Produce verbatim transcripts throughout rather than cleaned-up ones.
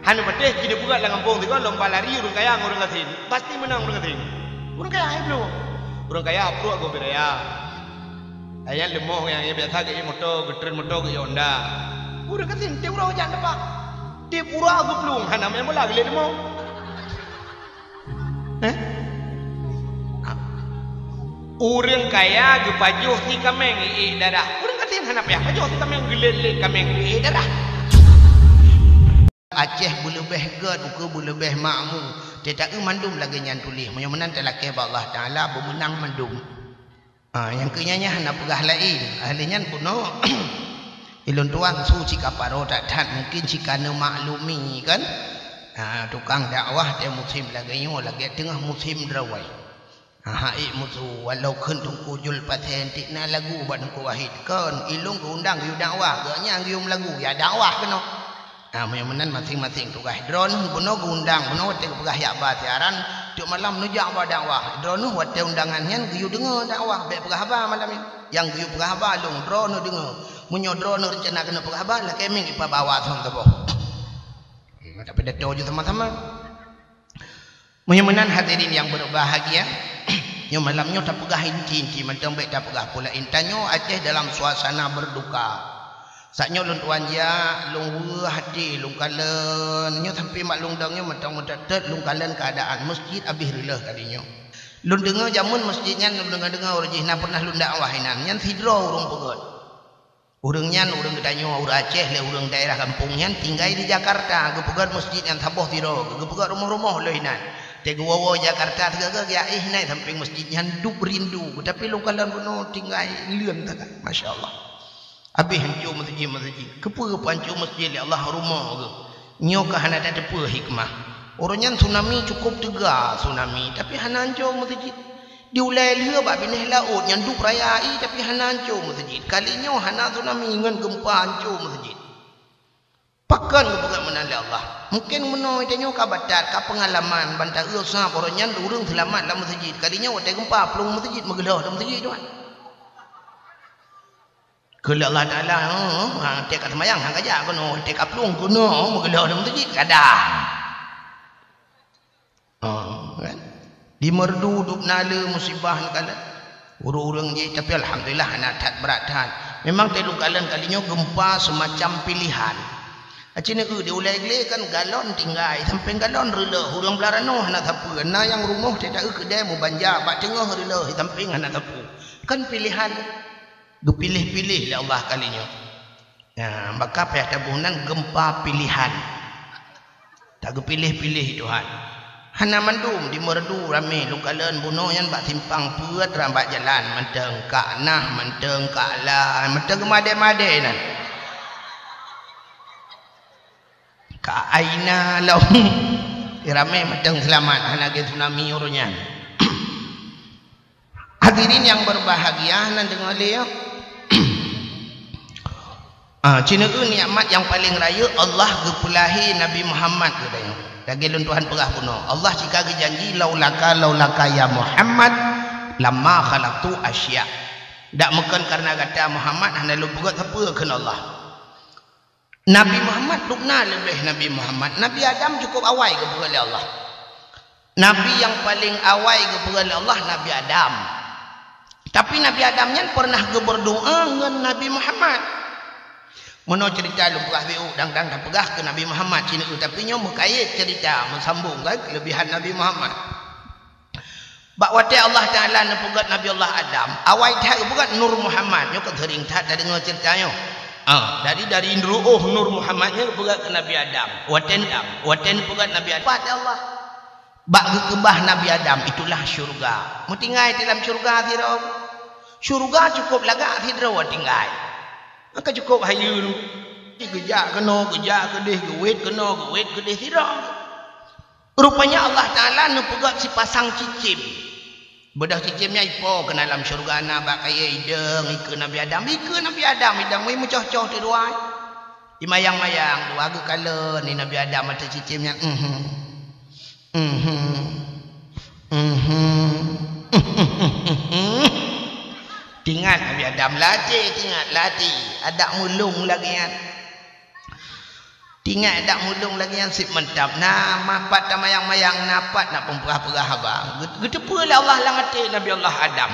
Hana patéh, ci dipeugah lam gampông sigoe lomba lari ureuëng kaya ngon ureuëng gasien. Pasti meunang ureuëng gasien. Ureuëng kaya hai bro. Ureuëng kaya pruek gob raya. Ayat leumoh nyang biasa geuék moto, geutreun moto geuék Honda. Ureuëng gasien tiep uroe jak teumpat. Tiep uroe geuplueng, hana main bola geulék leumoh. Eh? Ureuëng kaya geupajoh si kaméng iék darah. Ureuëng gasien hana payah pajoh si kaméng, geulét-lét kaméng iék darah. Aceh beuleubeh gét, ukeue beuleubeh makmu. Teuta eu mandum lagée nyan tuléh. Meunyoe meunan talakée bak Allah Taala beumeunang mandum. Ah, nyang keu nyan nyan hana peugah laén. Ahli nyan bunoe ilôn tuan su cika paro that-that mungkin cika neumaklumi kan. Ah, tukang dakwah teuh musém lagée nyoe lagée teungoh musém drawai. Ha, ha, ék musu, walau kheun Teungku Jul Pasé entik na lagu bak Teungku Wahid. Kon, ilôn geuundang geuyue dakwah, geuh nyang geuyue meulagu, ya dakwah keunoe. Ha, meunyoe meunan maséng-maséng tugaih. Droeneuh bunoe geuundang, bunoe watée geupeugah yak ba siaran, tiep malam neujak ba dakwah. Droeneuh watée undangan nyan geuyue deungoe dakwah, bék peugah haba malam nyan. Nyang geuyue peugah haba lôn, droeneuh deungoe. Meunyoe droeneuh reuncana keuneuk peugah haba, lakée mieng ipabawa thon saboh. Hmm, tapi dato ju sama-sama. Meunyoe meunan hadirin nyang berbahagia, nyoe malam nyoe tapeugah inti-inti mantong bék tapeugah pula intan nyoe Aceh dalam suasana berduka. Saat nyoe lôn tuan jak, lôn weueh até, lôn kalon. Nyoe sampai mak lôn dong nyoe mantong meutetet lôn kalon keuadaan masjid abéh reuleueh kali nyoe. Lôn deungoe jameun masjid nyan lôn deungoe-deungoe ureuëng jih na pernah lôn dakwah inan, nyan sidroe ureuëng peugét. Ureuëng nyan ureuëng geutanyoe, ureuëng Aceh lé ureuëng daerah gampông nyan tinggai di Jakarta, geupeugét masjid nyang saboh sidroe, geupeugét rumoh-rumoh lheueh inan. Teuh geuwoe-woe Jakarta teuga-ga geujak éh nai sampéng masjid nyan dub rindu, tapi lôn kalon bunoe tinggai leuen teuga. Masya Allah. Abéh hanco masjid-masjid. Keupeue peuhanco masjid lé Allah rumoh geuh? Nyoe ka hana tateupeue hikmah. Uroe nyan tsunami cukôp teuga tsunami, tapi hana hanco masjid. Di ulée lheueh bak binéh laôt nyan dub raya ie, tapi hana hanco masjid. Kali nyoe hana tsunami ngon geumpa hanco masjid. Pakon geupeugét meunan lé Allah? Mungken meunoe tanyoe ka batat, ka peungalaman, ban ta-eu sab uroe nyan ureuëng seulamat lam masjid. Kali nyoe watée geumpa plueng masjid, meugeulhoh lam masjid tuan. Keu lé Allah Taala, ha, teuka seumayang han kajak keunoe, teuka plueng keunoe, meugeulhoh lam masjid, kadang. Ha, kan? Di Meureudu dub na le musibah nyan kalon. Ureuëng-ureuëng jih, tapi alhamdulillah hana that brat that. Memang teuh lôn kalon kali nyoe geumpa seumacam pilihan. Aci neu di ulée glé kan galon tinggai, sampéng galon reuleueh, ureuëng blah ranoe hana sapeue. Na nyang rumoh teuta eu keudée meubanja bak teungoh reuleueh, sampéng hana sapeue. Kan pilihan. Geupiléh-piléh lé Allah kali nyoe. Nah, maka payah taboh nan geumpa pilihan. Tageupiléh-piléh Tuhan. Hana mandum di Meureudu ramé lôn kalon bunoe nyan bak simpang peuet ram bak jalan mantong ka nah mantong ka la mantong geumadé-madé nan. Ka aina lom. Ramé mantong seulamat hana geuh tsunami uroe nyan. Hadirin nyang berbahagia, nan deungoe lé, ya. Ah, ci neu nikmat nyang paleng rayeuk Allah geupeulahé Nabi Muhammad geutanyoe. Lagée lôn Tuhan peugah bunoe, Allah cika geujanji, "Laulaka, laulaka ya Muhammad, lama khalaqtu asya." Dak meukon kareuna gata Muhammad hana lôn peugét sapeue kheun Allah. Nabi Muhammad lukna leubeh Nabi Muhammad. Nabi Adam cukup awai geupeugét lé Allah. Nabi nyang paleng awai geupeugét lé Allah Nabi Adam. Tapi Nabi Adam nyan pernah geubeurdoa ngon Nabi Muhammad. Meunoe ceurita lôn peugah biôh dang-dang tapeugah keu Nabi Muhammad ci neu, tapi nyoe meukayét ceurita meusambong kan keuleubihan Nabi Muhammad. Bak watée Allah Taala neupeugét Nabi Allah Adam, awai that geupeugét Nur Muhammad, nyoe ka seuring that tadeungoe ceurita nyoe. Ah, dari, dari ru'uh Nur Muhammad nyoe geupeugét keu Nabi Adam. Watée Adam, watée neupeugét Nabi Adam, pat Allah. Bak geukeubah Nabi Adam, itulah syurga. Meutinggai di dalam syurga sidroe. Syurga cukup lagak sidroe tinggai. Maka cukup hayeue. Geujak keunoe, geujak keudeh, geuwét keunoe, geuwét keudeh sidroe. Rupanya Allah Taala neupeugét sipasang cicém. Beudôh cicém nyan ipo keunan lam syeuruga na bak kayée idong ikeue Nabi Adam. Ikeue Nabi Adam idong, meucoh-coh teuk dua. Imayang-mayang dua geukalon ni Nabi Adam ateueh cicém nyan. Mhm. Mhm. Mhm. Tingat Nabi Adam lati, tingat lati. Adak mulung lagée nyan. Tingat dak mulông lagèe nyan seb mantap. Na mapat tamayang-mayang, na pat nak peupeugah-peugah haba. Geuteupeue lé Allah lam até Nabi Allah Adam.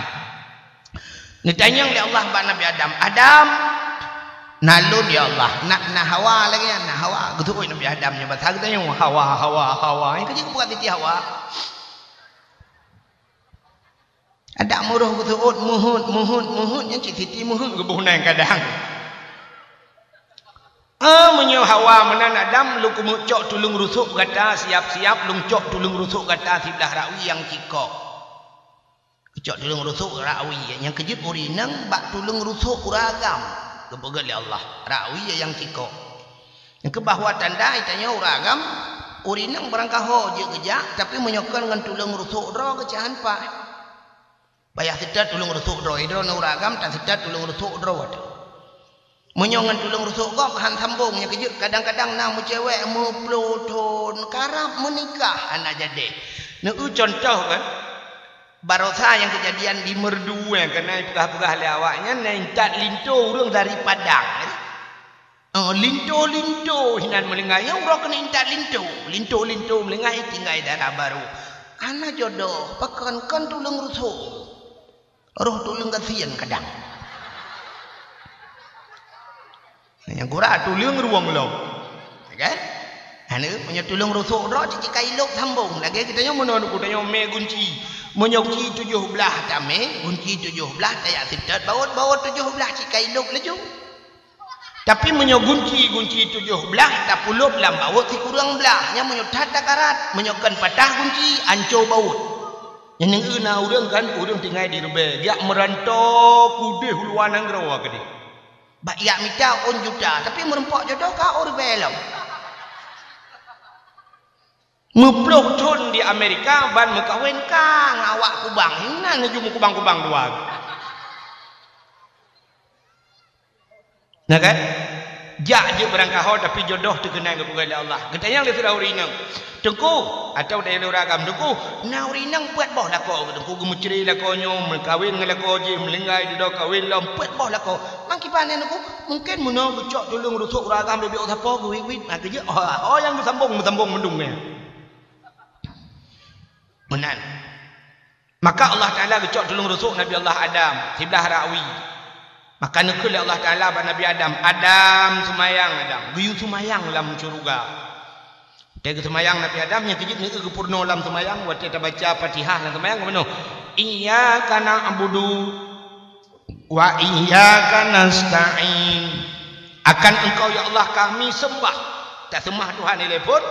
Neutanyong lé Allah bak Nabi Adam, "Adam, na lôn ya Allah, na, na Hawa lagèe nyan, na Hawa." Geuteupeue Nabi Adam nyoe basa geutanyong, "Hawa, Hawa, Hawa." Nyang keujeuet geupeugah Siti Hawa. Adak meuroh geuseuôt meuheuet, meuheuet, meuheuet, nyan cit Siti meuheuet geuboh nang kadang. Ah, meunyoe Hawa meunan Adam, lôn keumeuk cok tuleueng rusok gata siap-siap, lôn cok tuleueng rusok gata siblah rawi nyang cikok. Cok tuleueng rusok rawi, nyang keujeuet ureueng inong bak tuleueng rusok ureueng agam, geupeugah lé Allah, rawi nyang cikok. Nyang keuh bahwa tanda geutanyoe ureueng agam, ureueng inong barangkaho jeuet geujak, tapi meunyoe kon ngon tuleueng rusok droe geucah han paih. Payah seutôt tuleueng rusok droe, droeneuh ureueng agam taseutôt tuleueng rusok droe teuh. Meunyoe ngon tuleueng rusok gob han sambong, nyang keujeuet kadang-kadang na meucewek meuploh thon karab meunikah hana jadi. Neueu contoh kan, barosa nyang keujadian di Meurdue kan, na jipeugah-peugah lé awaknyan, na intat linto ureueng dari Padang. Oh, linto-linto hinan meulinggai. Nyang uroe keuneuk intat linto. Linto-linto meulinggai tinggai dara barô. Hana jodoh, pakon kon tuleueng rusok. Roh tuleueng gasien kadang. Nyang gura tuleueng ruweueng lom. Ya kan? Hana, meunyoe tuleueng rusok droe cit ka ilôp sambong. Lagèe geutanyoe meunoe, geutanyoe mè gunci. Meunyoe gunci tujoh blah tamè, gunci tujoh blah tajak seutôt bawot, bawot tujoh blah cit ka ilôp laju. Tapi meunyoe gunci, gunci tujoh blah tapulôp lam bawot sikureueng blah, nyan meunyoe that takarat, meunyoe kon patah gunci, anco bawot. Nyan na ureueng kan, ureueng tinggai di rubée, jak meuranto keudeh u luwa nanggroe keudeh. Bak jak mita ôn juta, tapi meureumpok jodoh ka ôn ribée lom. Meuploh thon di Amerika ban meukawen ka ngon awak kubang. Hinan laju meukubang-kubang dua. Nah kan? Jak jeuet beurangkaho tapi jodoh teukeunai geupeugah lé Allah. Geutanyong lé sidroe ureueng inong, "Teungku," atawa lé ureueng agam, "Teungku, na ureueng inong peuet boh lakoe, Teungku, geumeucre lakoe nyoe, meukawen ngon lakoe jih, meulinggai dudoe kawen lom, peuet boh lakoe. Mang kiban nyan, Teungku?" Mungken meunoe geucok tuleueng rusok ureueng agam, bèk-bèk sapo geuwit-wit, na keujeuet, oh, oh, nyang geusambong, meusambong meudong nyan. Meunan. Maka Allah Taala geucok tuleueng rusok Nabi Allah Adam siblah rawi. Maka neukheun lé Allah Taala bak Nabi Adam, "Adam, seumayang Adam." Geuyue seumayang lam syeuruga. Watèe geuseumayang Nabi Adam, nyang keujeuet neueu geupeurunoe lam seumayang, watèe tabaca Fatihah lam seumayang, geupeurunoe, "Iyyaka na'budu wa iyyaka nasta'in." Akan Engkau, ya Allah, kami sembah. Taseumah Tuhan ilèe phon.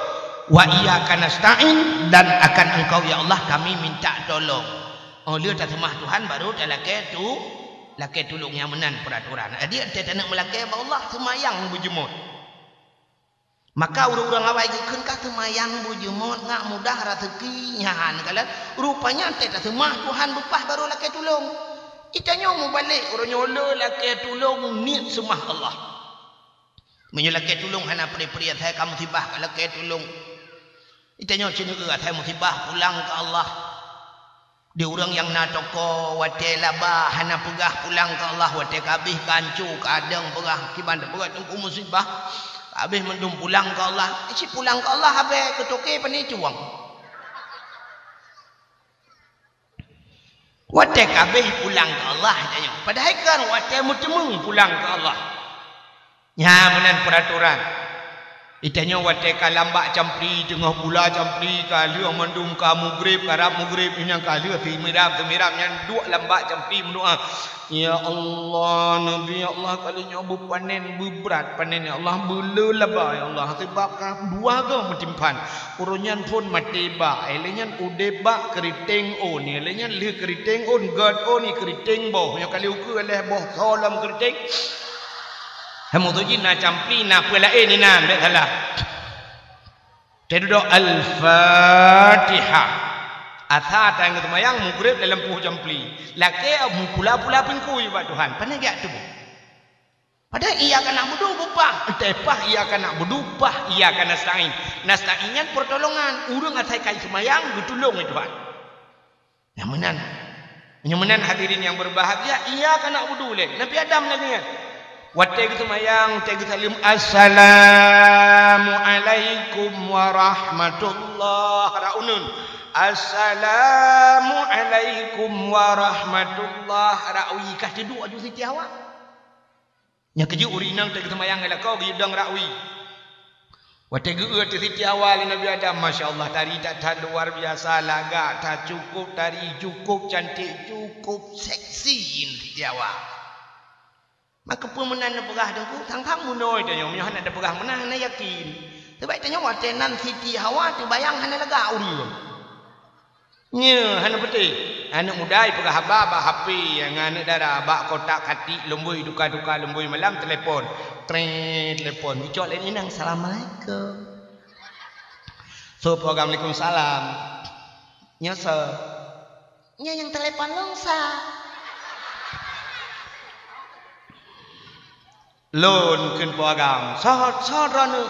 "Wa iyyaka nasta'in," dan akan Engkau, ya Allah, kami minta tolong. Oh, lheueh taseumah Tuhan, baru talakèe tu, lakèe tulông nyang meunan peuratoran. Jadi, watèe taneuk meulakèe bak Allah, seumayang beujeumot. Maka ureueng-ureueng awai geukheun ka seumayang beujeumot ngat mudah raseuki nyan kalon. Rupanya teuh taseumah Tuhan beupah barô lakèe tulông. Geutanyoe mubalek uroe nyoe le lakèe tulông niet seumah Allah. Meunyoe lakèe tulông hana pri-pri asai ka musibah ka lakèe tulông. Geutanyoe ceuneueu asai musibah pulang keu Allah. Di ureueng nyang na toko, watèe laba hana peugah pulang keu Allah, watèe ka abéh ka ancô, ka adeueng peugah, kiban teupeugah teungku musibah, ka abéh mandum pulang keu Allah. Cit pulang keu Allah, abéh keu toke pane cuwang. Watèe ka abéh pulang keu Allah, tanyoe. Padahai kan watèe meuteumèe pulang keu Allah. Nyan meunan peuratoran. Geutanyoe watèe ka lam bak campli, teungoh pula campli, ka lheueh mandum ka mugreb, karab mugreb, nyan ka lheueh seumirab-seumirab nyan duek lam bak campli meudoa, "Ya Allah, Nabi, ya Allah, kali nyoe beupanen, beubrat panen, ya Allah, beulé laba, ya Allah, sabab ka dua goe meutimpan." Uroe nyan phon maté bak, ilèe nyan udeb bak keuriteng ôn, ilèe nyan lheueh keuriteng ôn, gèt ôn, keuriteng boh, nyoe kali ukeue lhèe boh soe lom keuriteng. Hai meutuji na campli, na peue laén inan, bèk salah. Teududoe Al-Fatihah. Asa tanyoe seumayang mugreb dalam puih campli. Lakèe meupula-pula pingkui bak Tuhan. Pane geujak tuboh. Padahai iyyaka na'budu beupah. Entah pah iyyaka na'budu, pah iyyaka nasta'in. Nasta'in nyan pertolongan. Ureueng asai ka seumayang geutulông lé Tuhan. Nyang meunan. Nyang meunan hadirin yang berbahagia, iyyaka na'budu lé. Nabi Adam lagèe nyan. Watée geuseumayang, watée geusaleuem, "Assalamualaikum warahmatullah." Rot uneun, "Assalamualaikum warahmatullah." Rot wie, ka teuduek aju Siti Hawa. Nyang keujeuet ureuëng inong watée geuseumayang lakoe geuyue dong rot wie. Watée geu-eu ateueh Siti Hawa lé Nabi Adam, masya Allah, tari that-that luar biasa, lagak that, cukup tari, cukup cantik, cukup seksi Siti Hawa. Maka peue meunan neupeugah Teungku, sang-sang meunoe tanyoe, meunyoe hana teupeugah meunan, hana yakin. Sabab tanyoe watée nan Siti Hawa teubayang hana lagak ureuëng. Nyoe hana putéh. Aneuëk muda ipeugah haba bak H P, ngon aneuëk dara bak kotak katik lumboi, duka-duka lumboi malam, telepon. Tret, telepon. Icok lé inong, "Assalamualaikum." Soe? "Waalaikumsalam." "Nyoe soe?" "Nyoe nyang telepon lôn sa." "Lôn," kheun Po Agam. "Soe, soe droeneuh?"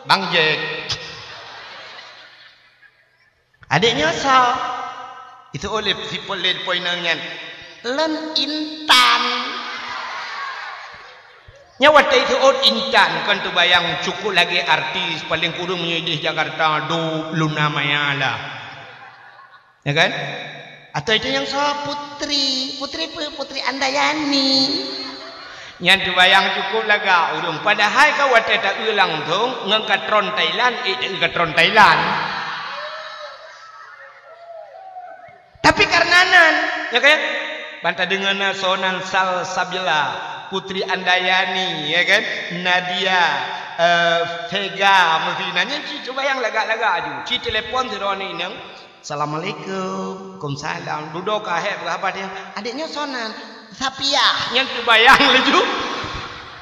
"Bang Jack." "Adék nyoe soe?" Itu oleh sipol lé Po Inong nyan. "Lôn Intan." Nyoe watée itu ôt Intan kon teubayang, cukup lagée artis, paléng kureueng meunyoe idéh Jakarta, dub Luna Maya lah. Ya kan? Atau itu nyang soe, Putri. Putri peue? Putri Andayani. Nyan teubayang cukup lagak ureuëng. Padahai ka watée ta-eu langsong ngon ka tron Thailand, eh, ta-eu ka tron Thailand. Tapi karena nan, ya kan? Ban tadeungoe na soe nan Salsabila, Putri Andayani, ya kan? Nadia, eh, Vega, meusti na. Nyan cit teubayang lagak-lagak aju. Cit telepon sidroe aneuk inong. "Assalamualaikum." "Waalaikumsalam." Dudoe ka hék peugah haba dia. "Adék nyoe soe nan?" "Sapiah." Nyan teubayang laju.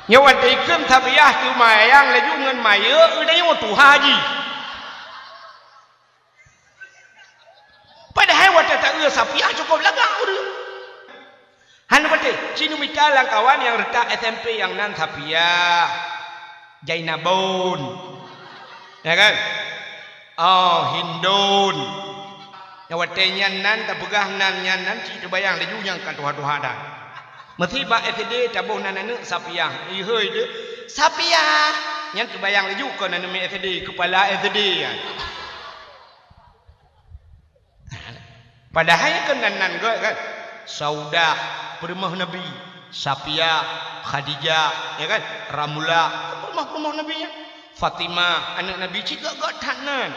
Nyoe watée ikheun Sapiah teumayang laju ngon mayeu, udah nyoe tuha jih. Padahai watée ta-eu Sapiah cukup lagak ureuëng. Hana patéh, ci neumita lam kawan nyang reutak S M P nyang nan Sapiah, Jainabun, ya kan? Oh, Hindun. Nyang watée nyan nan tapeugah nan nyan nan cit teubayang laju nyang ka tuha-tuha dan. Meusi bak S D taboh nan aneuëk Sapiah. Ihôi deuh, "Sapiah!" Nyan teubayang laju kon aneuëk S D, keupala S D nyan. Padahai keu nan-nan gét kan? Saudah, peurumoh Nabi, Sapiah, Khadijah, ya kan? Ramula, peurumoh-peurumoh Nabi nyan. Fatimah, aneuëk Nabi, cit gét-gét that nan.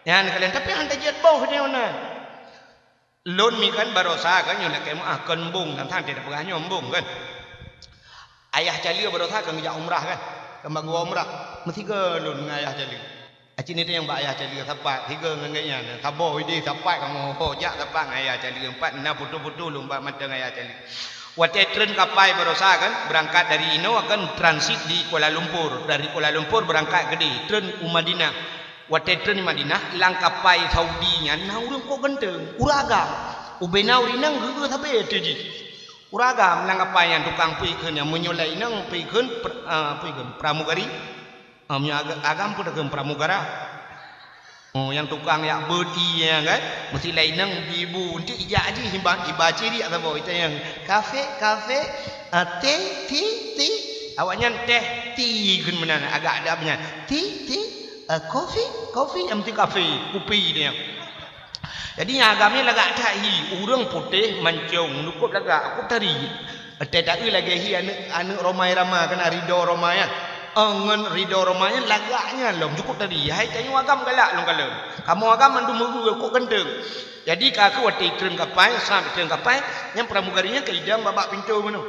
Nyan kalon, tapi hana jeuet boh nyoe nan. Lôn mi kan barosa kan nyoe lakée meuáh kon embong, tang-tang teupeugah nyoe embong kan. Ayah Cale barosa kan geujak umrah kan. Kan bak gua umrah. Meusigoe lôn ngon Ayah Cale. Aci niteng bak Ayah Cale sapat, sigoe ngon gobnyan. Saboh idéh sapat kamoe, ho jak sapat ngon Ayah Cale, empat na foto-foto lôn bak mantong Ayah Cale. Watée treun kapai barosa kan, beurangkat dari inoe akan transit di Kuala Lumpur. Dari Kuala Lumpur beurangkat keudéh, treun u Madinah. Watée treun di Madinah, lam kapai Saudi nyan na ureuëng kok ganteng, ureuëng agam. Ubena ureuëng inong geu-eu sabe ateueh jih. Ureuëng agam lam kapai nyan tukang peue ikheun nyan, meunyoe lé inong peue ikheun, pr-, ah, peue ikheun, pramugari. Ah, meunyoe aga-, agam peue takheun, pramugara. Oh, nyang tukang yak beuet ié nyan kan, meusi lé inong ibu, eunteuk ijak jih iba, iba ciriak saboh, itanyong, "Kafe, kafe, ah, teh, ti, ti." Awaknyan teh, ti kheun meunan, agak ada nyan. "Ti, ti, ah, kopi, kopi," nyang meusti kafe, kupi dia. Jadi nyang agam nyan lagak that hi, ureuëng putéh mancong, nukop lagak, aku tari. Watée ta-eu lagée hi aneuëk, aneuëk Romai Rama, kan Ridho Romai nyan. Oh, ngon Ridho Romai nyan lagak nyan lom, cukup tadi. Hai tanyoe agam galak lom kalon. Kamoe agam mandum meugeu kok ganteng. Jadi ka kheueh watée treun kapai, sab treun kapai, nyang pramugari nyan ka idong bak-bak pintoe meunoe.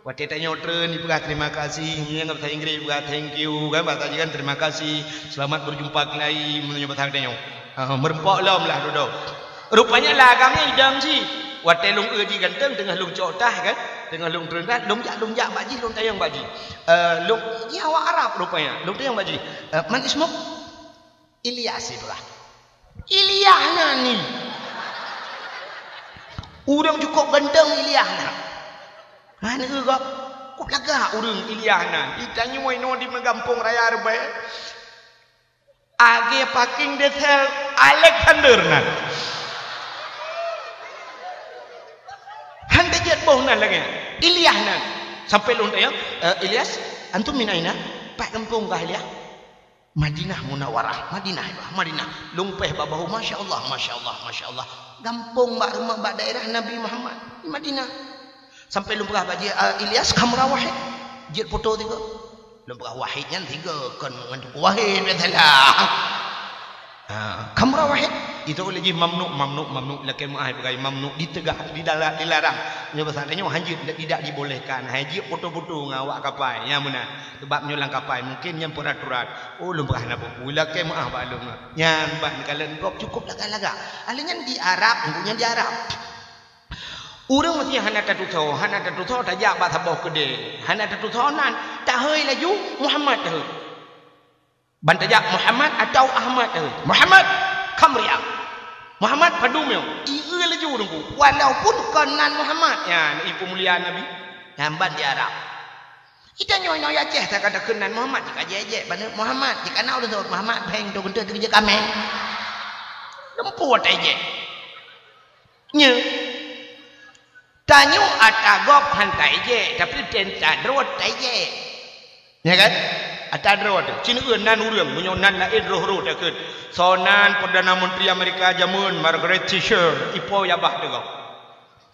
Watée tanyoe treun, ipeugah terima kasih, meunyoe bahasa Inggris ipeugah thank you, kan bahasa jih kan terima kasih, selamat berjumpa kembali, meunyoe bahasa tanyoe. Ah, meureumpok lom lah dudoe. Rupanya lam agam nyan idong cit. Watée lôn eu jih ganteng, teungoh lôn cok tah kan, teungoh lôn treun tah, lôn jak, lôn jak bak jih, lôn tanyong bak jih. Eh, lôn, nyan awak Arab rupanya. Lôn tanyong bak jih. Eh, "Man ismuk?" "Ilyas," ipeugah. "Ilyah nan ni." Ureuëng cukup ganteng Ilyah nan. Han eu gob, kok lagak ureuëng Ilyah nan. Di tanyoe inoe di meugampông raya Reubée. Akhé paking desel Alexander nan. Han teujeuet boh nan lagée Ilyah nan. Sampai lôn tanyong, "Eh, Ilyas, antum min aina?" Pat gampông kah, Ilyas? "Madinah Munawarah, Madinah, Madinah." Lôn péh bak bahu, "Masya Allah, Masya Allah, Masya Allah." Gampông bak rumoh, bak daerah Nabi Muhammad, di Madinah. Sampai lôn peugah bak jih, "Eh, Ilyas, kamera wahid." Jeuet foto tiga. Lôn peugah wahid nyan tiga, kon ngon Teungku Wahid, biasalah. Ha, kamera wahid. Itu lé jih mamnu, mamnu, mamnu. Lakée meu'ah peugah mamnu, diteugah, didarat, dilarang. Nyoe bahasa tanyoe hanjeuet, tidak dibolehkan. Hai jeuet foto-foto ngon awak kapai. Nyan meunan. Sebab nyoe lam kapai, mungkin nyan peraturan. Oh, lôn peugah hana peue-peue. Lakée meu'ah bak lôn. Nyan bak neukalon gob cukup lagak-lagak. Ahli nyan di Arab, nyan di Arab. Ureuëng meusé hana tatusoe, hana tatusoe tajak bak saboh keudè. Hana tatusoe nan, tahôi laju, "Muhammad," tahôi. Ban tajak, "Muhammad atau Ahmad," tahôi. "Muhammad, kam riak." "Muhammad, padum nyoe?" Ieu laju Teungku. Walaupun kon nan Muhammad. Nyan, ié peumulia Nabi. Nyan ban di Arab. Ita nyoe, nyoe Aceh, takheun nan Muhammad, jikajek-jek, ban Muhammad, jikana ureuëng seuôt Muhammad, bheng, tu keunteu, tu jeuet kaméng. Lempu ata ijek. Nyoe. Tanyoe ata gob han taijek, tapi teuntadroe taijek. Ya kan? Ata droe teuh. Ci neueu nan ureuëng, meunyoe nan laén roh-roh takheun. Soe nan Perdana Menteri Amerika jameun, Margaret Thatcher, ipo yah bah teuh gob.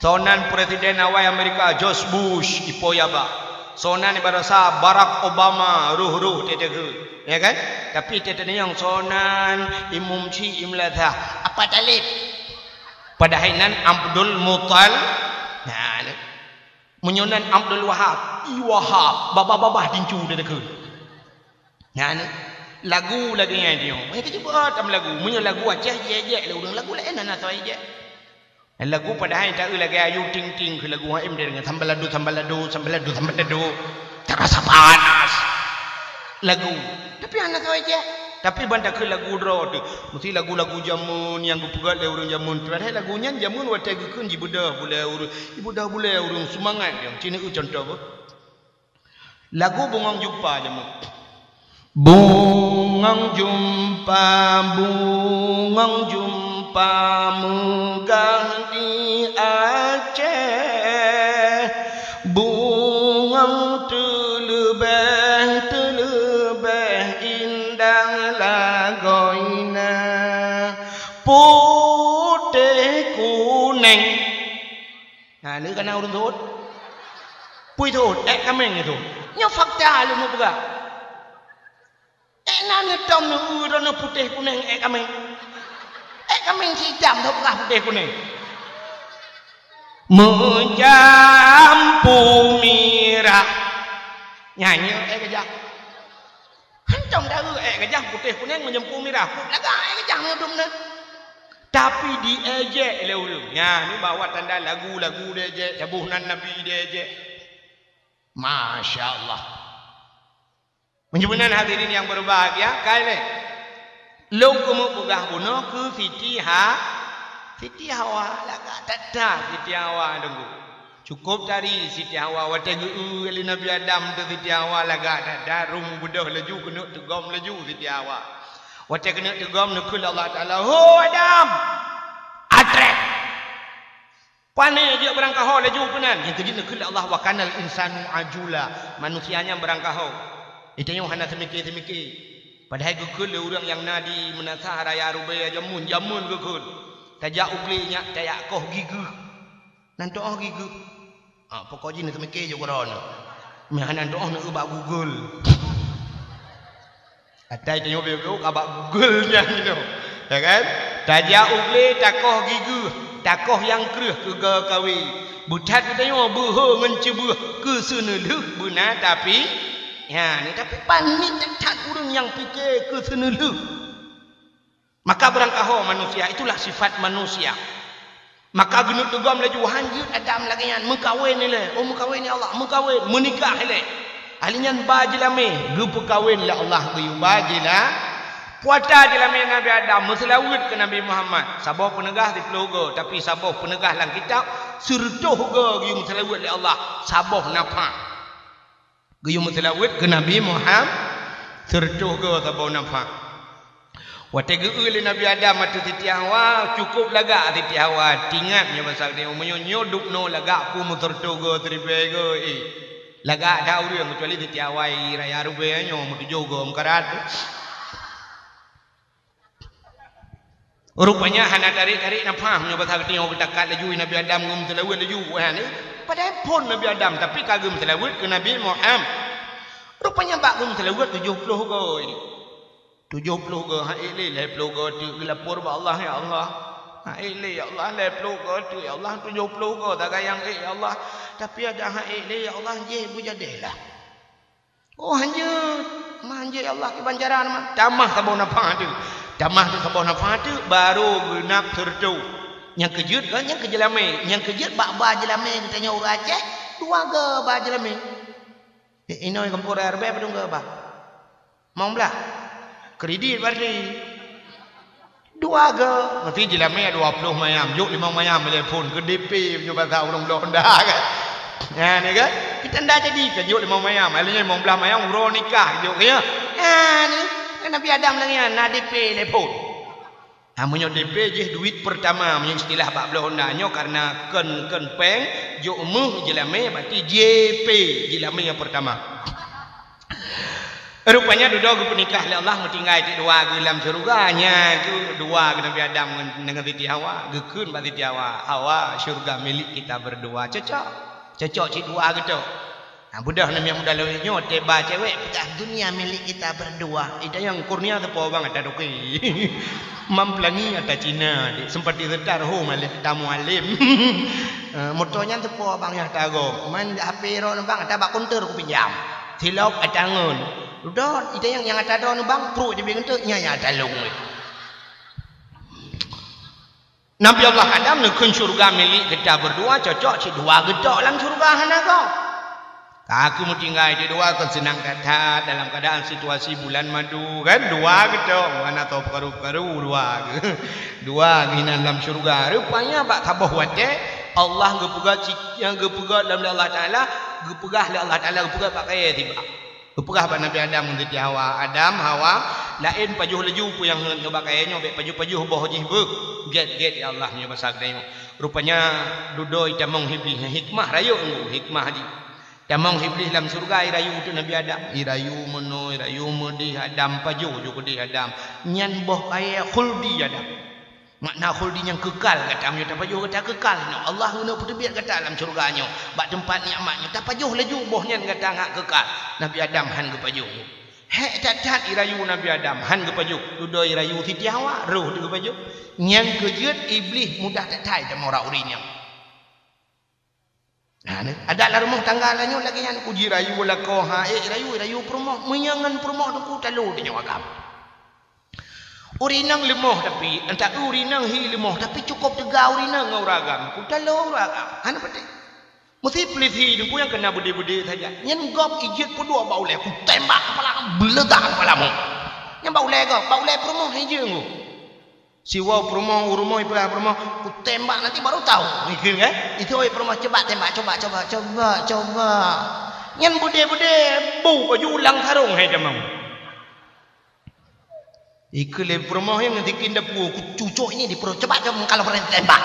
Soe nan Presiden awai Amerika, George Bush, ipo yah bah. Soe nan ibarat sa Barack Obama, roh-roh teuh takheun. Ya kan? Tapi teuh tanyong soe nan Imum Syi, Imum Lazah, Apa Talib. Padahai nan Abdul Muttalib. Nah, ni. Meunyoe nan Abdul Wahab, i Wahab, babah-babah tincu dia takheun. Nah, ni. Lagu lagée nyan dia. Meunyoe keu jeuet tam lagu. Meunyoe lagu Aceh, jek-jek lé ureuëng. Lagu laén hana soe jek. Lagu padahai ta lagée Ayu Ting Ting keu lagu H M D dengan sambalado, sambalado, sambalado, sambalado. Terasa panas. Lagu. Tapi hana soe jek. Tapi ban takheun lagu droe teuh. Mesti lagu-lagu jameun nyang geupeugah lé ureuëng jameun. Padahai lagu nyan jameun watée geukheun jibeudôh bulée ureuëng. Jibeudôh bulée ureuëng seumangat nyang. Ci neueu contoh beuh. Lagu Bungong Jumpa jameun. Bungong jumpa, bungong jumpa meugah di Aceh. Bungong teuleubeh, teuleubeh indah lagoina putéh kuneng. Nah, ni kana ureuëng seuôt. Pui seuôt, ék kaméng itu. Nyoe fakta lôn peugah. Ék na neutom neueu droeneuh putéh kuneng ék kaméng. Ék kaméng si itam teupeugah putéh kuneng. Meujampu mirah. Nyan nyoe ék keujah. Hantom daru ék keujah putéh kuneng meujampu mirah. Kok lagak ék keujah meudum na. Tapi diejek lé ureuëng. Nyan ni bahwa tanda lagu-lagu diejek, saboh nan Nabi diejek. Masya Allah. Meunyoe meunan hadirin nyang berbahagia, kai lé. Lôn keumeung peugah bunoe keu Siti Ha-, Siti Hawa, lagak that-that Siti Hawa deungoe. Cukup tari Siti Hawa watée geu-eu lé Nabi Adam teuh Siti Hawa lagak that-that, rhung beudôh laju keuneuk teugom laju Siti Hawa. Watée keuneuk teugom neukheun lé Allah Taala, "Ho Adam! Atrek!" Pane jeuet beurangkaho laju keunan. Nyang keujeuet neukheun lé Allah, "Wa kanal insanu ajula." Manusia nyan beurangkaho. Geutanyoe hana seumiké-seumiké. Padahai geukheun lé ureuëng nyang na di meunasah raya Rubée jameun, jameun geukheun. Tajak u glé nyak, tajak koh gigeuh. Nan toh gigeuh. Ah, pokok jih neuseumiké jih keudroe nyoe. Meuhana toh neueu bak Google. Atai tanyoe beu-beu ka bak Google nyan nyoe. Ya kan? Tajak u glé, takoh gigeuh, takoh nyang kreueh keu geukawen. Beuthat geutanyoe beuhe ngon ceubeueh keu seuneulheueh beuna tapi, ya, ni tapi panik that-that ureuëng nyang pike keu seuneulheueh. Maka beurangkaho manusia, itulah sifat manusia. Maka geuneuk teugom laju, "Han jeuet Adam lagée nyan, meukawen ilée." Oh, meukawen, ya Allah, meukawen, meunikah ilée. Ahli nyan ba jeulamé, geupeukawen lé Allah geuyue ba jila-, puata jeulamé Nabi Adam, meuseulaweuet keu Nabi Muhammad. Saboh peuneugah siplôh goe, tapi saboh peuneugah lam kitab, sireutôh goe geuyue meuseulaweuet lé Allah, saboh nafah. Geuyue meuseulaweuet keu Nabi Muhammad, sireutôh goe saboh nafah. Watée geu-eu lé Nabi Adam ateueh Siti Hawa, cukup lagak Siti Hawa, tingat nyoe basa geutanyoe, meunyoe nyoe dubnoe lagak peue meuseureutoh goe, siribée goe, eh. Lagak that ureuëng, kecuali Siti Hawa raya rubée nyoe meutujoh goe meukarat. Rupanya hana tarék-tarék nafah meunyoe basa geutanyoe geutakat laju Nabi Adam geumeuseulaweuet laju, ha, ni. Padahai phon Nabi Adam, tapi ka geumeuseulaweuet keu Nabi Muhammad. Rupanya bak geumeuseulaweuet tujoh ploh goe. Tujoh ploh goe, han ék lé lhée ploh goe teuk geulapor bak Allah, "Ya Allah, han ék lé, ya Allah, lhée ploh goe teuk, ya Allah, tujoh ploh goe tagayang ék, ya Allah. Tapi adak han ék lé, ya Allah, jéh beujadéh lah." Oh, hanjeuet. Man jeuet, ya Allah, kiban cara na man. Tamah saboh nafah teuk. Tamah teuk saboh nafah teuk, barô geunab sireutôh. Nyang keujeuet kan, nyang keu jeulamé. Nyang keujeuet bak ba jeulamé geutanyoe ureuëng Aceh, dua goe ba jeulamé. Eh, inong kompor R B padum goe ba? Limong blah. Kredit berarti. Dua goe, meusti jeulamé dua ploh mayam, jok limong mayam lé phon keu D P meunyoe basa ureuëng bloe honda kan. Nyan kan? Kita ndak jadi ka jok limong mayam, akhirnya limong blah mayam uroe nikah jok ya. Nyan, kan Nabi Adam lagée nyan na D P lé phon. Ha, meunyoe D P jih duit pertama, meunyoe istilah bak bloe honda nyoe karena kon, kon péng, jok meuh jeulamé berarti J P, jeulamé nyang pertama. Rupanya dudoe geupeunikah lé Allah, meutinggai cit dua geuh lam syeuruga. Nyan keuh dua geuh Nabi Adam ngon, ngon Siti Hawa. Geukheun bak Siti Hawa, "Hawa, syeuruga milik kita berdua." Cocok. Cocok cit dua geuh tu. Nah, beudôh namiet muda lawét nyoe, teuba cewek peugah, "Dunia milik kita berdua." Ita nyang kurnia teupo bang ata Turki. Mam Pelangi ata Cina, dik. Sempat disetar ho maleh ata Mualem. Eh, moto nyan teupo bang nyang ata gom. Man H P ro bang ata bak konter kupinjam. Silop ata ngon. Dudoe, ita nyang, nyang ata droeneuh bang, pruet jibeueng teuk, nyan nyang ata lôn. Nabi Allah Adam neukheun syeuruga milik geuta berdua, cocok cit dua geutok lam syeuruga hana gob. Ka keuh meutinggai cit dua kon seunang that-that dalam keuadaan situasi bulan madu, kan? Dua geutok, hana tho peukaru-peukaru, dua geuh. Dua geuh inan lam syeuruga. Rupanya bak saboh watée, Allah geupeugah ci-, nyang geupeugah lam Allah Taala, geupeugah lé Allah Taala, geupeugah bak kayée tibak. Geupeugah bak Nabi Adam ngon Siti Hawa, "Adam, Hawa, laén pajoh laju peue nyang ngon nibak kayée nyoe, bék pajoh-pajoh boh jih beuh." Gét-gét ya Allah nyoe basa geutanyoe. Rupanya dudoe itamong Iblih, hikmah rayeuk ngon hikmah jih. Tamong Iblih lam syeuruga, irayu teuk Nabi Adam. Irayu meunoe, irayu meudeh, Adam pajoh ju keudeh Adam. Nyan boh kayée khuldi Adam. Makna khuldi nyang keukal gata meunyoe tapajoh gata keukal nyoe. Allah geuneuk peuteubiet gata lam syeuruga nyoe, bak teumpat nikmat nyoe. Tapajoh laju boh nyan gata ngat keukal. Nabi Adam han geupajoh. Hék that-that irayu Nabi Adam han geupajoh. Dudoe irayu Siti Hawa, roh teuh geupajoh. Nyang keujeuet Iblih mudah that-that tamong rot ureuëng nyan. Nah, ni, adat lam rumoh tangga tanyoe lagée nyan, ku jirayu lakoe, ha, ék rayu, rayu peurumoh, meunyoe ngon peurumoh teungku talo tanyoe agam. Ureuëng inong leumoh tapi, entah ureuëng inong hi leumoh, tapi cukôp teuga ureuëng inong ngon ureuëng agam, ku talo ureuëng agam. Hana patéh. Meusi peulisi teungku nyang keuna beudé-beudé saja. Nyan gob ijeuet peuduek bak ulée, ku tembak kepala, beuleudang kepala mu. Nyan bak ulée gob, bak ulée peurumoh ijeuet ngon. Siwoe peurumoh, u rumoh ipeugah peurumoh, "Kutembak nanti baru tahu." Mikir kan? Itu oi peurumoh, "Coba tembak, coba, coba, coba, coba." Nyan beudé-beudé bu baju ulang sarong hai tamong. Ikeu lé peurumoh nyang tikin depu, "Kucucok ini di perut. Coba, coba kalau berani tembak."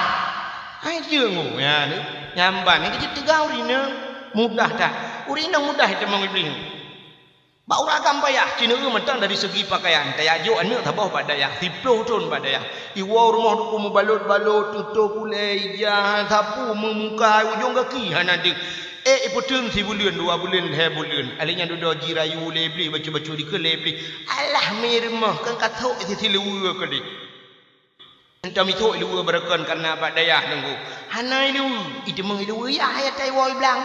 Hai jeuet ngon, ya ni. Nyamban ni keujeut teuga ureuëng inong. Mudah that. Ureuëng inong mudah tamong Iblih. Bak ureuëng agam payah, ci neueu mantong dari segi pakaian, tajak jok aneuëk saboh bak dayah, siploh thon bak dayah. Iwoe rumoh teungku meubalot-balot, tutôp ulée, ija, sapu, meumuka, ujong gaki hana deuek. Ék ipeuteun sibuleuen, dua buleuen, lhée buleuen. Alèh nyan dudoe jirayu lé Iblih, bacut-bacut dikeue lé Iblih. Alah mi rumoh, kon ka thok isi siluweue keudeh. Entah misok iluweue beureukan kareuna bak dayah teungku. Hana iluweue, iteumong iluweue yah, hai atai woe blang.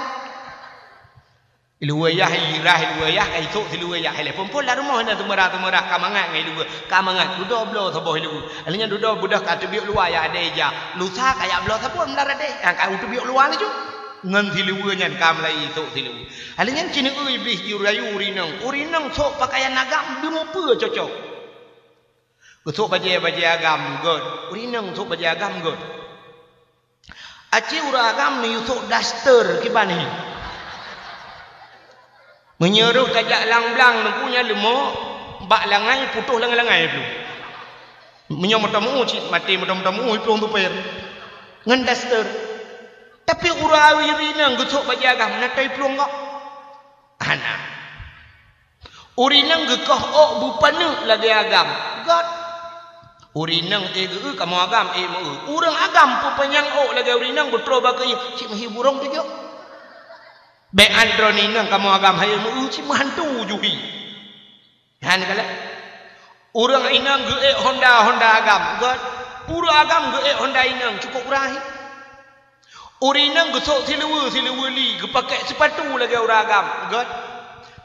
Iluweue yah, irah iluweue yah, ka isok siluweue yah, hai lé phon-phon lam rumoh na seumeurah-seumeurah ka mangat ngon iluweue, ka mangat, dudoe bloe saboh iluweue. Alèh nyan dudoe beudôh ka teubiet luwa ya adé ija, lusa ka yak bloe saboh lam adé, nyang ka teubiet luwa laju. Ngon siluweue nyan ka mulai isok siluweue. Alèh nyan ci neueu Iblih jirayu ureueng inong. Ureueng inong sok pakaian agam, deungoe peue cocok. Geusok bajée-bajée agam göt. Ureueng inong sok bajée agam göt. Aci ureueng agam neuyue sok daster kiban hi. Meunyoe roh tajak lam blang teungku nyan leumo, bak langai putôh langai-langai plueng. Meunyoe meutameu cit maté meutameu-tameu plueng tuper. Ngon daster. Tapi ureueng inong geusok bajée agam na tai plueng gok. Hana. Ureueng inong geukoh ôk beupaneuk lagèe agam. Göt. Ureueng inong ék geu-eu kamoe agam ék meu-eu. Ureueng agam peupanyang ôk lagèe ureueng inong beutroh bak keuieng, cit meuhi burông tujok. Bèk an droeneuh inong kamoe agam hayeu meu-eu, cit meuhantu juhi. Nyan kalheuh. Ureueng inong geuék honda, honda agam, göt. Ureueng agam geuék honda inong, cukôp murah. Ureueng inong geusôk siluweue, siluweue li, geupakèk sipatu lagèe ureueng agam, göt.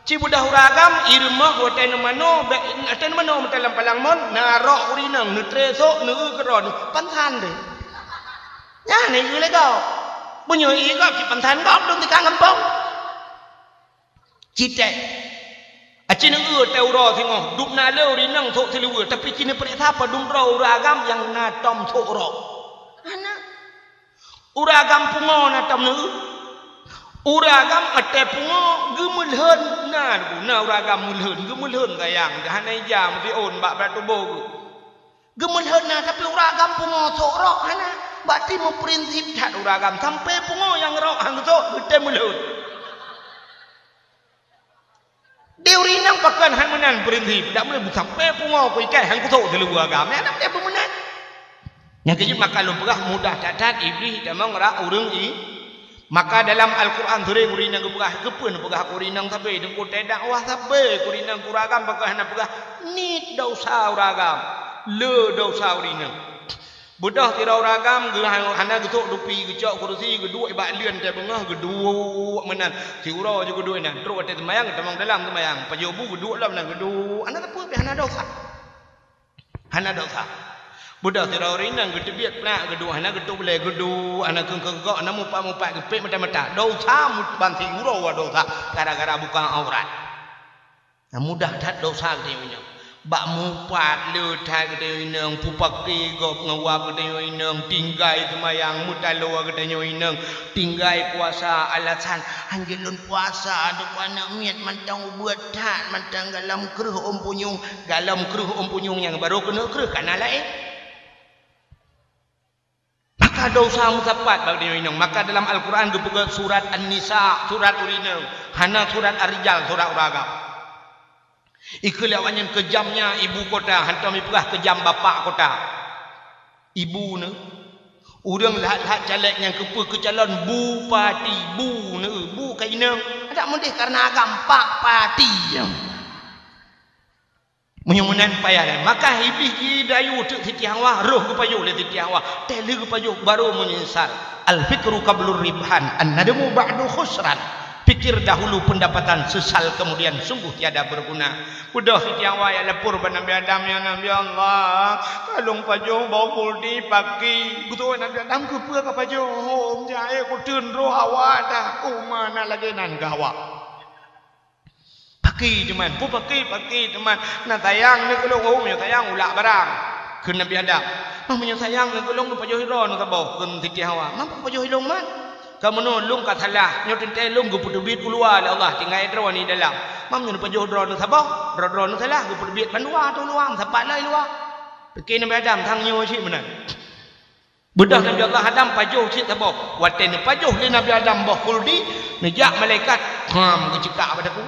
Ci beudôh ureueng agam, i rumoh watèe neumanoe, bèk watèe neumanoe meutalon palang mon, na rok ureueng inong, neutré sôk, neu-eu keudroe, pansan deh. Nyan i lé gob. Meunyoe i gob, ci pansan gob, dum tika gampông. Cit tée. Aci neu-eu tée uroe singoh, dum na lé ureueng inong sôk siluweue, tapi ci neupareksa padum droe ureueng agam nyang na tom sôk rok. Hana. Ureueng agam pungo na tom neu-eu. Ureueng agam watée pungo geumeulheun na, na ureueng agam meulheun, geumeulheun gayang, hana ija meusiôn bak brat tuboh geuh. Geumeulheun na, tapi ureueng agam pungo sôk rok hana. Bak ti meuprinsip that ureueng agam, sampoe pungo nyang rok han geusôk, geutem meulheun. Di ureueng inong pakon han meunan prinsip, dak meuleuh sampoe pungo ku ikai han geusôk siluweue agam. Nyan dak meuleuh meunan. Nyang keujeuet maka lôn peugah mudah that-that Iblih tamong rak ureueng i Maka dalam Al-Quran seuring ureueng inong geupeugah, keupeue neupeugah keu ureueng inong sabe, teungku tée dakwah sabe keu ureueng inong, keu ureueng agam pakon hana peugah, niet desya ureueng agam, le desya ureueng inong. Beudôh sidroe ureueng agam geu-, hana geusôk dupi, geucok kurusi, geuduek bak leuen tée beungoh, geuduek meunan. Siuroe jih geuduek inan, trok watée seumayang, geutamong dalam seumayang, pajoh bu geuduek lom na geuduek, hana sapeue pih hana desya. Hana desya. Beudôh sidroe ureueng inong geuteubiet plak geuduek, hana geutôb lé geuduek, hana keuneuk gok, hana mupat-mupat geupék mata-mata. Desya meuban siuroe desya gara-gara buka aurat. Nah, mudah that desya geutanyoe inong. Bak mupat le that geutanyoe inong, peupaké gob ngon wa geutanyoe inong, tinggai seumayang, meutaloe geutanyoe inong, tinggai puasa, alasan, "Hanjeuet lôn puasa, teuma aneuk miet mantong ubeut that, mantong galom kreueh ôn punyueng." Galom kreueh ôn punyueng nyang barô keuneuk kreueh ka na laén. Maka desya meusapat bak geutanyoe inong. Maka dalam Al-Quran geupeugah surat An-Nisa, surat ureueng inong, hana surat Ar-Rijal, surat ureueng agam. Ikheun lé awaknyan keujamnya ibu kota, hantom ipeugah keujam bapak kota. Ibu neu. Ureueng lhak-lhak caleg nyang keupeue keucalon bupati, bu neu, bu ka inong. Adak meudeh kareuna agam pak pati. Meunyoe meunan payah lé, maka Iblih jidayue teuk Siti Hawa, roh geupajoh lé Siti Hawa, tée lheueh geupajoh barô meunyeusal. Al-fikru qablur ribhan, an-nadmu ba'du khusran. Pikir dahulu pendapatan, sesal kemudian sungguh tiada berguna. Beudôh Siti Hawa jak lapor bak Nabi Adam, "Ya Nabi Allah, ka lôn pajoh boh khuldi paki." Geutanyong Nabi Adam, "Keupeue ka pajoh?" "Hom jak ék kuteun roh Hawa dah." "Oh, ma na lagée nan keu Hawa." "Paki teuma, peue paki, paki teuma. Na sayang neu keu lôn?" "Oh, meunyoe sayang ulak barang," kheun Nabi Adam. "Ma meunyoe sayang neu keu lôn, neupajoh droeneuh saboh," kheun Siti Hawa. "Ma pajoh lôn mat? Ka meunoe lôn ka salah, nyoe teuntée lôn geupeuteubiet u luwa lé Allah, tinggai droeneuh dalam. Ma meunyoe neupajoh droeneuh saboh, droe-droeneuh salah geupeuteubiet bandua ateueh luwa, meusapat lom i luwa." Pike Nabi Adam, "Sang nyoe cit meunan." Beudôh Nabi Allah Adam pajoh cit saboh. Watée neupajoh lé Nabi Adam boh khuldi, neujak malaikat, ham, geuceukak bak takue.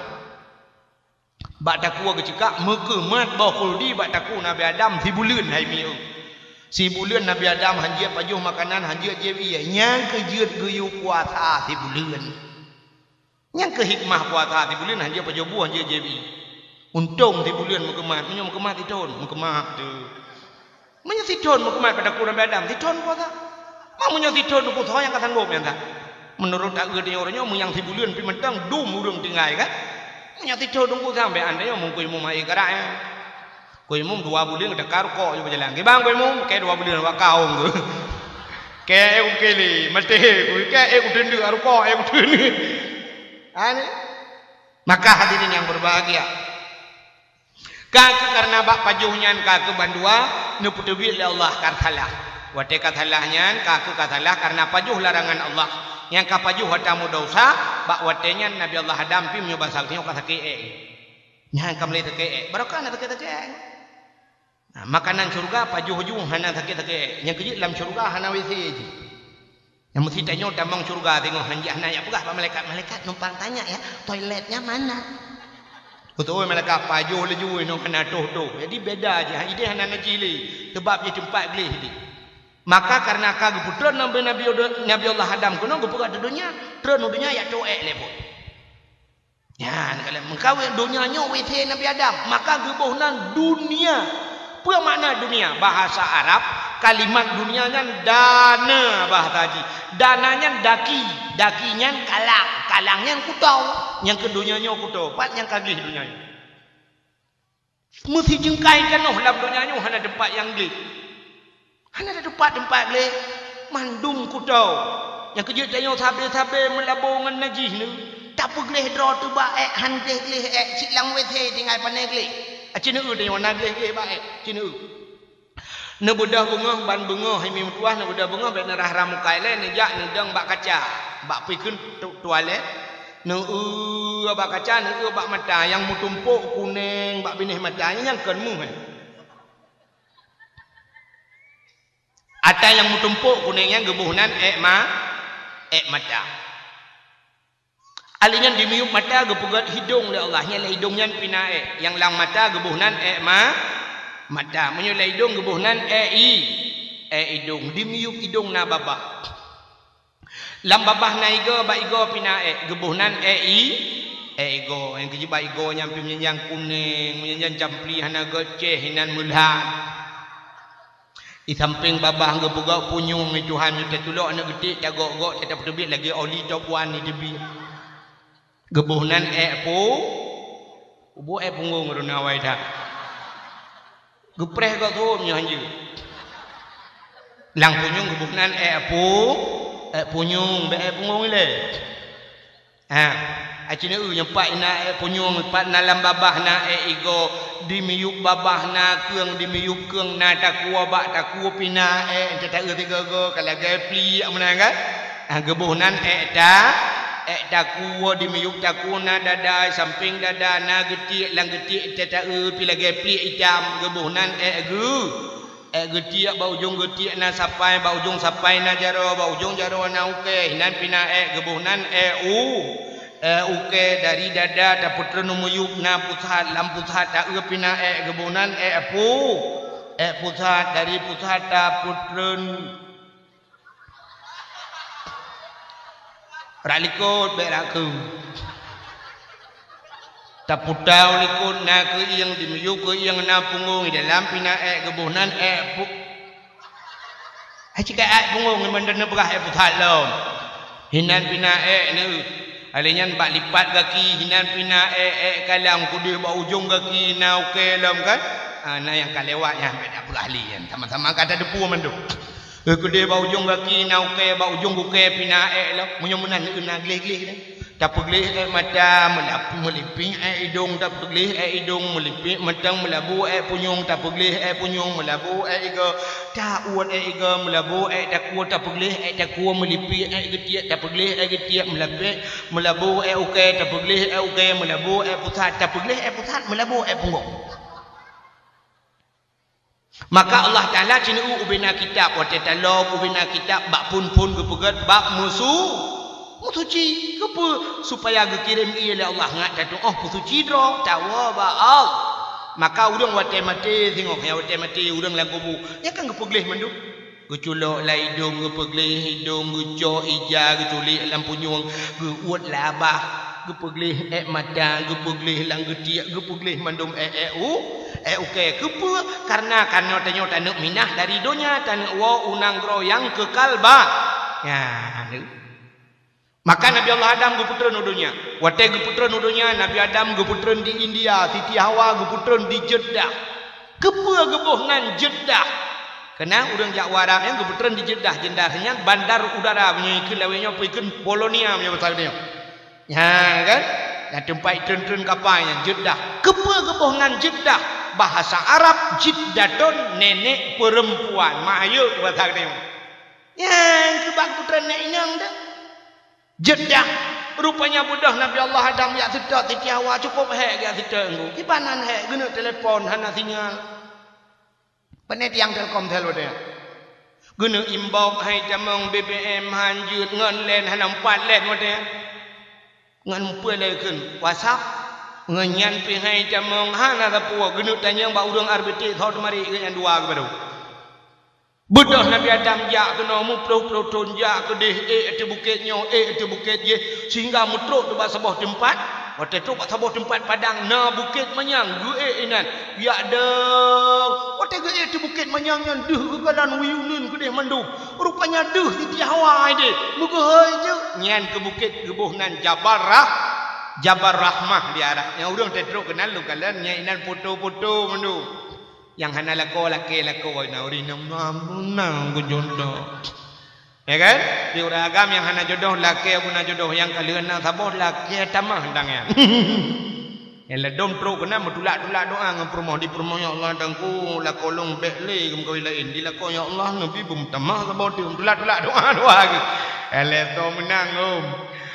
Bak takue geuceukak, meukeumat boh khuldi bak takue Nabi Adam sibuleuen hai mieu. Sibuleuen Nabi Adam hanjeuet pajoh makanan, hanjeuet jieb ié. Nyang keuh jeuet geuyue puasa sibuleuen. Nyang keuh hikmah puasa sibuleuen hanjeuet pajoh bu, hanjeuet jieb ié. Untông sibuleuen meukeumat, meunyoe meukeumat sithon, meukeumat teuh. Meunyoe sithon meukeumat bak takue Nabi Adam, sithon puasa. Ma meunyoe sithon teungku soe nyang ka sanggob nyan that? Meunurot taeu tanyoe uroe nyoe meunyoe sibuleuen pih mantong dum ureueng tinggai kan? Meunyoe sithon teungku sampoe an tanyoe meungkui mum hai karai. Kui mum dua buleuen geutakar rukok ju beujalan. Gibang kui mum, kée dua buleuen wak kaong tu. Kée ék ukele, maté kui, kée ék uteundeuk rukok, ék uteundeuk. Ani. Maka hadirin yang berbahagia, ka keuh kareuna bak pajoh nyan ka keuh bandua neupeuteubiet lé Allah ka salah. Watée ka salah nyan ka keuh ka salah kareuna pajoh larangan Allah. Nyang ka pajoh atra meudesya, bak watée nyan Nabi Allah Adam pih meunyoe basa geutanyoe ka sakét ék. Nyan ka mulai sakét ék. Barokah na sakét-sakét ék. Nah, makanan syeuruga pajoh ju hana sakét-sakét ék. Nyang keujeuet lam syeuruga hana WC jih. Nyang meusti tanyoe tamong syeuruga teungoh hanjeuet hana jak peugah bak malaikat, "Malaikat numpang tanya ya, toiletnya mana?" Beutôi malaikat pajoh laju inoe hana toh-toh. Jadi beda je, ideh hana najih lé. Sebab jih teumpat gleh ideh. Maka karena ka geupeutreun Nabi, Nabi, Nabi Allah Adam keunoe geupeugah di donya, treun u donya jak toh ék lé buet. Nyan, kalau meukawen donya nyoe W C Nabi Adam, maka geuboh nan dunia. Peue makna dunia? Bahasa Arab, kalimat dunia nyan dana bahasa jih. Dana nyan daki, daki nyan kalang, kalang nyan kuto. Nyang keu donya nyoe kuto, pat nyang ka gleh donya nyoe. Meusijeungkai tanoh lam donya nyoe hana teumpat nyang gleh. Hana teumpat-teumpat gleh, mandum kuto. Nyang keujeuet tanyoe sabe-sabe meulabo ngon najih nyoe. Tapeugleh droe teuh bak ék, han gleh-gleh ék, cit lam W C tinggai pane gleh. Aci neu tanyoe na gleh-gleh bak ék, ci neu. Neubeudôh beungoh ban beungoh, hai meutuah neubeudôh beungoh, bék neurah-rah muka ilée, neujak neudong bak kaca, bak peue kheun tu-, tualét. Neueu bak kaca, neueu bak mata, nyang meutumpok kuneng bak binéh mata, nyan kon meuh. Ata nyang meutumpok kuneng nyan geuboh nan ék ma-, ék mata. Ali nyan di miyueb mata geupeugét hidong lé Allah, nyan lam hidong nyan pih na ék. Nyang lam mata geuboh nan ék ma-, mata. Meunyoe lam hidong geuboh nan ék i-, ék idong. Di miyueb idong na babah. Lam babah na igoe, bak igoe pih na ék, geuboh nan ék i-, ék igoe. Nyang keujeuet bak igoe nyan pih meunyan kuneng, meunyan campli hana geucéh, inan meulhan. Di sampéng babah geupeugét punyueng, i Tuhan, nyoe tatulok aneuk geutik, tagok-gok, tapeuteubiet lagée oli top one di teubiet. Geuboh nan ék pu-, uboh ék punggong runa awai that. Geupreh gok thon nyoe hanjeuet. Lam punyueng geuboh nan ék pu-, ék punyueng, bék ék punggong ilée. Ha, aci neu nyang pat na ék punyueng, pat na lam babah na ék igoe, di miyueb babah na keueng, di miyueb keueng na takue, bak takue pih na ék, tataeu sigoe-goe ka lagée pliek meunan kan? Ha, geuboh nan ék ta-, ék takue, di miyueb takue na dada, sampéng dada na geutiek, lam geutiek tataeu pih lagée pliek itam, geuboh nan ék geu-, ék geutiek, bak ujong geutiek na sapai, bak ujong sapai na jaroe, bak ujong jaroe na ukée, inan pih na ék, geuboh nan ék u-, ék ukée. Dari dada tapeutreun u miyueb na pusat, lam pusat taeu pih na ék, geuboh nan ék pu-, ék pusat, dari pusat tapeutreun Rak likot bék rak keu. Taputa u likot na keuieng, di miyueb keuieng na punggong, di dalam pih na ék, geuboh nan ék pu-, hai cit ka ék punggong, ngon mandum neupeugah ék pusat lom. Hinan pih na ék neu. Alé nyan bak lipat gaki, hinan pih na ék, ék kalang, keudeh bak ujong gaki na ukée lom kan. Ha, na nyang ka lewat nyan bék tapeugah lé nyan. Sama-sama ka tateupeue mandum. Keudeh bak ujong gaki na ukée, bak ujong ukée pih na ék lom. Meunyoe meunan na gleh-gleh nyan. Tapeugleh ék mata, meulap-, meulipek ék idong, tapeugleh ék idong, meulipek mantong, meulabo ék punyueng, tapeugleh ék punyueng, meulabo ék igoe, tauet ék igoe, meulabo ék takue, tapeugleh ék takue, meulipek ék geutiek, tapeugleh ék geutiek, meulabek, meulabo ék ukée, tapeugleh ék ukée, meulabo ék pusat, tapeugleh ék pusat, meulabo ék punggong. Maka Allah Taala ci neu ubena kitab, watée talom ubena kitab bak phon-phon geupeugét bak meusu-, meusuci. Keupeue? Supaya geukirém ie lé Allah ngat tatuoh peusuci droe, tawoe bak Allah. Maka ureuëng watée maté singoh, nyang watée maté ureuëng lam kubu, nyan kan geupeugleh mandum. Geuculok lam idong, geupeugleh idong, geucok ija, geuculek lam punyueng, geuuet lam babah, geupeugleh ék mata, geupeugleh lam geutiek, geupeugleh mandum ék-ék u-, ék ukée. Keupeue? Karena, karena tanyoe taneuk minah dari donya, taneuk woe u nanggroe nyang keukal ba-, nyan. Maka Nabi Allah Adam geupeutreun u donya. Watée geupeutreun u donya, Nabi Adam geupeutreun di India, Siti Hawa geupeutreun di Jeddah. Keupeue geuboh nan Jeddah? Keunan ureuëng jak u Arab nyan geupeutreun di Jeddah. Jeddah nyan bandar udara, meunyoe ikheun lawét nyoe, peue ikheun Polonia meunyoe basa geutanyoe. Nyan kan? Dan teumpat treun-treun kapai nyan Jeddah. Keupeue geuboh nan Jeddah? Bahasa Arab jiddatun, nenek perempuan. Mak ayeuek basa geutanyoe. Nyan keuh bak geupeutreun nyan inong tu. Jeddah. Rupanya beudôh Nabi Allah Adam jak seutôt Siti Hawa, cukôp hék jak seutôt ngon. Kiban nan hék, geuneuk telepon hana sinyal. Pane tiang Telkomsel watée nyan. Geuneuk inbox hai tamong B B M han jeuet ngon line hana empat line watée nyan. Ngon peue lé kheun WhatsApp, ngon nyan pih hai tamong hana sapeue, geuneuk tanyong bak ureuëng R B T tho teumari geuh nyan dua geuh barô. Beudôh Nabi Adam jak keunoe meuploh-ploh thon jak keudeh ék ateueh bukét nyoe, ék ateueh bukét jéh, sehingga meutrok teuh bak saboh teumpat. Watée trok bak saboh teumpat padang na bukét manyang geuék inan. Jak dong. Watée geuék ateueh bukét manyang nyan deuh geukalon wiyuneuen keudeh mandum. Rupanya deuh Siti Hawa ideh. Meugeuhôi jeuet. Nyan keu bukét geuboh nan Jabal Rah-, Jabal Rahmah di Arab. Nyang ureuëng teutrok keunan lôn kalon nyan inan foto-foto mandum. Nyang hana lakoe lakée lakoe na ureuëng nyang na geujodoh. Ya kan? Di ureuëng agam nyang hana jodoh lakée guna jodoh nyang ka lheueh na saboh lakée tamah dang nyan. Nyang ladom trok keunan meutulak-tulak doa ngon peurumoh di peurumoh, "Ya Allah, Teungku, lakoe lôn bék lé geumeukawen laén. Di lakoe, ya Allah, neubi beumeutamah saboh teuk." Meutulak-tulak doa, doa geuh. Eleh to meunang, om.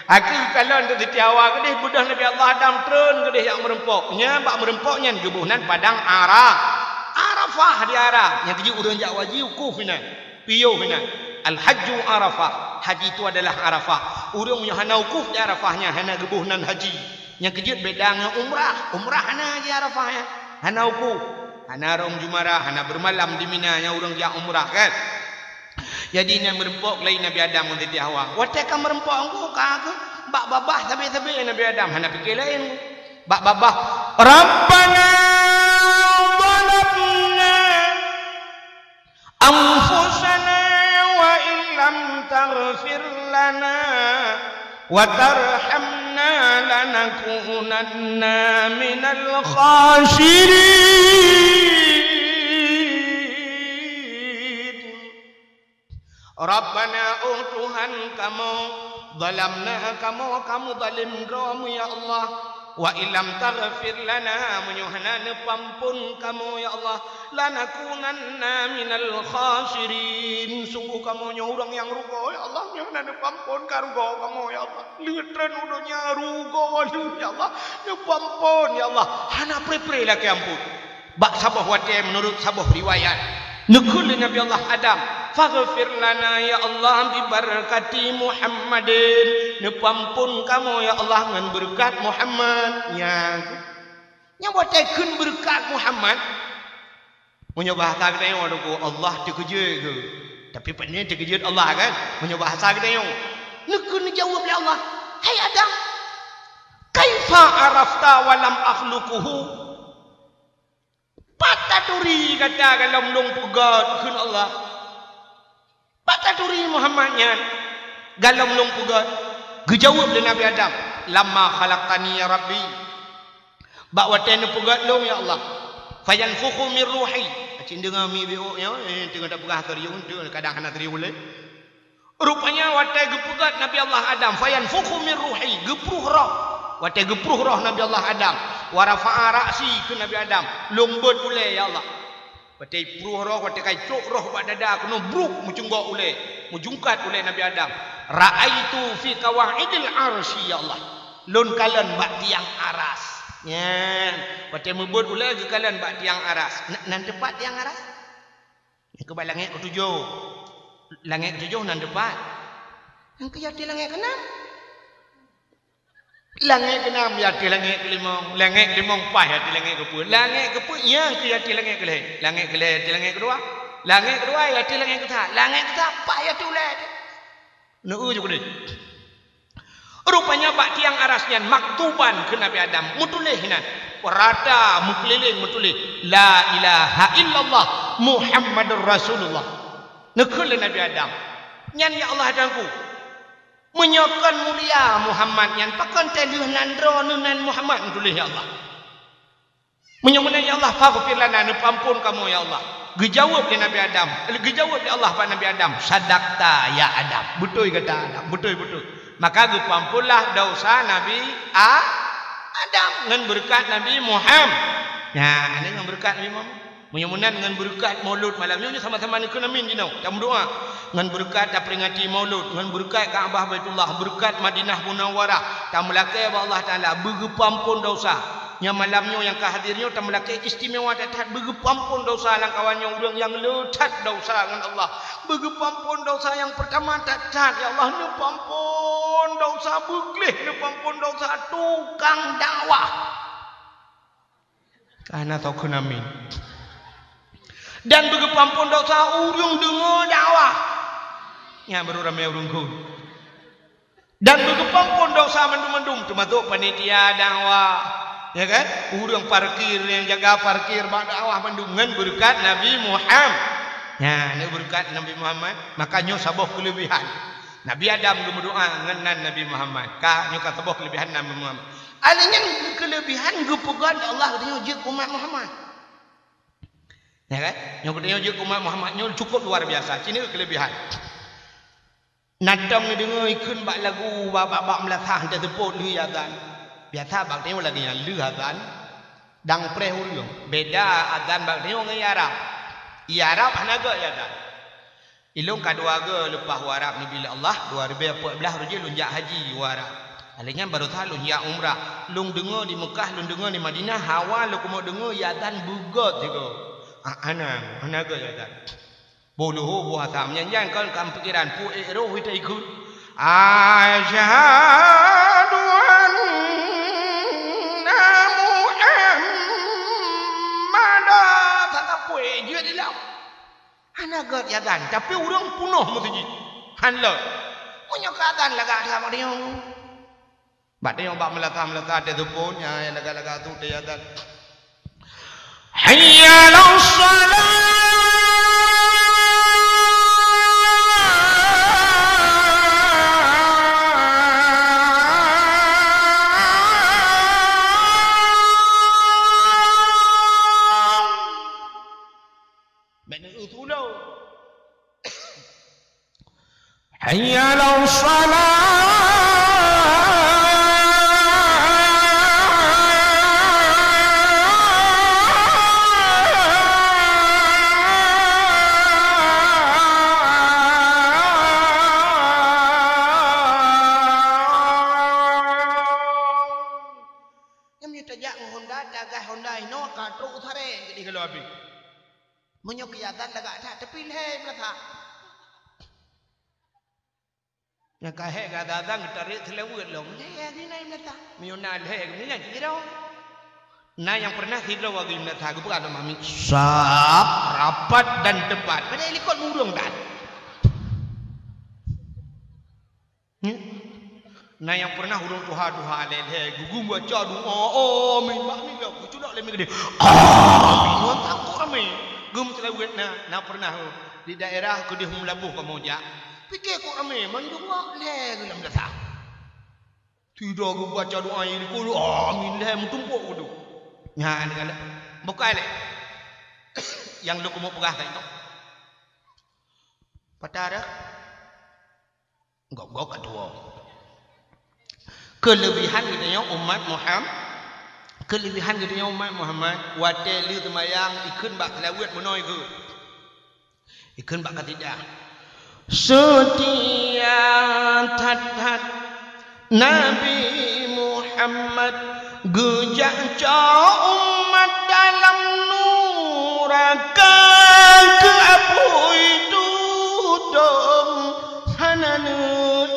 Akhé kalon teuh Siti Hawa keudeh beudôh Nabi Allah Adam treun keudeh jak meurumpok. Nyan bak meurumpok nyan geuboh nan padang Ara-, Arafah di Arab. Nyang keujeuet ureuëng jak haji wukuf inan. Piôh inan. Al-hajju Arafah. Haji itu adalah Arafah. Ureuëng meunyoe hana wukuf di Arafah nyan hana geuboh nan haji. Nyang keujeuet beda ngon umrah. Umrah hana haji Arafah nyan. Hana wukuf. Hana rhom jumarah, hana beumalam di Mina nyang ureuëng jak umrah kan. Jadi, na meurumpok lé Nabi Adam ngon Siti Hawa. Watée ka meurumpok ngon ka keuh, bak babah sabe-sabe Nabi Adam, hana pike laén. Bak babah, "Rabbana zalamna anfusana wa illam taghfir lana wa tarhamna lanakunanna minal khasirin." Rabbana, oh Tuhan kamoe, zalamna kamoe, kamoe zalim droe mu, ya Allah. Wa illam taghfir lana, meunyoe hana neupeuampon kamoe, ya Allah, lanakunanna minal khasirin. Sungguh kamoe nyoe ureuëng nyang rugoe, ya Allah, meunyoe hana neupeuampon ka rugoe kamoe, ya Allah. Leutrön u donya rugoe lheueh, ya Allah. Neupeuampon, ya Allah. Hana pre-pre lakée ampon. Bak saboh watée meunurot saboh riwayat, neukheun lé Nabi Allah Adam, "Faghfir lana ya Allah bi barakati Muhammadin." Neupeuampon kamoe ya Allah ngon beureukat Muhammad. Nyan, nyan watée kheun beureukat Muhammad. Meunyoe bahasa geutanyoe, Allah teukeujot keu. Tapi pane teukeujot Allah kan? Meunyoe bahasa geutanyoe, neukheun neujaweueb lé Allah, "Hai Adam, kaifa arafta wa lam akhluquhu?" Pat taturi gata galom lôn peugét, kheun Allah. Pat taturi Muhammad nyan galom lôn peugét. Geujaweueb lé Nabi Adam, "Lamma khalaqtani ya Rabbi." Bak watée neupeugét lôn, ya Allah. "Fayanfukhu min ruhi." Acin deungoe mi biôk nyoe, eh, teungoh tapeugah serius, kadang hana serius lé. Rupanya watée geupeugét Nabi Allah Adam, "Fayanfukhu min ruhi," geupruh roh. Watée geupruh roh Nabi Allah Adam, "Wa rafa'a ra'si," kheun Nabi Adam, "Lôn beuet ulée, ya Allah." Watée pruh roh, watée ka icok roh bak dada, keunoe bruk meucunggok ulée, meujungkat ulée Nabi Adam. "Ra'aitu fi qawaidil arsy, ya Allah." Lôn kalon bak tiang aras. Nyan, watée meubeuet ulée geukalon bak tiang aras. Na-, nan teupat tiang aras? Nyang keu bak langét keutujoh. Langét keutujoh nan teupat. Nyang keu ateueh langét keunam. Langét keunam ateueh langét keulimong. Langét keulimong paih ateueh langét keupeuet. Langét keupeuet nyang keu ateueh langét keulhée. Langét keulhée ateueh langét keudua. Langét keudua ateueh langét keusat. Langét keusat paih ateueh ulée. Neu-eu ju keudeh. Rupanya bak tiang aras nyan maktuban keu Nabi Adam, meutuléh inan. Rata meukeulileng meutuléh, "La ilaha illallah Muhammadur Rasulullah." Neukheun lé Nabi Adam, "Nyan ya Allah Tuhanku, meunyoe kon mulia Muhammad nyan, pakon teuh lheueh nan droeneuh nan Muhammad meutuléh ya Allah?" "Meunyoe meunan ya Allah, faghfir lana, neupeuampon kamoe ya Allah." Geujaweueb lé Nabi Adam, geujaweueb lé Allah bak Nabi Adam, "Sadaqta ya Adam." Beutôi gata Adam, beutôi-beutôi. Maka geupeuamponlah desya Nabi A-, Adam ngon beureukat Nabi Muham-, nah, ngon beureukat Nabi Muhammad. Meunyoe meunan ngon beureukat Maulud malam nyoe, sama-sama neukheun amin jinoe. Tameudoa. Ngon beureukat taperingati Maulud, ngon beureukat Ka'bah Baitullah, beureukat Madinah Munawwarah, tameulakée bak Allah Taala beugeupeuampon desya. Nyang malam nyoe nyang ka hadir nyoe tameulakée istimewa that-that, beugeupeuampon desya lamkawan nyoe ureuëng nyang le that desya ngon Allah. Beugeupeuampon desya nyang peurtama that-that, ya Allah, neupeuampon desya, beugleh neupeuampon desya tukang dakwah. Ka na soe kheun amin. Dan beugeupeuampon desya ureuëng deungoe dakwah. Nyan baru ramé ureuëng kheun. Dan beugeupeuampon desya mandum-mandum, teumasok panitia dakwah. Ya kan? Ureuëng parkir, nyang jaga parkir bak dakwah mandum ngon beureukat Nabi Muhammad. Nyan, ngon beureukat Nabi Muhammad, maka nyoe saboh keuleubihan. Nabi Adam geumeudoá ngon nan Nabi Muhammad. Ka, nyoe ka saboh keuleubihan Nabi Muhammad. Alèh nyan keuleubihan geupeugah lé Allah geutanyoe jeuet umat Muhammad. Ya kan? Nyoe geutanyoe jeuet umat Muhammad nyoe cukup luar biasa. Cit nyoe keuleubihan. Na tom neudeungoe ikheun bak lagu bak, bak, bak meulasah teuseupôt lheueh azan. Biasa bak tanyoe lagèe nyan lheueh azan dang preh ureuëng. Beda azan bak tanyoe ngon i Arab. I Arab hana göt azan. Ilôn ka dua goe leupah u Arab neubi lé Allah, dua ribèe peuet blaih uroe jih lôn jak haji u Arab. Alèh nyan baroesa lôn jak umrah. Lôn deungoe di Meukah, lôn deungoe di Madinah, hawa lôn keumeung deungoe azan beugöt sigoe. Ah, hana, hana göt azan. Boh leuhô boh asam nyan, nyan kon lam pikeran, peue ék roh ita ikheun. Asyhadu anna Muhammadan. Saka peue jeuet di lam. Hana göt azan, tapi ureuëng peunoh meuseujid. Han lom. Meunyoe ka azan lagak that bak tanyoe. Bak tanyoe bak meulasah-meulasah teuseupôt, nyan lagak-lagak tu teuazan. Hayya 'alas shalah. Bèk neueu tulông. Hayya 'alas shalah. Nyan meunyoe tajak ngon honda, tagah honda inoe ka trok u sareng keudeh galoe abéh. Meunyoe keu azan lagak that, tapi lhèe meulasah. Nyang ka hék gata-gata geutarek seulaweuet lom. Lhèe geuh na meulasah. Meunyoe na lhèe geuh nyan cit droe. Na nyang pernah sidroe geuh meulasah geupeugah lom amin. Sab, rapat dan tepat. Padahai likot ureueng that. Nyoe. Na nyang pernah ureueng tuha-tuha lhèe-lhèe geugueng baca doa, amin, bak mila, geuculok lé mi keudeh. Amin, ngon takot ramé. Geumeuseulaweuet na, na pernah, oh, di daerah keudeh Meulaboh kamoe jak. Pike kok ramé, mandum lhèe geuh lam dasar. Sidroe geubaca doa nyang dikulu, amin, lhèe meutumpok geuduek. Nyan, bukai lé. Nyang lôn keumeung peugah tadi tu. Patah dah. Gob-gob ka tuwoe. Keuleubihan geutanyoe umat Muham-, keuleubihan geutanyoe umat Muhammad, watèe lheueh seumayang, ikheun bak seulaweuet meunoe ikheun. Ikheun bak kasidah. Seutia that-that Nabi Muhammad geujak cok umat dalam nuraka, keu apui tudong hana neuingat.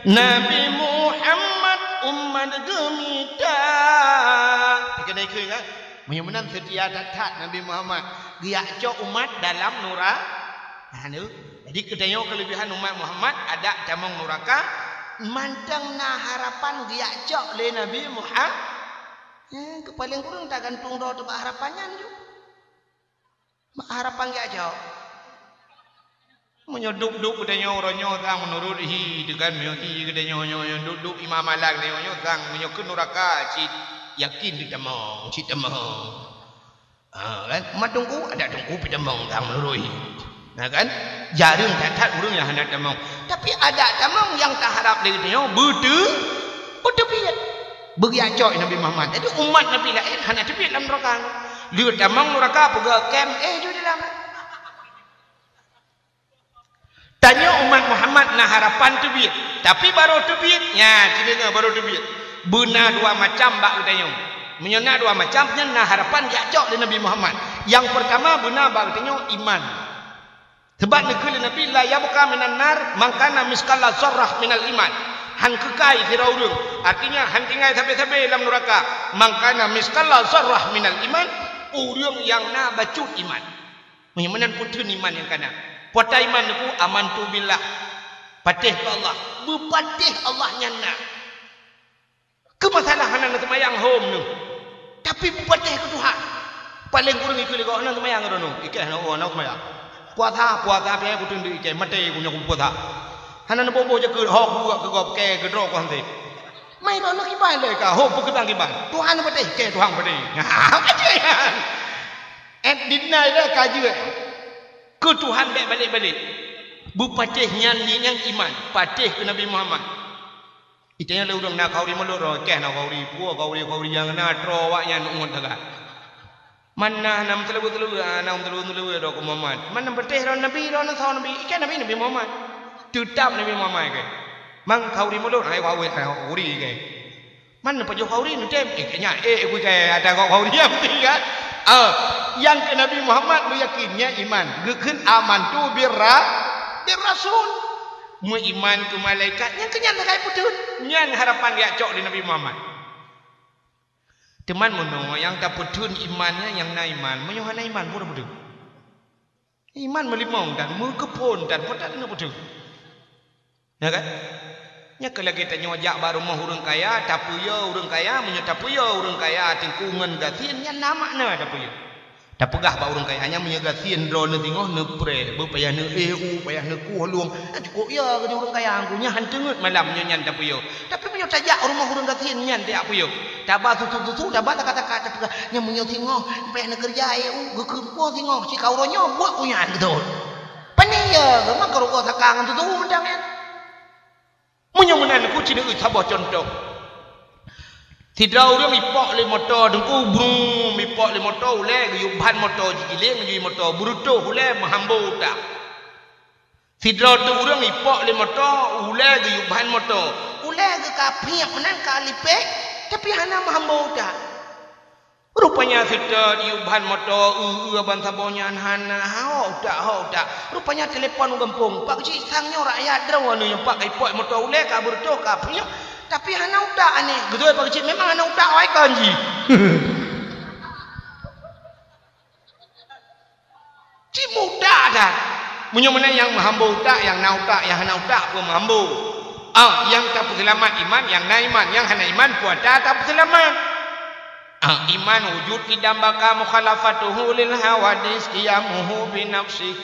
Nabi Muhammad umat geumita. Keuneuk ikheun kan? Meunyoe meunan seutia that-that Nabi Muhammad geujak cok umat dalam nura-, hana. Jadi, geutanyoe keuleubihan umat Muhammad adak tamong nuraka, mantong na harapan geujak cok lé Nabi Muhammad. Eh, keu paleng kureueng tagantung droe teuh bak harapan nyan ju. Bak harapan geujak cok. Meunyoe duek-duek geutanyoe uroe nyoe sang meunurot hi, teukan meunyoe hi geutanyoe nyoe, nyoe duek-duek imam malam geutanyoe nyoe sang meunyoe keu nuraka cit yakin ditamong, cit tamong. Ha, kan? Mat teungku, adak teungku pih tamong sang meunurot hi. Nah, kan? Jareueng that-that ureueng nyang hana tamong. Tapi adak tamong nyang taharap lé geutanyoe beuteu-, beuteubiet. Beugeuyak cok Nabi Muhammad. Jadi umat Nabi laén hana teubiet lam nuraka. Lheueh tamong nuraka peugah kem, eh, jeuet dalam. Tanyoe umat Muhammad na harapan teubiet, tapi barô teubiet, nya, ci deungoe barô teubiet. Beuna dua macam bak geutanyoe. Meunyoe na dua macam, nyan na harapan jak cok lé Nabi Muhammad. Nyang peurtama beuna bak geutanyoe iman. Sabab neukheun lé Nabi, "La yabqa minan nar man kana misqala zarrah minal iman." Han keukai sidroe ureuëng, artinya han tinggai sabe-sabe lam nuraka. "Man kana misqala zarrah minal iman", ureuëng nyang na bacut iman. Meunyoe meunan peue theun iman nyang kana? Peue ata iman Teungku? "Amantu billah", patéh keu Allah. Beupatéh Allah nyan na. Keu masalah hana neuseumayang hom neuh, tapi beupatéh keu Tuhan. Paleng kureueng ikeu lé gob hana seumayang droeneuh, ikeh hana, oh, hana seumayang. Puasa, puasa pih kuteun deuh ikeh, maté ku nyoe kupuasa. Hana neuboh-boh jakeuet, ho kubuet keu gob, keu droe ku han sép. Mai droeneuh kiban lé ka, ho peukeudang kiban. Tuhan neupatéh, keu Tuhan patéh. Ha, patéh nyan. Eh, dinai lé ka jeuet. Keu Tuhan bèk balek-balek. Beupatéh nyan, nyan iman, patéh keu Nabi Muhammad. Itanya lé ureuëng na khauri mulod, roh keh na khauri, puwoe khauri, khauri nyang na troh awaknyan ungon taga. Man na nam teuleuwe-teuleuwe, na nam teuleuwe-teuleuwe droe keu Muhammad. Man na beutéh droe Nabi, droe na sawa Nabi, ikeh Nabi, Nabi Muhammad. Teutap Nabi Muhammad keh. Man khauri mulod, hai khauri, hai khauri keh. Man na pajoh khauri neutem, eh, keh nyan, eh, kui keh, ada kok khauri nyang penting kan? Ah, nyang keu Nabi Muhammad meuyakin, nyan iman. Geukheun amantu birra-, birrasul. Meuiman keu malaikat, nyang keu nyan sagai peutheun. Nyan harapan geujak cok lé Nabi Muhammad. Teuma meunoe nyang tapeutheun iman nyan nyang na iman, meunyoe hana iman, peue tapeutheun? Iman meulimong dan meukeuphon dan peue tapeutheun? Ya kan? Nyan keuh lagèe tanyoe jak bak rumoh ureuëng kaya, tapeuyö ureuëng kaya, meunyoe tapeuyö ureuëng kaya teungku ngon gasien, nyan na makna tapeuyö. Tapeugah bak ureuëng kaya nyan, meunyoe gasien droeneuh singoh neupreh, beu payah neuéh u, payah neukueh lueng. Cukôp ya keu ureuëng kaya, nyan han teungeut malam nyoe nyan tapeuyö. Tapi meunyoe tajak u rumoh ureuëng gasien nyan tajak peuyö, taba susu-susu, taba taka-taka, tapeugah, nyan meunyoe singoh payah neukeureuja éh u, geukheun po singoh, si ka uroe nyoe buet ku nyan beutôi. Pane ya, geumang keureukoh saka ngon susu mantong nyan. Meunyoe meunan, ku ci neueu saboh cuntoh. Sidroe ureuëng ipok lé moto, Teungku, brum, ipok lé moto, ulèe geuyue ban moto, jigiléng geuyue moto, beureutoh ulèe meuhambo utak. Sidroe teuk ureuëng ipok lé moto, ulèe geuyue ban moto, ulèe geuh ka phiek meunan ka lipék, tapi hana meuhambo utak. Rupanya seutôt yue ban moto, eu-eu ban saboh nyan hana, ho utak, ho utak. Rupanya telepon u gampông, "Pak Keuchik, sang nyoe rakyat droeneuh nyang pat ka ipok moto ulèe ka beureutoh ka phiek, tapi hana utak aneh." Geutôi Pak Keuchik, "Memang hana utak, oi kon jih." Cit mudah that. Meunyoe meunan nyang meuhambo utak, nyang na utak, nyang hana utak peue meuhambo. Ah, nyang tapeuseulamat iman, nyang na iman, nyang hana iman peue ata tapeuseulamat. Ah, iman wujud qidam baqa mukhalafatuhu lil hawadis qiyamuhu bi nafsi.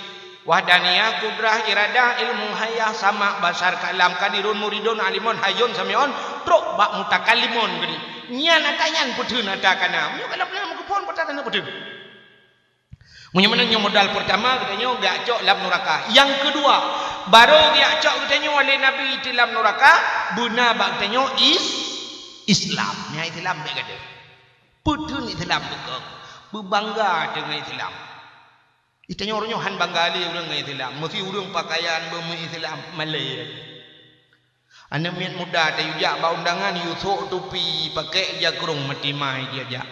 Wahdaniyah, qudrah, iradah, ilmu, hayah, sama, basar, kalam, qadirun, muridun, alimun, hayyun, sami'un, trok bak mutakallimun geuh. Nyan ata nyan peutheun ata kana. Meunyoe kana peutheun meukeupon peutheun ata kana peutheun. Meunyoe meunan nyoe modal peurtama geutanyoe geujak cok lam nuraka. Nyang keudua, barô geujak cok geutanyoe lé Nabi di lam nuraka, beuna bak geutanyoe is-, Islam. Nyan Islam bèk gadôh. Peutheun Islam beukong. Beubangga teungoh Islam. Geutanyoe uroe nyoe han bangga lé ureuëng ngon Islam. Meusi ureuëng pakaian beumeu-Islam malèe. Aneuk miet muda tayue jak bak undangan, yue sôk tupi, pakèk jakrong, maté mai jijak.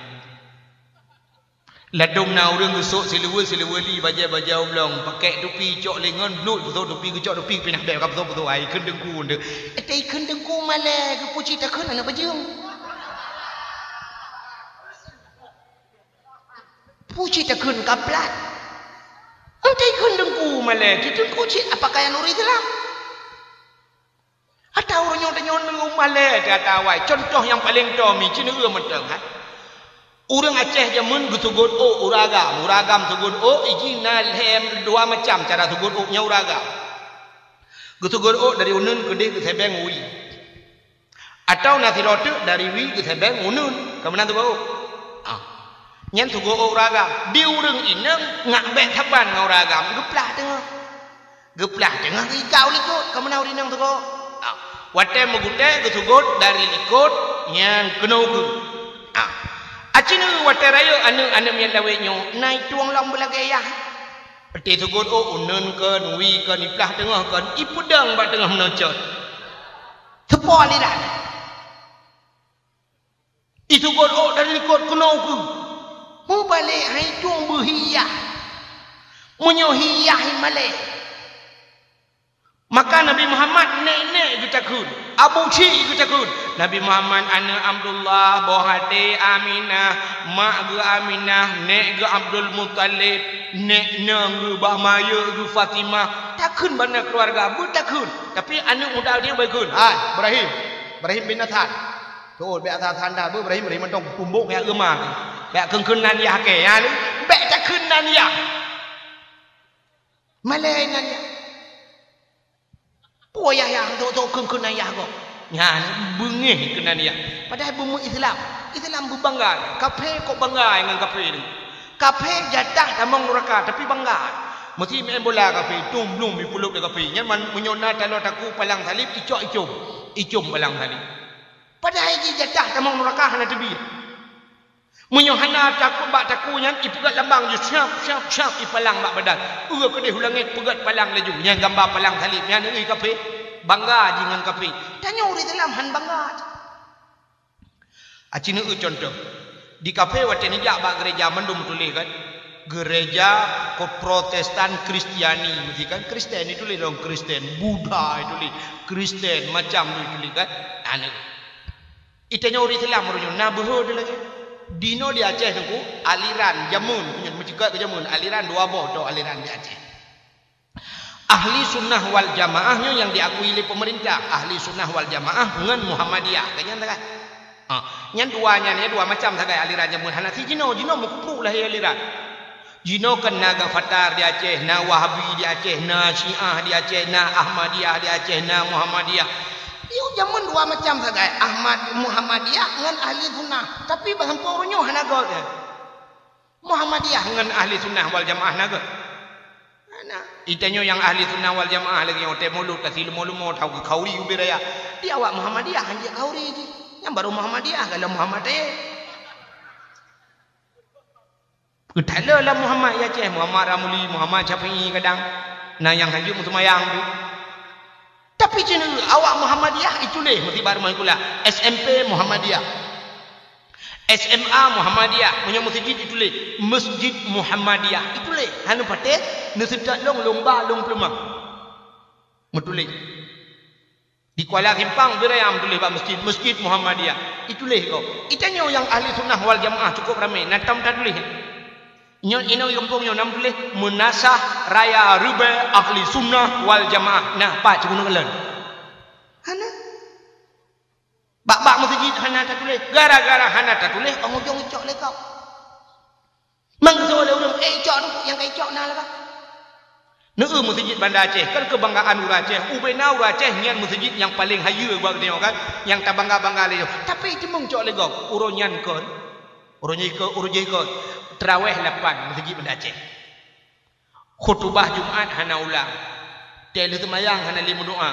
Ladôm na ureuëng geusôk siluweue, siluweue li, bajèe-bajèe oblong, pakèk tupi, cok lingon, bluet, geusôk tupi, geucok tupi, pinah bèk ka peusôk-peusôk, ai kheun teungku nyan. Ata kheun teungku malèe, geupeucit takheun aneuk bajeueng. Peucit takheun kaplat. Ata kheun teungku malèe, teungku cit apa kaya nuri Islam. Ata ureuëng nyoe tanyoe neu malèe teuh ata awai. Cuntoh nyang paleng tô mi, ci neueu mantong, ha. Ureuëng Aceh jameun geuseugot ôk ureuëng agam. Ureuëng agam seugot ôk, iji na lhèe dua macam cara seugot ôk nyan ureuëng agam. Geuseugot ôk dari uneun keudeh geusèbèng wie. Atawa na sidroe teuk dari wie geusèbèng uneun, ka meunan seugot ôk. Ah. Nyan seugot ôk ureuëng agam. Di ureuëng inong ngak bèk saban ngon ureuëng agam, geuplah teungoh. Geuplah teungoh geuikau likot, ka meunan ureuëng inong seugot. Ah, watèe meugutèe geuseugot dari likot nyang keunoe geuh. Ah, aci neu watèe rayeuk aneuk-aneuk miet lawét nyoe na itueng lom beulagèe yah. Peuti seugot ôk uneun kon, wie kon, iplah teungoh kon, ipeudong bak teungoh meunoe cot. Teupo aliran. Isugôt ôk dari likôt keunoe keuh. Mubalek hai tueng beuhiyah. Meunyoe hiyah malée. Maka Nabi Muhammad nék-nék geutakheun, Abu Syik geutakheun. Nabi Muhammad aneuëk Abdullah, boh até Aminah, mak geuh Aminah, nék geuh Abdul Muthalib, nék nang geuh bah mayeuek geuh Fatimah. Takheun bak na keuluwarga, beutakheun. Tapi aneuëk muda nyan beutakheun. Hai, Ibrahim. Ibrahim bin Adham. Tuh, bèk asai-asai dah, beuh Ibrahim, Ibrahim mantong tumbok nyang euma. Bèk kheun-kheun nan yah kèe, ya, bèk takheun nan yah. Malèe nan yah. Peue yah, yah, tho-tho kheun-kheun nan yah gob. Nyan, beungéh keu nan yah. Padahai bumoe Islam. Islam beubangga. Kafé kok bangga ngon kafé nyoe. Kafé jatah tamong nuraka, tapi bangga. Meusi main bola kafé, tum blum jipulop lé kafé. Nyan man-, meunyoe na taloe takue palang saleb, icok icom. Icom palang saleb. Padahai jih jatah tamong nuraka hana teubiet. Meunyoe hana takue bak takue nyan, ipeugét lambang jih, siap, siap, siap, ipalang bak badan. Uroe keudeh u langét peugét palang laju. Nyan gamba palang saleb, nyan ngon kafé. Bangga jih ngon kafé. Tanyoe ureuëng Islam han bangga. Aci neueu contoh. Di kafé watèe neujak bak gereja mandum tuléh kan. Gereja ko-, Protestan Kristiani, meusti kan Kristen ituléh dong Kristen, Buddha ituléh, Kristen macam tu ituléh kan. Anu. Itanyoe ureuëng Islam ureuëng nyoe na beuhe lagèe. Dinoe di Aceh nyoe aliran jameun, nyoe meuceukat keu jameun, aliran dua boh do aliran di Aceh. Ahli Sunnah wal Jamaah nyoe nyang diakui lé pemerintah, Ahli Sunnah wal Jamaah ngon Muhammadiyah, kan nyan sagai. Ha, nyan dua nyan ya, dua macam sagai aliran jameun hana si jinoe, jinoe meukubru lahé aliran. Jinoe kan na Gafatar di Aceh, na Wahabi di Aceh, na Syiah di Aceh, na Ahmadiyah di Aceh, na Muhammadiyah. Yôh jameun dua macam sagai, Ahmad, Muhammadiyah ngon Ahli Sunnah. Tapi bak sampoe uroe nyoe hana göt. Muhammadiyah ngon Ahli Sunnah wal Jamaah na göt. Hana. Itanyoe nyang Ahli Sunnah wal Jamaah lagèe nyoe teuh mulod ka silumo-lumo tau keu khauri ubé raya. Di awak Muhammadiyah hanjeuet khauri jih. Nyang barô Muhammadiyah galom Muhammad tayé. Peutaloe lam Muhammad ya Aceh, Muhammad Ramli, Muhammad Syafi'i kadang. Na nyang hanjeuet meuseumayang tu. Tapi cina awak Muhammadiyah ituléh meusibar meuhikula S M P Muhammadiyah. S M A Muhammadiyah, meunyoe meuseujid ituléh Masjid Muhammadiyah. Ituléh, hana patéh, neuseutat lông, lông ba, lông peuleumah. Meutuléh. Di Kuala Simpang, Birayam tuléh bak masjid, Masjid Muhammadiyah. Ituléh gob. Itanyoe nyang Ahli Sunnah wal Jamaah cukup ramé, na tam tatuléh. Nyoe inoe gampông nyoe nam tuléh, Meunasah Raya Reubaih Ahli Sunnah wal Jamaah. Nah, pat ceugunoe lôn. Hana. Bak-bak meuseujid hana tatuléh. Gara-gara hana tatuléh, ujong-ujong icok lé gob. Mangkeusô lé ureuëng, eh, icok tu, nyang ka icok na lagak. Neu meuseujid Banda Aceh, kan keubanggaan ureuëng Aceh. Ubé na ureuëng Aceh nyan meuseujid nyang paleng hayeue bak geutanyoe kan, nyang tabangga-bangga lé nyoe. Tapi teumeung cok lé gob, uroe nyan kon. Uroe nyoe kon, uroe jih kon. Teurawéh lapan meuseujid Banda Aceh. Khutubah Jumat hana ulang. Tée lheueh seumayang hana lé meudoá.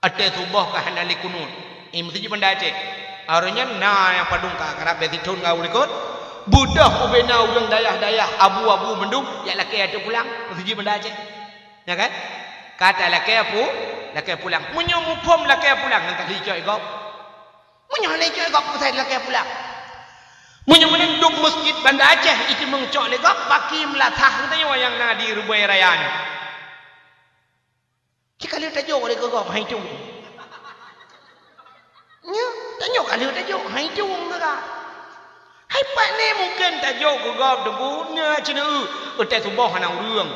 Watée suboh ka hana lé kunut. Eh, meuseujid Banda Aceh. Uroe nyan na nyang padum ka karab bak sithon ngon likot. Beudôh ubé na ureuëng dayah-dayah abu-abu mandum jak lakée ateueh pulang. Meuseujid Banda Aceh. Ya kan? Ka talakée apu, lakée pulang. Meunyoe muphom lakée pulang, nyan ka lheueh icok lé gob. Meunyoe lé icok lé gob, peue sai lakée pulang. Meunyoe meunan dum meuseujid Banda Aceh, iteumeung cok lé gob, baki meulasah geutanyoe nyang na di Reubaih Raya nyoe. Cit ka lheueh tajok lé keu gob, hai tueng. Nyoe, tanyoe ka lheueh tajok, hai tueng teuka. Hai pat ni mungken tajok keu gob teungku, na cina eu, watée suboh hana ureuëng.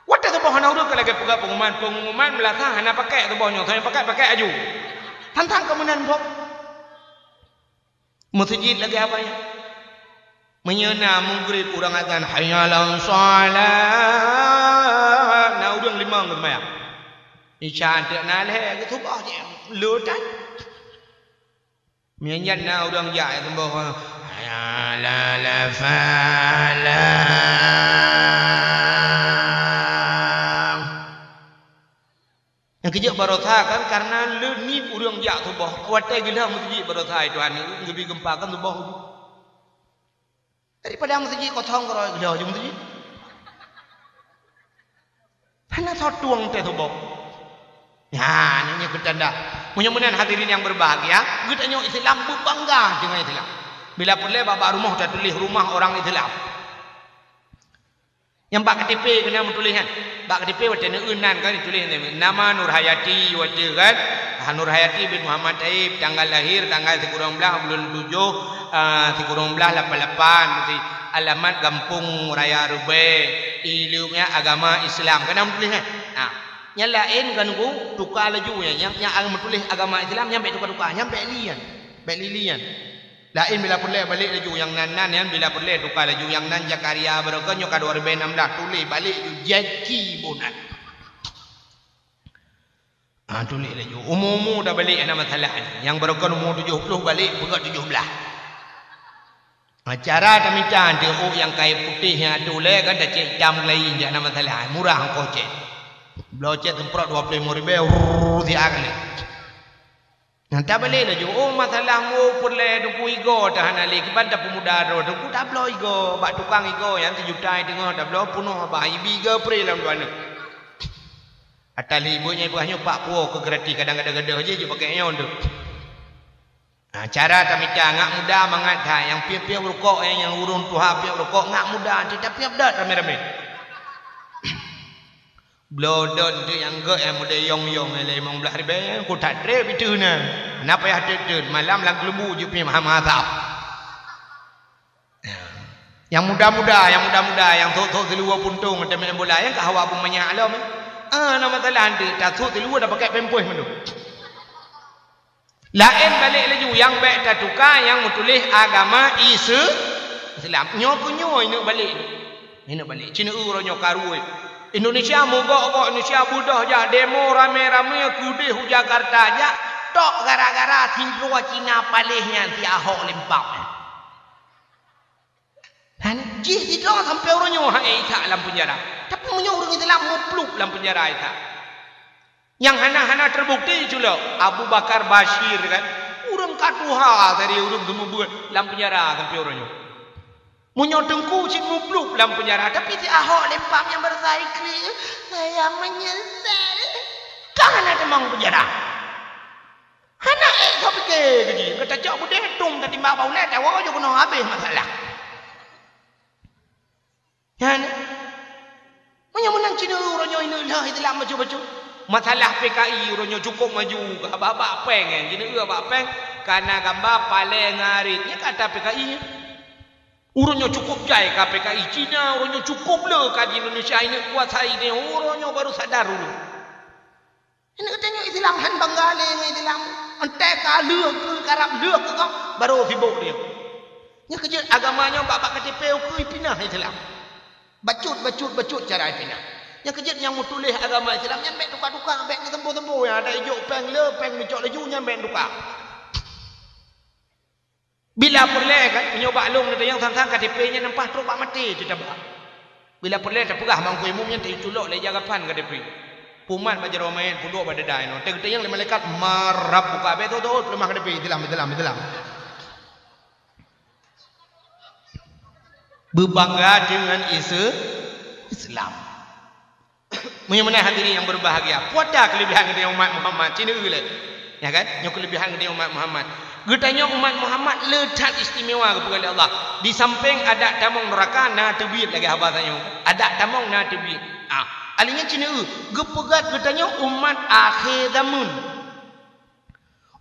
Watée suboh hana ureuëng ka lagée peugah pengumuman, pengumuman meulasah hana pakai suboh nyoe, soe nyang pakai, pakai aju. Tantang keu meunan boh. Meuseujid lagée apa nyan? Meunyoe na mugrib ureuëng azan, "Hayya 'alas shalah," na ureuëng limong geuseumayang. Isya teuk na lhée, geusuboh jih, le that. Meunyan na ureuëng jak suboh, "Hayya 'alal falah." Nyang keujeuet baroesa kan karena le nib ureuëng jak suboh, watée geulah meuseujid baroesa itu hana geubri geumpa kan suboh. Daripada meuseujid kosong keudroe geulah ju meuseujid. Hana soe tueng tée suboh. Nyan, nyoe keu tanda. Meunyoe meunan hadirin yang berbahagia, geutanyoe Islam beubangga deungon Islam. Bila peureulée bak-bak rumoh tatuléh rumah orang Islam. Nyang bak K T P keunan meutuléh nyan. Bak K T P watée neueu nan kan dituléh nama Nurhayati watée kan. Ah, Nurhayati bin Muhammad Taib, tanggal lahir tanggal sikureueng blaih buleuen tujoh, ah, sikureueng blaih lapan lapan, alamat Gampông Raya Rubée, ileumnya agama Islam. Keunan meutuléh nyan. Ah. Nyang laén kan ku tuka laju nyan, nyang, nyang meutuléh agama Islam nyan bék tuka-tuka, nyan bék li nyan. Bék li-li nyan. Laén bila peureulée balék laju nyang nan-nan nyan, bila peureulée tuka laju nyang nan Zakaria barokon nyoe ka dua ribée nam blaih tuléh balék laju janji bunan. Ha, tuléh laju. Umu-umu dah balék hana masalah. Nyang barokon umu tujoh ploh balék peugah tujoh blaih. Ha, cara tamita teuh ôk nyang kayée putéh nyang atoe lé kan tacék itam keulayi jak na masalah, murah ongkoh cék. Bloe cék seumprot dua ploh limong ribée, rrrr, siat kali. Nyang tabalek laju, oh masalah mu peureulée teungku igoe teuh hana lé, kiban tapeumuda droe teungku tabloe igoe bak tukang igoe nyang sijuta teungoh tabloe peunoh bah ibi igoe pré lam dua neuk. Ata lé ibu nyang ipeugah nyoe pak puwoe keu gratis kadang gadoh-gadoh jih jipakée nyoe teuh. Ha, cara tamita ngak muda mangat that nyang piep-piep rukok, eh, nyang ureuëng tuha piep rukok ngak muda teuh tapiep dot ramé-ramé. Bloe dot teuh nyang gét nyang model yong-yong nyang lé limong blaih ribée nyang ku that treb itu na. Na payah teut-teut malam lam keuleumbu jeuet pih maha-maha sab. Ya. Nyang muda-muda, nyang muda-muda nyang sôk-sôk siluweue puntông teumé bola nyang ka hawa beumanyak lom. Ah, na masalah teuh tasôk siluweue dah pakai pampers mandum. Laén balek laju nyang bék tatuka nyang meutuléh agama Ise-, Islam. Nyoe keu nyoe ineuk balek. Ineuk balek. Cina uroe nyoe karuwe. Indonesia mugok-gok, Indonesia beudôh jak demo ramé-ramé keudeh u Jakarta jak tok gara-gara sidroe Cina paléh nyan si Ahok Limpang. Hana jih sidroe sampoe uroe nyoe hana isak lam penjara. Tapi meunyoe ureuëng Islam muplub lam penjara isak. Nyang hana-hana terbukti culok Abu Bakar Bashir kan. Ureuëng ka tuha dari ureuëng seumeubeuet lam penjara sampoe uroe nyoe. Meunyoe teungku cit muplub lam penjara, tapi si Ahok Limpang nyang beurasa iklik, saya menyesal. Kan hana teumong penjara. Hana ék soe pike keu jih, ka tacok beudée tông tatimbak bak ulée tawoe jok keunoe habéh masalah. Nyan. Meunyoe meunan cina uroe nyoe ineuk lheueh Islam bacut-bacut. Masalah P K I uroe nyoe cukôp maju, ka bak-bak péng nyan, jeuet bak péng, ka na gamba palée ngarit, nyan ka ata P K I nyan. Uroe nyoe cukôp jai ka P K I, Cina uroe nyoe cukôp le ka di Indonesia ineuk kuasai nyoe, uroe nyoe baru sadar ulôn. Ini geutanyoe Islam han bangga lé ngon Islam. Entah ka lheueh keu karab lheueh keu kong, baru sibok dia. Nyoe keujeuet agama nyoe bak-bak K T P ukeue ipinah Islam. Bacut, bacut, bacut cara ipinah. Nyoe keujeuet nyang meutuléh agama Islam nyan bék tuka-tuka, bék neutempo-tempo ya, ada ijok péng le, péng neucok laju nyan bék tuka. Bila peureulée kan, meunyoe bak lôn neutanyong sang-sang K T P nyan nampak trok bak maté teutabah. Bila peureulée tapeugah bangku imum nyan teuculok lé jagapan K T P. Pumat bak jaroe manyét pudok bak dada inoe. Teugeutanyong lé malaikat marab buka abéh tho-tho peuleumah K T P Islam, Islam, Islam. Beubangga deungon Ise-, Islam. Meunyoe meunan hadirin yang berbahagia, peue ata keulebihan geutanyoe umat Muhammad, cina lé. Ya kan? Nyoe keulebihan geutanyoe umat Muhammad. Geutanyoe umat Muhammad le that istimewa geupeugah lé Allah. Di samping adak tamong neuraka na teubiet lagée haba tanyoe. Adak tamong na teubiet. Ah, alinyan cina geupeugah geutanyoe umat akhé zaman.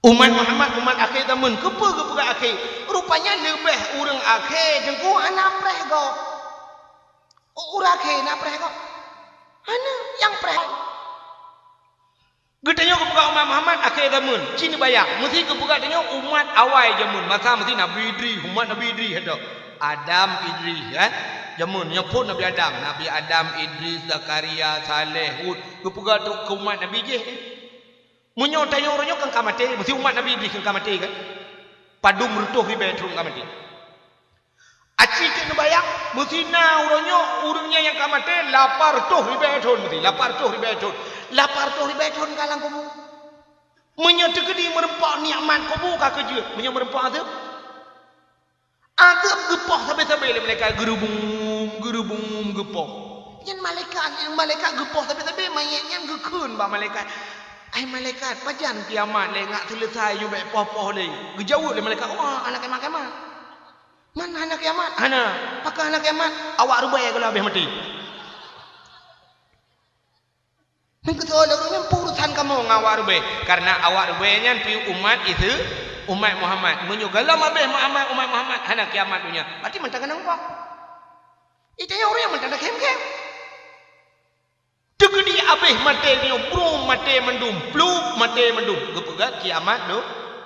Umat Muhammad umat akhé zaman. Keupeue geupeugah akhé? Rupanya leubeh ureuëng akhé teungku hana preh gob. Ureuëng akhé na preh gob? Hana nyang preh. Geutanyoe geupeugah umat Muhammad akhé zaman, cina bayang. Meusi geupeugah tanyoe umat awai zaman. Masa meusi Nabi Idris, umat Nabi Idris ada. Adam Idris kan. Zaman nyoe phon Nabi Adam, Nabi Adam, Idris, Zakaria, Saleh, Hud. Geupeugah trok keu umat Nabi jih. Meunyoe tanyoe uroe nyoe kan ka maté, meusi umat Nabi Idris kan ka maté kan? Padum reutôh ribée thon ka maté. Aci cit neubayang, meusi na uroe nyoe ureuëng nyan nyang ka maté lapan reutôh ribée thon meusi, lapan reutôh ribée thon. Lapan reutôh ribée thon ka lam kubu. Meunyoe teukeudi meureumpok nikmat kubu ka keujeuet, meunyoe meureumpok azeueb. Azeueb geupoh sabe-sabe lé malaikat, geurubum, geurubum geupoh. Nyan malaikat, nyan malaikat geupoh sabe-sabe, manyét nyan geukheun bak malaikat. "Hai malaikat, pajan kiamat lé, ngat seuleusai ju bèk poh-poh lé?" Geujaweueb lé malaikat, "Wah, hana kiamat-kiamat." "Man hana kiamat?" "Hana." "Pakon hana kiamat?" "Awak rubèe gohlom habéh maté." Nyan keutoe lé ureueng nyan, peue urusan kamoe ngon awak rubèe? Kareuna awak rubèe nyan pih umat Isa, umat Muhammad. Meunyoe gohlom habéh Muhammad, umat Muhammad, hana kiamat donya. Berarti mantong ka na muphom. Itu nyan ureueng nyang mantong na khem-khem. Teukeudi habéh maté nyoe, brum maté mandum, plup maté mandum. Geupeugah kiamat do.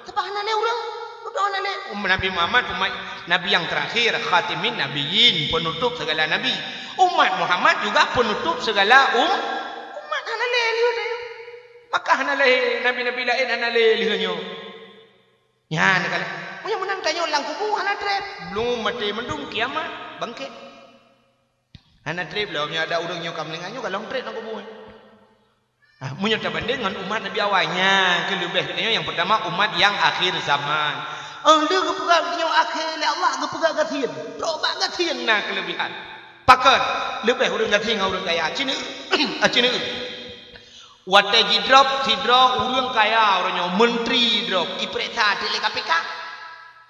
Sabab hana lé ureueng, dudoe hana lé. Umat Nabi Muhammad, umat Nabi nyang teurakhir, khatimin nabiyyin, penutup segala nabi. Umat Muhammad juga penutup segala um-, umat, hana lé lheueh nyoe. Maka hana lé nabi-nabi laén, hana lé lheueh nyoe. Nyan ka lheueh. Meunyoe meunan tanyoe lam kubu hana trép, brum maté mandum, kiamat, bangkét. Hana trép lom, nyoe adak ureueng nyoe ka meuninggai nyoe, gohlom trép lam kubu. Ah, meunyoe tabandéng ngon umat Nabi awai, nyan keuh leubeh geutanyoe nyang peurtama umat nyang akhé zaman. Oh, lheueh geupeugah geutanyoe akhé lé Allah, geupeugah gasien. Trok bak gasien na keuleubehan. Pakon? Leubeh ureueng gasien ngon ureueng kaya. Cina, ah, cina. Watèe jidrop sidroe ureueng kaya, ureueng nyoe menteri drop, ipeuriksa teuk lé K P K.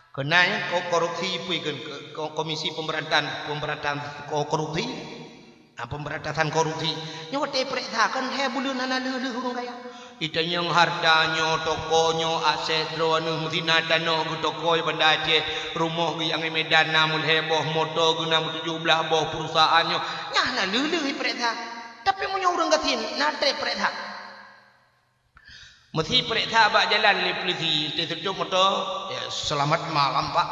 Keunan ko-, korupsi, peue kheun, ko-, Komisi Pemberantasan, Pemberantasan Ko-, Korupsi. Ah, pemberantasan korupsi. Nyoe watèe peuriksa kan lhèe buleuen hana lheueh-lheueh ureueng kaya. Itanyong harta nyoe, toko nyoe, aset droeneuh, meusinan tanoh geuh toko di Banda Aceh, rumoh geuh nyang di Medan na meulhèe boh, moto geuh na meutujoh blaih boh, perusahaan nyoe. Nyan hana lheueh-lheueh ipeuriksa. Tapi meunyoe ureueng gasien, na trép peuriksa. Meusi peuriksa bak jalan lé polisi, teututup moto, ya, "Selamat malam, Pak."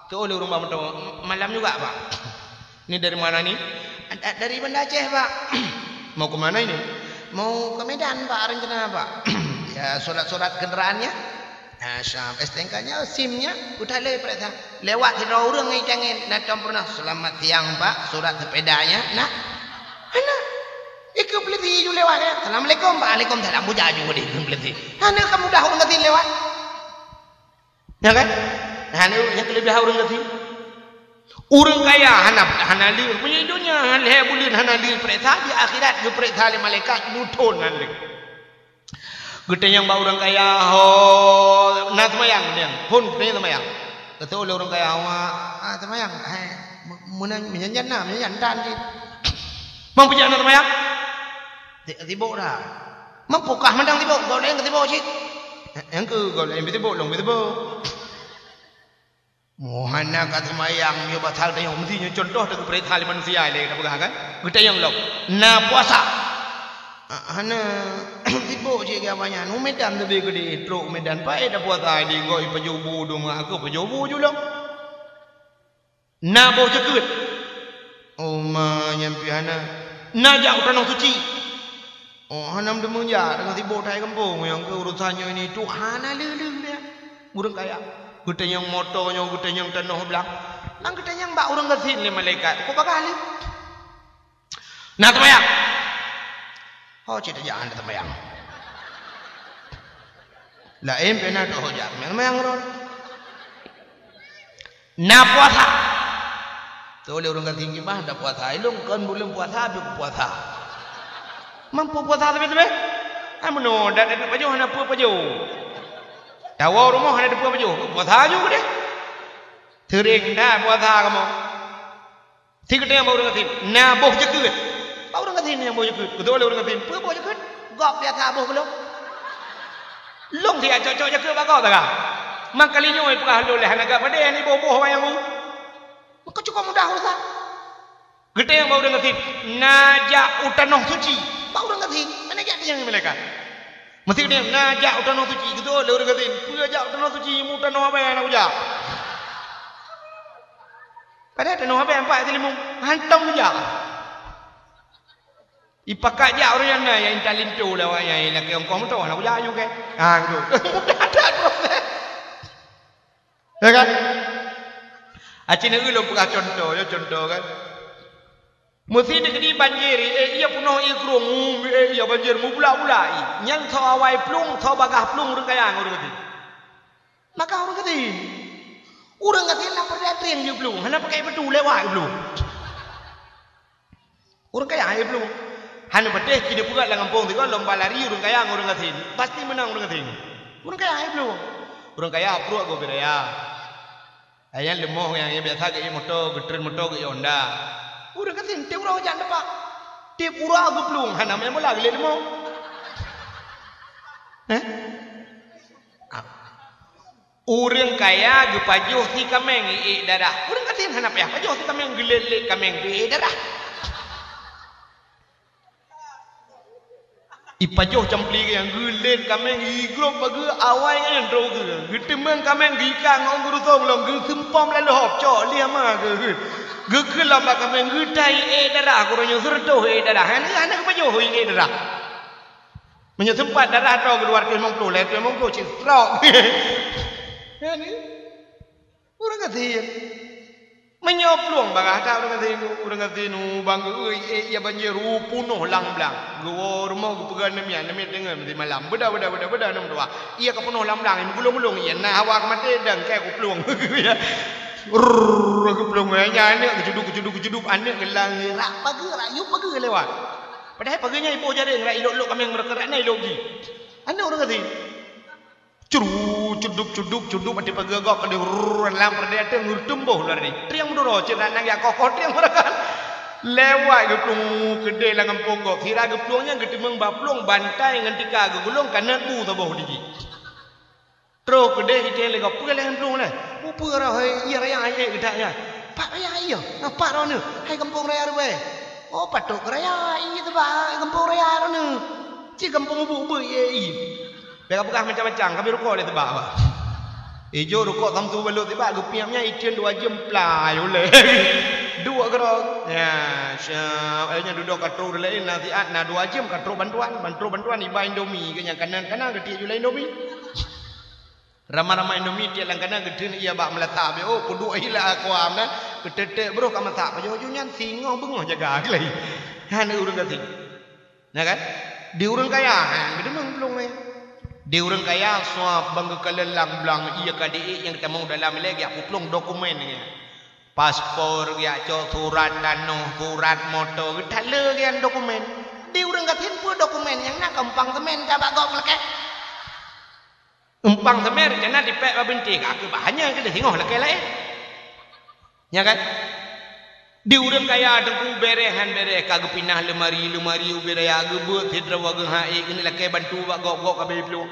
Teu'oh lé ureueng bak moto, "Malam juga, Pak. Ini dari mana ni?" "Da-, dari Banda Aceh, Pak." "Mau ke mana ini?" "Mau ke Medan, Pak, rencana, Pak." "Ya, surat-surat kendaraannya?" "Ya, siap. S T N K-nya, SIM-nya?" Udah lé peuriksa. Lewat sidroe ureueng ngon tangen, na tom peurunoe, "Selamat siang, Pak, surat sepedanya?" Nah. Hana. Ikeu peulisi ju lewat, ya. "Assalamualaikum, Pak." "Waalaikumsalam." Bujak ju deh ikeu peulisi. Hana ka mudah ureueng gasien lewat. Ya kan? Hana, nyan keuleubeh ureueng gasien. Ureueng kaya hana, hana lheueh. Meunyoe donya lhèe buleuen hana lheueh peuriksa, di akhirat geupeuriksa lé malaikat, muthon hana lheueh. Geutanyong bak ureueng kaya, "Ho, na seumayang?" Geutanyong, "Phon, geutanyong seumayang." Geutanyong lé ureueng kaya, "Ho, ah, seumayang." "Hai, me-, meunan, meunyan na, meunyan tan cit." "Mang peue jak na seumayang?" "Si-, sibok dah." "Mang peue kah mantong sibok, gob laén ka sibok cit." "Nyang keu gob laén sibok, lôn sibok." Mo hana ka seumayang, nyoe pasal tanyoe, meusti nyoe cuntoh teupeurintah lé manusia lé, ka peugah kan? Geutanyong lom, "Na puasa?" "Ah, hana, sibok cit keu awaknyan. U Medan teubiet keudeh, trok u Medan, paét tapuasa di gob ipajoh bu dum, aku pajoh bu ju lom." "Na boh jeukeut?" "Oh, ma, nyan pih hana." "Na jak u Tanoh Suci?" "Oh, hana meuteumé jak, teungoh sibok that gampông, nyang keu urosan nyoe ini tuh hana lé-lé lé." Ureueng kaya. Geutanyong moto nyoe, geutanyong tanoh blang. Mang geutanyong bak ureueng gasien lé malaikat, "Uko bagah lé?" "Na seumayang?" "Ho cit jak hana seumayang." Laén pih na teuh ho jak seumayang, seumayang droe. "Na puasa?" Teuh lé ureueng gasien, "Bah, na puasa. Ilôn kon buleuen puasa, beu puasa." "Mang peue puasa sabé-sabé?" "Ah, meunoe, dak, dak pajoh hana peue pajoh. Tawoe rumoh hana peue pajoh. Puasa ju deh." "Seuring that puasa kamoe." Si geutanyong bak ureueng gasien, "Na boh jeukeut?" Bak ureueng gasien nyang boh jeukeut. Geutanyong lé ureueng gasien, "Peue boh jeukeut?" "Gob biasa boh keu lôn." "Lôn siat cok-cok jeukeut bak gob taga. Mangkali nyoe peugah lôn lé hana gak padé, hana boh-boh wayang u." Maka cukup mudah urusan. Geutanyong bak ureueng gasien, "Na jak u Tanoh Suci?" Bak ureueng gasien, hana jak tanyong malaikat. Meusti geutanyong, "Na jak u Tanoh Suci?" Geutanyong lé ureueng gasien, "Peue jak u Tanoh Suci, mu tanoh abée hana kujak." Padahai tanoh abée ampat silimong, hantom jak. Ipakat jak ureueng nyan na, nyang intat linto lé awaknyan, nyang lakée ongkoh moto, hana kujak nyoe kèe. Ha, gitu. Mudah that proses. Ya kan? Aci neueu lôn peugah cuntoh, ya, cuntoh kan. Meusi teukeudi banjir, eh, iya peunoh ié krueng, eh, iya banjir mubulak-bulak ié. Nyan soe awai plueng, soe bagaih plueng ureueng kaya ngon ureueng gasien. Maka ureueng gasien. Ureueng gasien lam peureudaian trieng jiplueng, hana pakai peutu lewat jiplueng. Ureueng kaya jiplueng. Hana patéh ci neupeugah lam gampông sigoe lomba lari ureuëng kaya ngon ureuëng gasien. Pasti meunang ureuëng gasien. Ureuëng kaya hai plueng. Ureuëng kaya pruek gobek raya. Hai nyang leumoh nyang biasa geuék moto, geutreun moto geuék Honda. Ureuëng gasien tiep uroe jak teumpat. Tiep uroe geuplueng hana meunan bola geulét leumoh. Heh? Ah. Ureuëng kaya geupajoh si kaméng iék darah. Ureuëng gasien hana payah pajoh si kaméng, geulét-lét kaméng tu iék darah. Ipajoh campli nyang geulét kaméng igrôp bageue awai nyan droe geuh. Geuteumeung kaméng geuikat ngon geurusong lom geuseumpom lam leuhop cok lé ma geuh. Geukheun lom bak kaméng geutai iék darah, keuroe nyoe seureutoh iék darah. Hana hana geupajoh iék darah. Meunyoe seumpat darah droe geuh dua ratus limong puluh, lhèe ratus limong puluh cit stroke. Hana. Ureuëng gasien. Meunyoe plueng bagah that ureuëng gasien, ureuëng gasien u bang geuh, eh, ya banjir u punoh lam blang. Geuwoe rumoh geupeugah neumiet, neumiet deungon meusimalam. Beuda, beuda, beuda, beuda, nong dua. Iya ka punoh lam blang, meugulong-gulong iya na hawa ka maté dan kai ku plueng. Ya. Rrrr, geuplueng, ya, aneuk geucuduk, geucuduk, geucuduk, aneuk geulang, rak pageue, rak yup pageue lewat. Padahai pageue nyan iboh jaréng, rak ilok-lok kaméng meureuka rak na ilok jih. Aneuk ureuëng gasien. Curu, cuduk, cuduk, cuduk, até pageue gob ka deuh rrrr lam peureudèe ateueh ngeureuteumboh lom tadi. Trieng meuduro cit rak nang jak koh-koh trieng meureukan. Lewat geuplueng keudeh lam gampông gob. Sira geuplueng nyan geuteumeung bak plueng bantai ngon tika geugulong ka nat bu saboh di jih. Troh keudeh jitanyong lé gob, "Peue lé han plueng lé?" "Peue-peue raya hai, iya raya hai ék geutak nyan." "Pat raya hai iya?" "Ngon pat droeneuh?" "Hai gampông raya Rubée." "Oh, patôt keu raya hai iya teuba gampông raya droeneuh. Cit gampông ubeuek-ubeuek ié hai." Bèk kapeugah macam-macam, kami rukok lé teuba bah. Ijo rukok Samsu balot teuba geupiep nyan iteun dua jeuem plai ulèe. Duek keudroe. Ya, siap. Akhirnya dudoe ka troh laén nasihat na dua jeuem ka troh bantuan, ban troh bantuan iba Indomie keu nyang kanan-kanan geutiek ju lé Indomie. Rama-rama Indomie tiek lam kanan geuteun iya bak meulata bèk oh peuduek hila akuam na. Keutetek broh ka masak pajoh-pajoh nyan singoh beungoh jaga lé. Hana ureueng gasien. Na kan? Di ureueng kaya, ha, geudeumeung plueng nyan. Di ureueng kaya, suap bang geukalon lam blang, iya ka diék nyang geutamong dalam ilèe geujak peuplueng dokumen nyan. Paspor geujak cok, surat tanoh, surat moto, geutaleue nyan dokumen. Di ureueng gasien peue dokumen nyang na keumpang seumén ka bak gob lakèe. Umpang seumén rencana tipèk bak bintéh, ka keuh bah nyan keudeh singoh lakèe laén. Nya kan? Di ureueng kaya teungku bèrèh han bèrèh ka geupinah leumari-leumari ubé raya geubeuet sidroe geuh ha ék keuneuk lakèe bantu bak gob-gob ka bèe plueng.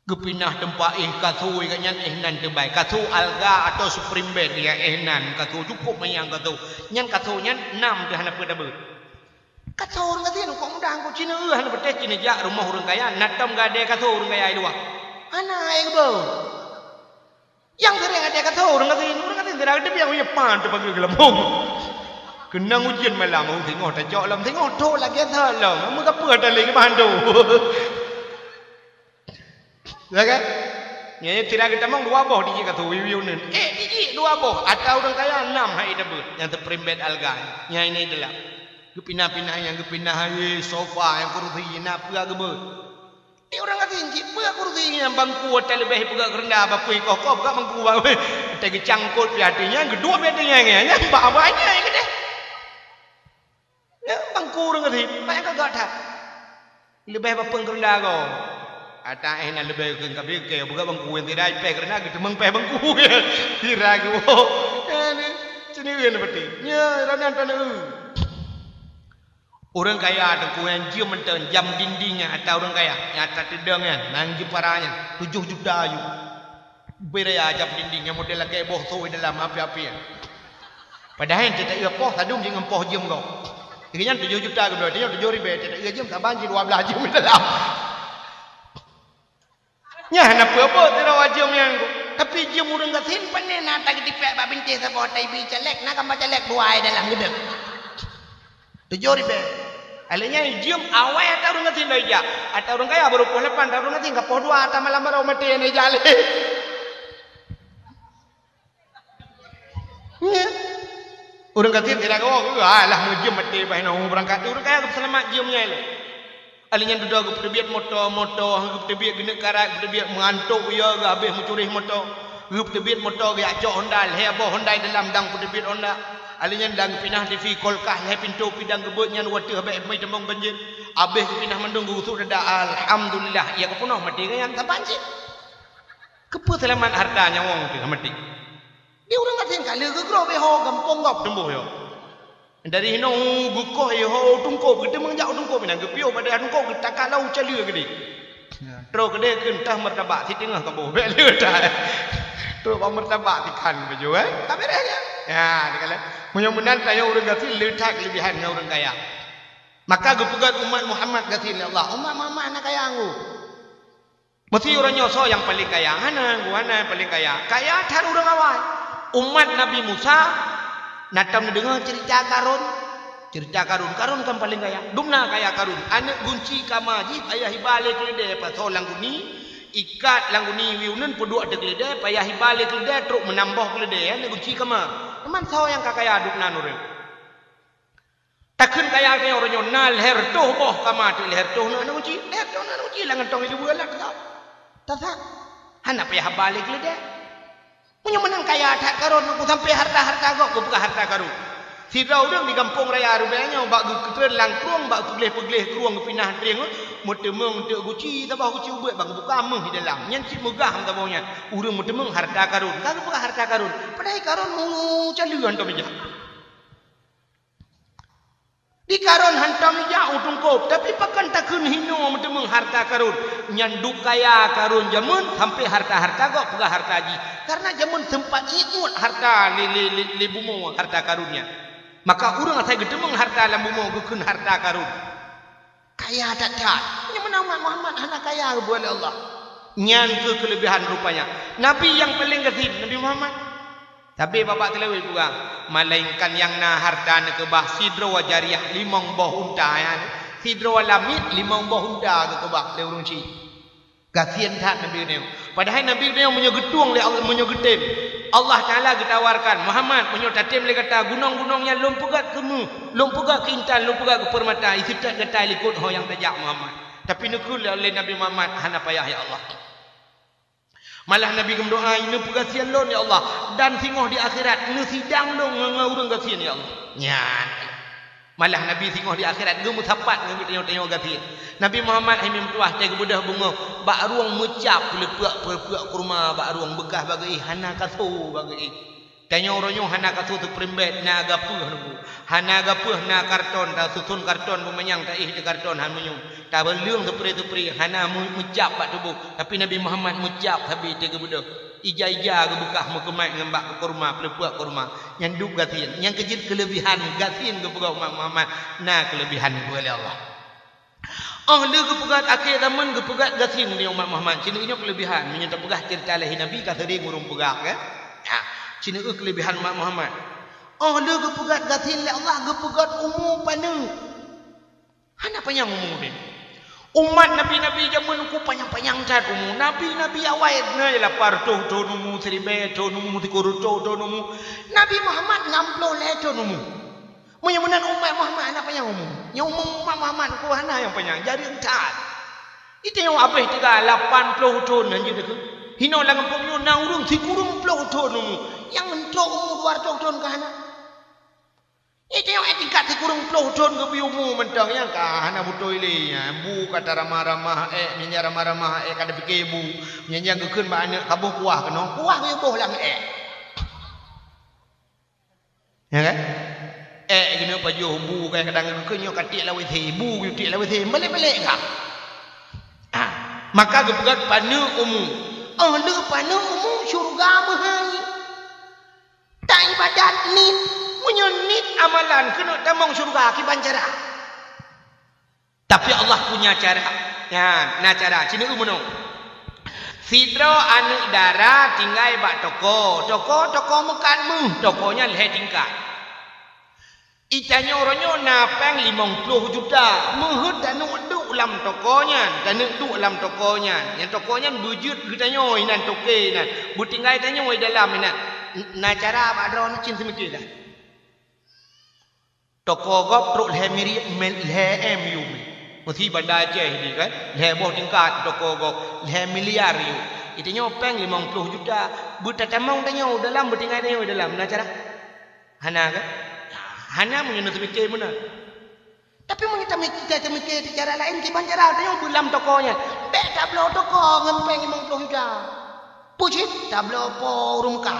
Geupinah teumpat éh kasô gobnyan éh nan teubai. Kasô alga atau spring bed gobnyan éh nan kasô cukôp manyang kasô. Nyan kasô nyan nam teuh hana peue tabeuet. Kasô ureueng gasien kok mudah kok cina eu hana beuteh cina jak rumoh ureueng kaya na tom gadée kasô ureueng kaya i luwa. Hana hai geuboh. Nyang sering gadée kasô ureueng gasien, ureueng gasien sira geuteubiang uye pan teuh pageue geulambong. Keunong ujeuen malam, oh, singoh tacok lom, singoh thô lagèe thô lom, meugapeue taleng bandum. Ya kan? Nyan sira geutamong dua boh dijik kasô wiwi uneun. Eh, dijik dua boh. Ata ureueng kaya nam hai tabeuet. Nyang teuprimbet alga. Nyang ini delap. Geupinah-pinah nyang geupinah hai sofa nyang kursi na peue geubeuet. Di ureueng gasien cit peue kursi nyang bangku ata leubeh peugah keureunda bak pui koh-koh peugah bangku bak pui. Ata geucangkot pih até nyan geuduek pih até nyan nyan bak abah nyan keudeh. Ya, bangku ureueng gasien, banyak gagak that. Leubeh bapeueng keureunda gob. Ata éh na leubeh keu kabeh keu peugah bangku nyang tidak peh keureunda geuteumeung peh bangku. Sira geuwoe. Ya, ni, sini kan berarti. Nya, ranan taneu. Ureueng kaya teungku nyang jeuem mantong jam dinding nyan ata ureueng kaya, nyang ata teudong nyan, nang jeuem para nyan, tujoh juta aju. Beda ya jam dinding nyang model lagèe boh soi dalam api-api nyan. Padahai teuta eu poh sadum jih ngon poh jeuem gob. Lagèe nyan tujoh juta keudroe, tanyoe tujoh ribèe, teuta eu jeuem saban jih dua blaih jeuem dalam. Nyan hana peue-peue sidroe jeuem nyan. Tapi jeuem ureueng gasien pane na ata geutipék bak bintéh saboh ata ibi caleg, na gambar caleg dua ai dalam geudeuek. Tujoh ribèe. Alèh nyan jeuem awai ata ureueng gasien lom ijak. Ata ureueng kaya baru poh lapan, ata ureueng gasien ka poh dua, ata malam baru maté nyan ijak lé. Nyan. Ureueng gasien sira geuwoe, alah meujeuem maté bah inoe beurangkat. Ureueng kaya geupeuseulamat jeuem nyan lé. Alèh nyan dudoe geupeuteubiet moto, moto, geupeuteubiet geuneuk karat, geupeuteubiet meuantok uyoe geuhabéh meucuréh moto. Geupeuteubiet moto geujak cok Honda, lhèe boh Honda dalam dang peuteubiet Honda. Alèh nyan dang pinah T V, kulkas, lhèe pintoe pidang geubeuet nyan watèe habéh meutamong banjir. Abéh pinah mandum geusut dada, alhamdulillah, ya ka peunoh maté nyan saban cit. Keupeue seulamat harta nyawöng teuh maté? Di ureueng gasien ka lheueh geugroe beh ho gampông gob teumbôh yo. Dari hinoe geukoh ho tungkôb, geuteumeung jak tungkôb inan geupiôh bak tungkôb geutaka lau caleue geude. Ya. Trok keudeh kheun tah martabak siteungoh kaboh bèk le tai. Trok bak martabak tikhan baju, eh. Ka beres nyan. Ya, dikala. Meunyoe meunan tanyoe ureueng gasien le that keuleubehan ngon ureueng kaya. Maka geupeugah umat Muhammad gasien lé Allah, umat Muhammad hana kaya anggô. Meusti uroe nyoe soe nyang paleng kaya? Hana, geuh hana nyang paleng kaya. Kaya that ureueng awai. Umat Nabi Musa, na tom neudeungoe ceurita Karun? Ceurita Karun, Karun kan paleng kaya. Dumna kaya Karun, aneuk gunci kama jih payah iba lé keuleudée, pasoe lam guni, ikat lam guni, weueh uneun peuduek ateueh keuleudée, payah iba lé keuleudée, trok meunamboh keuleudée, aneuk gunci kama. Teuma soe nyang ka kaya dumna ureueng? Takheun kaya geutanyoe uroe nyoe na lhèe reutôh boh kama, teuk lhèe reutôh na aneuk gunci, lhèe reutôh na aneuk gunci, lam gantong ileubeu lam tasa. Tasa. Hana payah haba lé keuleudée. Meunyoe meunan kaya that Karun, geupeugah sampoe harta-harta gob, geupeugah harta Karun. Sidroe ureueng di gampông raya Rubée nyoe bak geukeutreun lam krueng, bak peugleh-peugleh krueng geupinah trieng, meuteumeung teuk guci, saboh guci ubeuet bak geubuka méuh di dalam. Nyan cit meugah meusaboh nyan. Ureueng meuteumeung harta Karun. Ka geupeugah harta Karun. Padahai Karun meucaleue hantom ija. Di Karun hantom ija u tungkôb, tapi pakon takheun hinoe meuteumeung harta Karun. Nyan duek kaya Karun jameun sampoe harta-harta gob peugah harta jih. Karena jameun seumpat ié uet harta lé, lé, lé, lé bumoe harta Karun nyan. Maka ureueng asai geuteumeung harta lam bumoe geukheun harta Karun. Kaya that-that. Nyan meunan umat Muhammad hana kaya geubuet lé Allah. Nyan keuh keuleubehan rupanya. Nabi nyang paleng gasien, Nabi Muhammad. Tapi babah teulawét peugah, malaingkan nyang na harta neukeubah sidroe jariah limong boh unta nyan, sidroe lamiet limong boh unta geukeubah lé ureueng chik. Gasien that Nabi geutanyoe. Padahai Nabi geutanyoe meunyoe geutueng lé Allah, meunyoe geutem, Allah Taala geutawarkan, "Muhammad, meunyoe tatem lé gata gunong-gunong nyan lôn peugöt keu méuh, lôn peugöt keu intan, lôn peugöt keu peurmata, iseutôt gata likot ho nyang tajak, Muhammad." Tapi neukheun lé Nabi Muhammad, "Hana payah, ya Allah." Malah Nabi geumeudoa, "Neupeugasien lôn, ya Allah, dan singoh di akhirat neusidang lôn ngon, ngon ureueng gasien, ya Allah." Nyan. Malah Nabi singoh di akhirat geumeusapat ngon geutanyoe-tanyoe gasien. Nabi Muhammad hai meutuah teuh geubeudôh beungoh bak rueng meucab peuleupeuk-peuleupeuk kurma bak rueng beukah bak geuéh hana kaso bak geuéh. Tanyoe uroe nyoe hana kaso teuprimbet, na gapeuh nubu. Hana gapeuh na karton, tasuson karton beumanyang taéh di karton han meunyoe. Tabeuleueng seupri-seupri hana meu-, meucab bak tuboh, tapi Nabi Muhammad meucab sabe teuh geubeudôh. Ija-ija geubeukah meukeumat ngon bak kurma, peuleupeuk kurma. Nyan duek gasien. Nyang keujeuet keuleubehan gasien geupeugah umat Muhammad, na keuleubehan geupeugah lé Allah. Oh lheueh geupeugah akhé zaman geupeugah gasien lé umat Muhammad. Sineuk nyoe keuleubehan. Meunyoe tapeugah ceurita lahé Nabi ka seuring ureueng peugah kan? Ha, sineuk keuleubehan umat Muhammad. Oh lheueh geupeugah gasien lé Allah geupeugah umu paneuk. Hana panyang umu deh. Umat nabi-nabi jameun ku panyang-panyang that umu. Nabi-nabi awai na lapan reutôh thon umu, siribèe thon umu, sikureueng reutôh thon umu. Nabi Muhammad nam ploh lhèe thon umu. Meunyoe meunan umat Muhammad hana panyang umu. Nyang umu umat Muhammad ku hana nyang panyang, jareueng that. Di tanyoe abéh teuga lapan ploh thon hanjeuet teuka. Hinoe lam gampông nyoe na ureueng sikureueng ploh thon umu. Nyang euntok umu dua reutôh thon ka hana. Di tanyoe eh tingkat sikureueng ploh thon geubri umu mantong nyang ka hana beutôi lé. Nyan bu ka taramah-ramah ék, nyan ramah-ramah ék ka tapike bu. Nyan nyang geukheun bak aneuk ka boh kuah keunoe, kuah geuyue boh lam ék. Ya kan? Ék keunoe pajoh bu ka kadang geukheun nyoe ka tiek lam WC, bu geuyue tiek lam WC, balek-balek ka. Ah, maka geupeugah paneuk umu. Oh lheueh paneuk umu syeuruga meuhai. Taibadat niet, meunyoe niet amalan keuneuk tamong syeuruga kiban cara. Tapi Allah punya cara. Nyan, na cara, sineuk meunoe. Sidroe aneuk dara tinggai bak toko, toko, toko meukat méuh, toko nyan lhèe tingkat. Di tanyoe uroe nyoe na péng limong ploh juta, meuheuet taneuk duek lam toko nyan, taneuk duek lam toko nyan. Nyang toko nyan beujeuet geutanyoe inan toke inan, beutinggai tanyoe di dalam inan. Na cara bak droeneuh cit seumiké dah. Toko gob trok lhèe miri-, mil-, lhèe M U. Meusti Banda Aceh di kan, lhèe boh tingkat toko gob, lhèe miliar U. Di tanyoe péng limong ploh juta, beutatamong tanyoe dalam, beutinggai tanyoe dalam, na cara? Hana kan? Hana meunyoe neupike meunan. Tapi meunyoe tamik-, kita tamike di cara laén, kiban cara tanyoe beulam toko nyan. Bèk tabloe toko ngon péng limong ploh juta. Peue cit? Tabloe po ureueng meukat.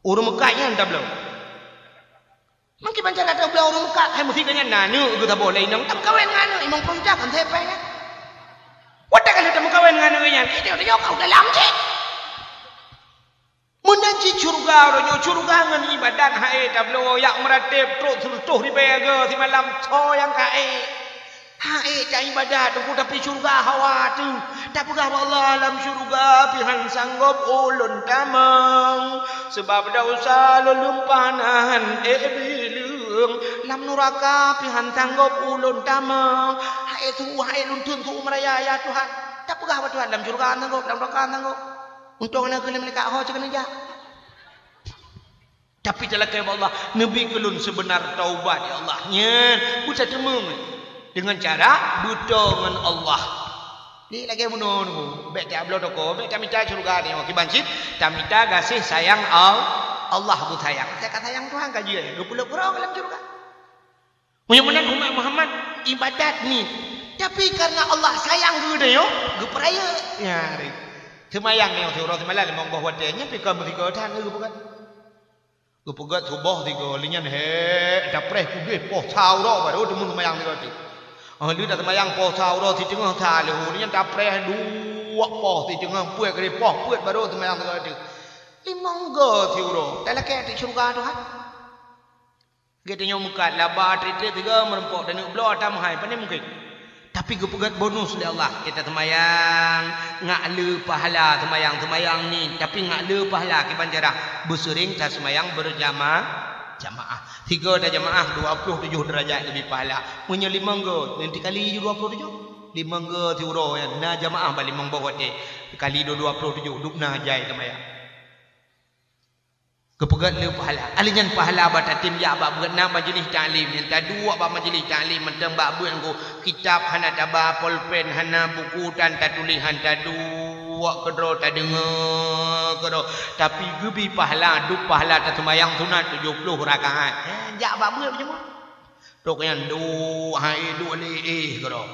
Ureueng meukat nyan tabloe. Meukiban cara tabloe ureueng meukat, hai meusigoe nyan na aneuk geuh saboh lé inong, tameukawen ngon aneuk limong ploh juta kon sepèng nyan. Watèe ka lheueh tameukawen ngon aneuk nyan, itu tanyoe ka dalam cit. Meunan cit syeuruga uroe nyoe, syeuruga ngon ibadat hai tabloe, jak meuratéb trok sireutôh ribèe goe simalam, soe nyang ka ék. Hai taibadat Teungku, tapi syeuruga hawa teuh. Tapeugah bak Allah, lam syeuruga pih han sanggop ulôn tamong, sabab desya lôn lumpah na han ék bileueng. Lam nuraka pih han sanggop ulôn tamong. Hai su, hai lôn theun su meuraya, ya Tuhan. Tapeugah bak Tuhan, lam syeuruga han sanggop, lam nuraka han sanggop. Untông na keuneuk meulakèe ho cit keuneuk jak. Tapi talakèe bak Allah, neubi keu lôn seubeuna taubat, ya Allah. Nyan, beutateumeung deungon cara beuto ngon Allah. Di lagèe bunoe nyoe, bèk tabloe toko, bèk tamita syeuruga nyoe, kiban cit tamita gaséh sayang Al-, Allah, beusayang. Teuka sayang Tuhan ka jeuet, geupeuleuek uroe lam syeuruga. Meunyoe meunan umat Muhammad ibadat ni, tapi karena Allah sayang keu geutanyoe, geupeurayeuk. Nyan, seumayang nyoe siuroe simalam limong boh watèe, nyan pih ka meusigoe that geupeugah. Geupeugöt suboh sigoe, lheueh nyan hèk, tapreh keudeh poh sa uroe baru teuma seumayang sigoe teuk. Oh, lheueh taseumayang poh sa uroe siteungoh sa leuh, lheueh nyan tapreh duek poh siteungoh peuet keudeh poh peuet baru seumayang sigoe teuk. Limong goe siuroe, talakèe ateueh syeuruga Tuhan. Geutanyoe meukat laba trép-trép sigoe meurumpok taneuk bloe ata meuhai, pane mungken. Tapi geupeugöt bonus lé Allah, kita seumayang ngak le pahala seumayang-seumayang ni, tapi ngak le pahala kiban cara beuseuring taseumayang beurjama-, jamaah. Sigoe tajamaah dua ploh tujoh deurajat leubeh pahala. Meunyoe limong goe, nanti kali ju dua ploh tujoh. Limong goe siuroe nyan, na jamaah bak limong boh watèe. Kali dua, dua ploh tujoh, dub na jai seumayang. Geupeugöt le pahala. Ahli nyan pahala bak tatem jak bak beuet na majlis taklim. Nyang taduek bak majlis taklim mantong bak beuet ngon kitab hana taba, polpen hana, buku tan tatuléh han taduek keudroe tadeungoe keudroe. Tapi geubi pahala, dub pahala taseumayang sunat tujoh ploh rakaat. Eh, jak bak beuet beujeumaah. Trok nyan duek hai duek lé éh keudroe.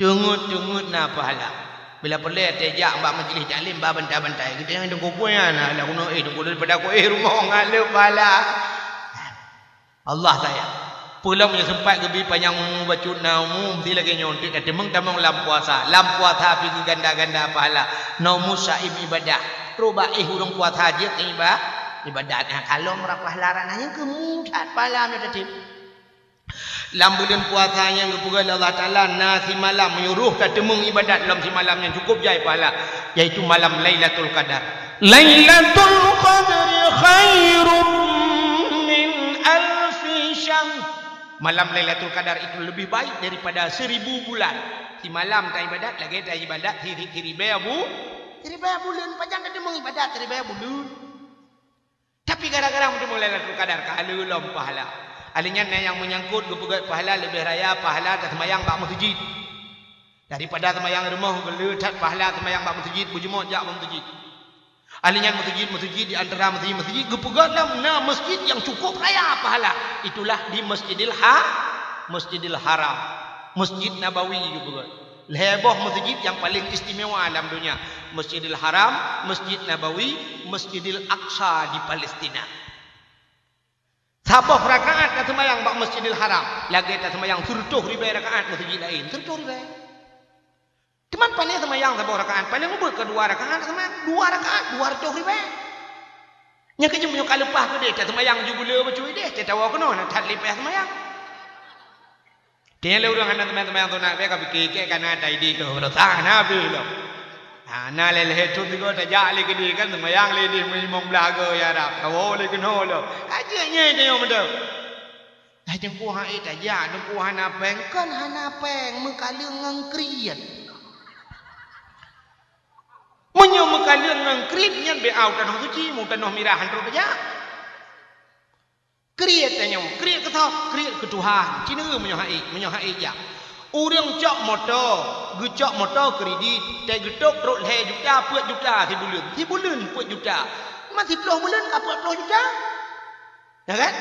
Teungeut-teungeut na pahala. Bila peureulèe teuh jak bak majlis taklim ba bantai-bantai, geutanyoe teungku peue nyan, alah keunoe éh teungku daripada ku éh rumoh ngaleueb pahala. Allah sayang. Peue lom nyang seumpat geubi panyang umu bacut na umu meusti lagèe nyoe, teuk tateumeung tamong lam puasa. Lam puasa pih geuganda-ganda pahala. Na umu saim ibadah. Trok bak éh ureueng puasa jeuet iba-, ibadat. Nyan kalon rab pahala ranah nyang keumuh that pahala nyoe tatem. Lam buleuen puasa nyang geupeugah lé Allah Taala na simalam meunyoe roh tateumeung ibadat lom simalam nyang cukup jai pahala, yaitu malam Lailatul Qadar. Lailatul Qadri khairum min alfi syahr. Malam Lailatul Qadar itu lebih baik daripada seribu bulan. Simalam taibadat lagèe taibadat siri-, siribèe bu-, siribèe buleuen. Pajan tateumeung ibadat siribèe buleuen? Tapi gara-gara meuteumeung Lailatul Qadar ka le lom pahala. Ahli nyan na nyang meunyangkot geupeugöt pahala leubeh raya pahala taseumayang bak meuseujid. Daripada seumayang rumoh geule that pahala seumayang bak meuseujid, beujeumaah jak bak meuseujid. Ahli nyan meuseujid-meuseujid di antara meuseujid-meuseujid geupeugöt lom na meuseujid nyang cukup raya pahala. Itulah di Masjidil Ha-, Masjidil Haram, Masjid Nabawi geupeugöt. Lhèe boh meuseujid nyang paleng istimewa lam donya, Masjidil Haram, Masjid Nabawi, Masjidil Aqsa di Palestina. Saboh rakaat taseumayang bak Masjidil Haram lagèe taseumayang sireutôh ribèe rakaat meuseujid laén, sireutôh ribèe. Teuma pane seumayang saboh rakaat, paleng ubit keu dua rakaat seumayang, dua rakaat dua reutôh ribèe. Nyan keuh jeuet meunyoe ka leupah keudeh, taseumayang ju buleue bacut ideh, tatawoe keunoe na that lipèh seumayang. Teunyang lé ureueng hana seumayang-seumayang sunat, bèk ka pike, kèe ka na taideh lom, rasa hana habéh lom. Ha, na lé lhèe thôn sigoe tajak lé keudeh kan, seumayang lé ideh meulimong blah goe ya rab, tawoe lé keunoe lom. Ka jeuet nyang tanyoe meudoe. Hai teungku hai tajak, teungku hana pèng, kon hana pèng, meukaleueng ngon kriet. Meunyoe meukaleueng ngon kriet nyan bèk au tanoh suci, mu tanoh mirah han trok tajak. Kriet tanyoe, kriet keu soe? Kriet keu Tuhan. Ci neueu meunyoe hai, meunyoe hai jak. Ureueng cok moto, geucok moto kredit, teugeutôp trok lhèe juta, peuet juta sibuleuen. Sibuleuen peuet juta. Man siploh buleuen ka peuet ploh juta. Ya kan?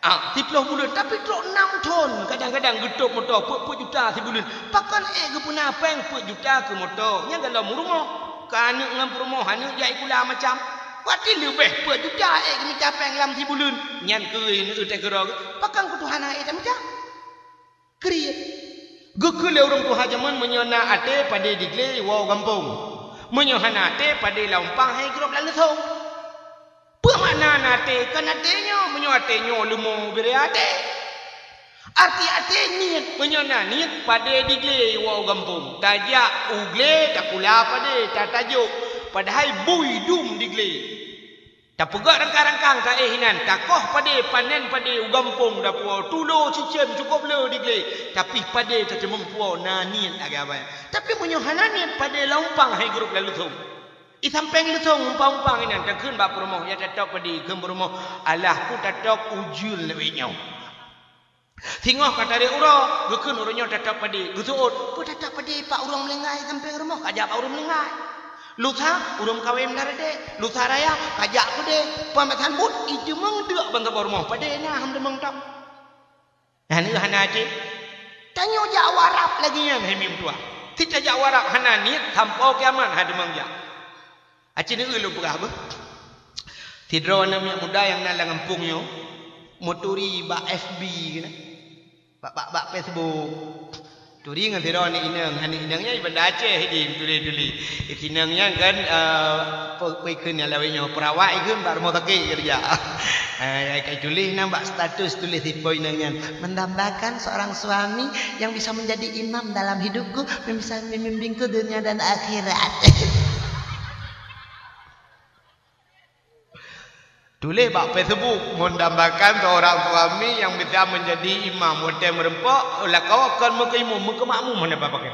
Ah, siploh buleuen, tapi trok nam thon, kadang-kadang geutôb moto peuet-peuet juta sibuleuen. Pakon ék geupeuna péng peuet juta keu moto, nyan golom rumoh. Keu aneuk ngon peurumoh, aneuk jak sikula macam. Berarti leubeh peuet juta ék geumita péng lam sibuleuen. Nyan keuh neueu teuh keudroe, pakon keu Tuhan hana ék tamita? Kriet. Geukheun lé ureuëng tuha jameun, meunyoe na até padé di glé woe gampông. Meunyoe hana até padé lam umpang hai grob lam leusông. Peue makna na até? Kon até nyoe, meunyoe até nyoe leumo biré até. Arti até niet, meunyoe na niet padé di glé woe gampông. Tajak u glé takula padé, tatajok. Padahai bui dum di glé. Tapeugöt rangkang-rangkang taéh inan, takoh padé, panen padé u gampông dapuo, tulo cicém cukôp le di glé, tapi padé tateumeung puo na niet agam. Tapi meunyoe hana niet padé lam umpang hai grob lam leusông. I sampéng leusông umpang-umpang inan takheun bak peurumoh, ya tatôb padé, kheun peurumoh, alah ku tatôb ujeuen lawét nyoe. Singoh ka tarek uroe, geukheun ureuëng nyoe tatôb padé, geuseuôt, peue tatôb padé pak ureuëng meulinggai sampéng rumoh, kajak bak ureuëng meulinggai. Lusa, ureuëng kawén lam radé, lusa raya, kajak keudéh, peumasan buet, iteumeung deuk ban saboh rumoh, padé na ham teumeung tôb. Hana, hana até. Tanyoe jak warab lagée nyan hai meutuah. Sita jak warab hana niet, sampoe kiamat hana teumeung jak. Aci neueu lôn peugah beuh. Sidroe aneuk miet muda nyang na lam gampông nyoe, meuturi bak F B keunan. Bak, bak, bak Facebook. Turi ngon sidroe aneuk inong, aneuk inong nyan i Banda Aceh di meuturi-turi. Inong nyan kan, eh, pe-, pe-, ikheun nyang lawét nyoe, perawat ikheun bak rumoh sakét keureuja. Eh, ka tuléh nan bak status tuléh sipo inong nyan, "Mendambakan seorang suami yang bisa menjadi imam dalam hidupku, yang bisa membimbingku dunia dan akhirat." Tuléh bak Facebook, "Mendambakan seorang suami yang bisa menjadi imam." Watée meureumpok, lakoe kon meukeuimum, meukeumakmum hana pakai.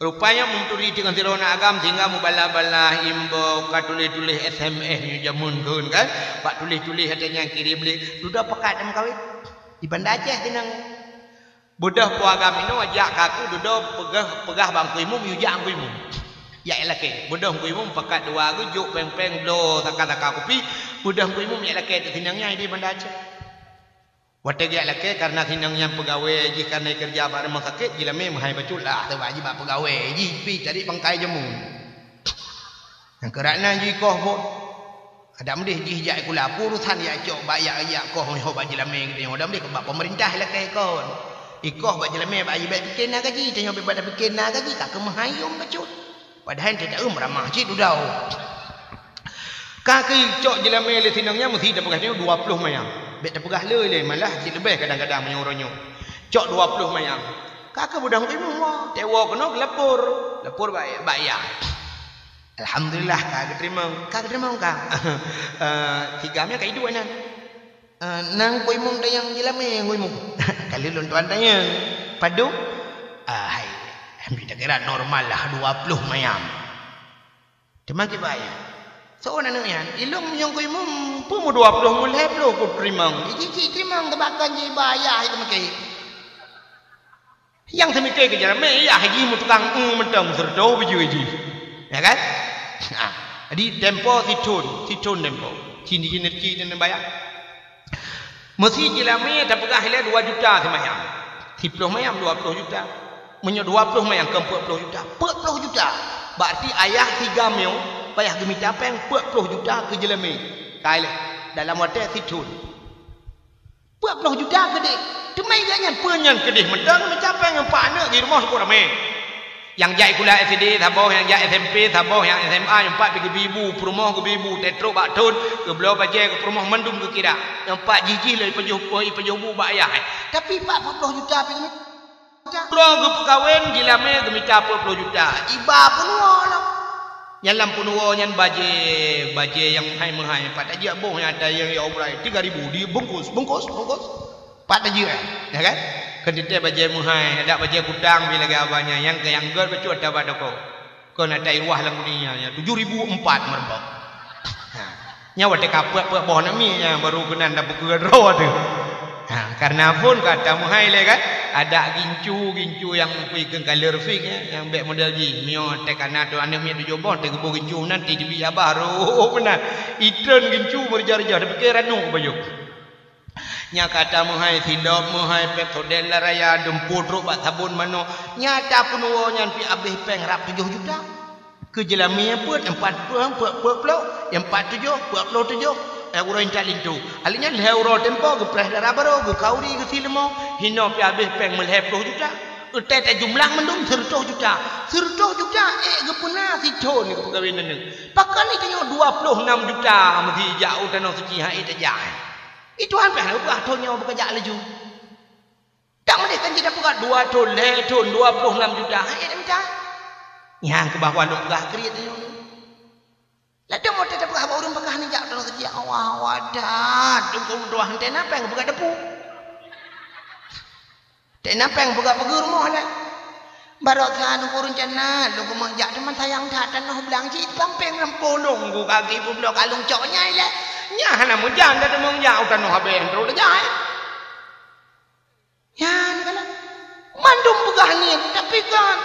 Rupanya meuturi teungoh sidroe aneuk agam sehingga mubalah-balah imbok ka tuléh-tuléh S M S nyoe jameun kheun kan. Bak tuléh-tuléh watée nyan kirém lé, dudoe pakat dan meukawen. Di Banda Aceh keunan. Beudôh po agam inoe jak ka aku dudoe peugah, peugah bak Teungku Imum, yue jak Teungku Imum. Jak ilakée. Beudôh Teungku Imum pakat dua geuh jok péng-péng bloe saka-saka kupi, beudôh Teungku Imum jak ilakée teuk sinang nyan di Banda Aceh. Watée geujak ilakée kareuna sinang nyan peugawée jih kareuna keureuja bak rumoh sakét, jilamé meuhai bacut lah, sabab jih bak peugawée jih pi tadi bangkai jameun. Nyang keurak nan jih ikoh phon. Adak meudeh jih jak sikula, peue urosan jak cok bak yak-yak koh nyoe bak jilamé geutanyoe. Adak meudeh bak peumeurintah ilakée kon. Ikoh bak jilamé bak jih bék pike na gaji, tanyoe bék bak pike na gaji, ka keu meuhai yum bacut. Padahai teuta eu meuramah cit dudoe. Ka keu cok jilamé lé sinang nyan meusi tapeugah tanyoe dua ploh mayang. Bék tapeugah le lé, malah cit leubeh kadang-kadang meunyoe uroe nyoe. Cok dua ploh mayang. Ka keu beudôh Teungku Imum, teuwoe keunoe geulapor. Lapor bak, bak yah. Alhamdulillah, ka geuteurimong. Ka geuteurimong, ka. Eh, tiga mé ka iduek nyan. Eh, nang Teungku Imum tanyong jilamé, Teungku Imum. Ka lheueh lôn tuan tanyong. Padub? Ah, hai. Ambi takira normal lah, dua ploh mayam. Teuma kiban nyan. Soe aneuk nyan? Ilong meunyoe Teungku Imum, peue meu dua ploh, meu lhée ploh ku teurimong. Iji cit teurimong, teuma kon jiba yah itu meuke. Nyang teumike keu jameun, yah jih meutukang, eue mantong, seureutoh beujeuet jih. Ya kan? Ha. Jadi, tempo sithon, sithon tempo. Cin, cin, cin, cin bayar. Meusi jilamé tapeugah ilée dua juta simayam. Siploh mayam dua ploh juta. Meunyoe dua ploh mayam kon peuet ploh juta. Peuet ploh juta. Berarti ayah tiga miyueb payah geumita péng peuet ploh juta keu jilamé. Ka ilée dalam watée sithon. Peuet ploh juta keudeh. Teuma gobnyan peue nyan keudeh mantong meucapée ngon pat aneuk di rumoh syukur ramé. Nyang jak sikula S D saboh, nyang jak S M P saboh, nyang S M A, nyang pat pi geubri bu, peurumoh geubri bu, teutrok bak thon, geubloe bajée keu peurumoh mandum geukira. Nyang pat jih-jih lé ipajoh, ipajoh bu bak ayah. Tapi pat peuet ploh juta pi geumita. Droe geupeukawen jilamé geumita peuet ploh juta. Iba peunuwoe lom. Nyan lam peunuwoe nyan bajée, bajée nyang hai meuhai, pat tajak boh nyang ata nyang ya umrah tiga ribu dibungkus, bungkus, bungkus. Pat tajak, ya kan? Kon teuntée bajée meuhai, adak bajée kutang pi lagée abah nyan, nyang keu nyang gét bacut ata bak toko. Kon ata iruwah lam dunia nyan, tujoh ribu empat meureumpok. Ha. Nyan watée ka peuet-peuet boh aneuk miet nyan baru keunan tapeukeue droe teuh. Ha, kareuna phon ka tameuhai lé kan? Adak gincu, gincu nyang pui keu kaleur fik nyan, nyang bék model jih. Miyueb teuh kana tu aneuk miet tujoh boh, teuh geuboh gincu nan, teuh teubiet abah, roh meunan. Itreun gincu meureuja-reuja, tapike ranok bajoh. Nyang ka tameuhai silop, meuhai Pepsodent la raya, dumpeue trok bak sabon manok. Nyang tapeunuwoe nyan pih abéh péng rab tujoh juta. Keu jeulamé peuet, empat ploh, peuet, peuet ploh, empat tujoh, peuet ploh tujoh. Eh, uroe intat linto. Alèh nyan lhèe uroe tempo geupreh dara barô, geukauri, geusileumô, hinoe pih abéh péng meulhèe ploh juta. Utai tajumlah mandum seureutôh juta. Seureutôh juta ék geupeuna sithon geupeugawé neuneueng. Pakon tanyoe dua ploh nam juta meusi jak u Tanoh Suci han ék tajak. I Tuhan pih hana peugah thon nyoe beukajak laju. Tak meudeh kan jih tapeugah dua thon, lhèe thon, dua ploh nam juta. Han ék mita. Nyang keubah lôn peugah kriet nyoe. Ladôm watèe tapeugah bak ureueng peugah neujak Tanoh Suci, awah-awah that. Teungku meutuah hana péng peugah depu. Hana péng peugah pageue rumoh lé. Baroesa lôn rencana lôn keumeung jak, teuma sayang that tanoh blang cit pampéng lam polong ku kaki peubloe kalung cok nyai lé. Nyan hana meujan dah teuma jak u tanoh abéh trok tajak. Nyan kan mandum peugah niet, tapi kan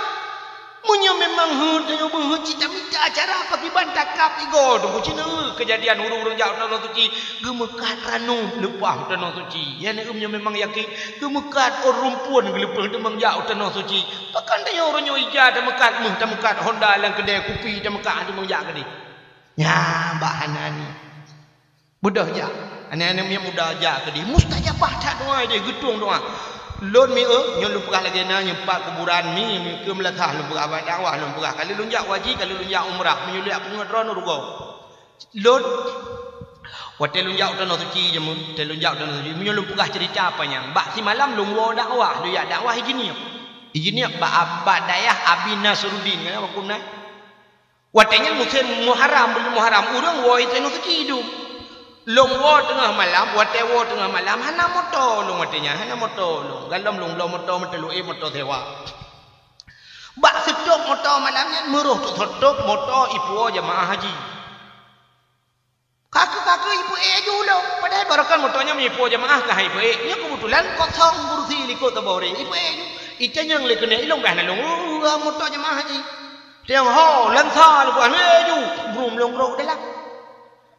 meunyoe memang heuet tanyoe beuheuet cit tamita cara pakriban takab igoe teungku cit. Keujadian ureueng-ureueng jak u Tanoh Suci geumeukat ranub leupah u Tanoh Suci. Nyan meunyoe memang yakin geumeukat ôn rumpun geuleupah teuma jak u Tanoh Suci. Pakon tanyoe uroe nyoe ija tameukat, meuh tameukat, honda lam keudè, kupi tameukat, teuma jak keudeh. Nyan bak hana niet. Beudôh jak. Aneuk-aneuk miet muda jak keudeh. Mustajabah that doa jih, geutueng doa. Lôn miseue, nyoe lôn peugah lagèe na, nyoe pat kuburan mi, mi keu meulasah lôn peugah bak dakwah lôn peugah. Ka lheueh lôn jak haji, ka lheueh lôn jak umrah, meunyoe lôn jak peungeut droeneuh rugoe. Lôn, watèe lôn jak u Tanoh Suci jeuet, watèe lôn jak u Tanoh Suci, meunyoe lôn peugah ceurita panyang, bak simalam lôn woe dakwah, lôn jak dakwah i Jeunieb. I Jeunieb bak, bak dayah Abi Nasruddin, kan, bak keunan. Watèe nyan musém Muharram, buleuen Muharram, ureueng woe i Tanoh Suci dum. Lôn woe teungoh malam, watèe woe teungoh malam, hana moto lôn watèe nyan, hana moto lôn. Galom lôn bloe moto meuteuleu ék, moto sewa. Bak seutôp moto malam nyan, meurôh teuk seutôp moto ipuwoe jeumaáh haji. Ka keuh, ka keuh ipeuék ju lôn. Padahai baroekon moto nyan ipuwoe jeumaáh ka han ipeuék. Nyoe keubeutulan kosong kursi likot saboh ureueng. Ipeuék ju. Itanyong lé keuneuk ilôn, bèk hana lôn eu moto jeumaáh haji. Tanyong ho, lansa lôn peugah, ék ju. Brum lôn rôk dalam.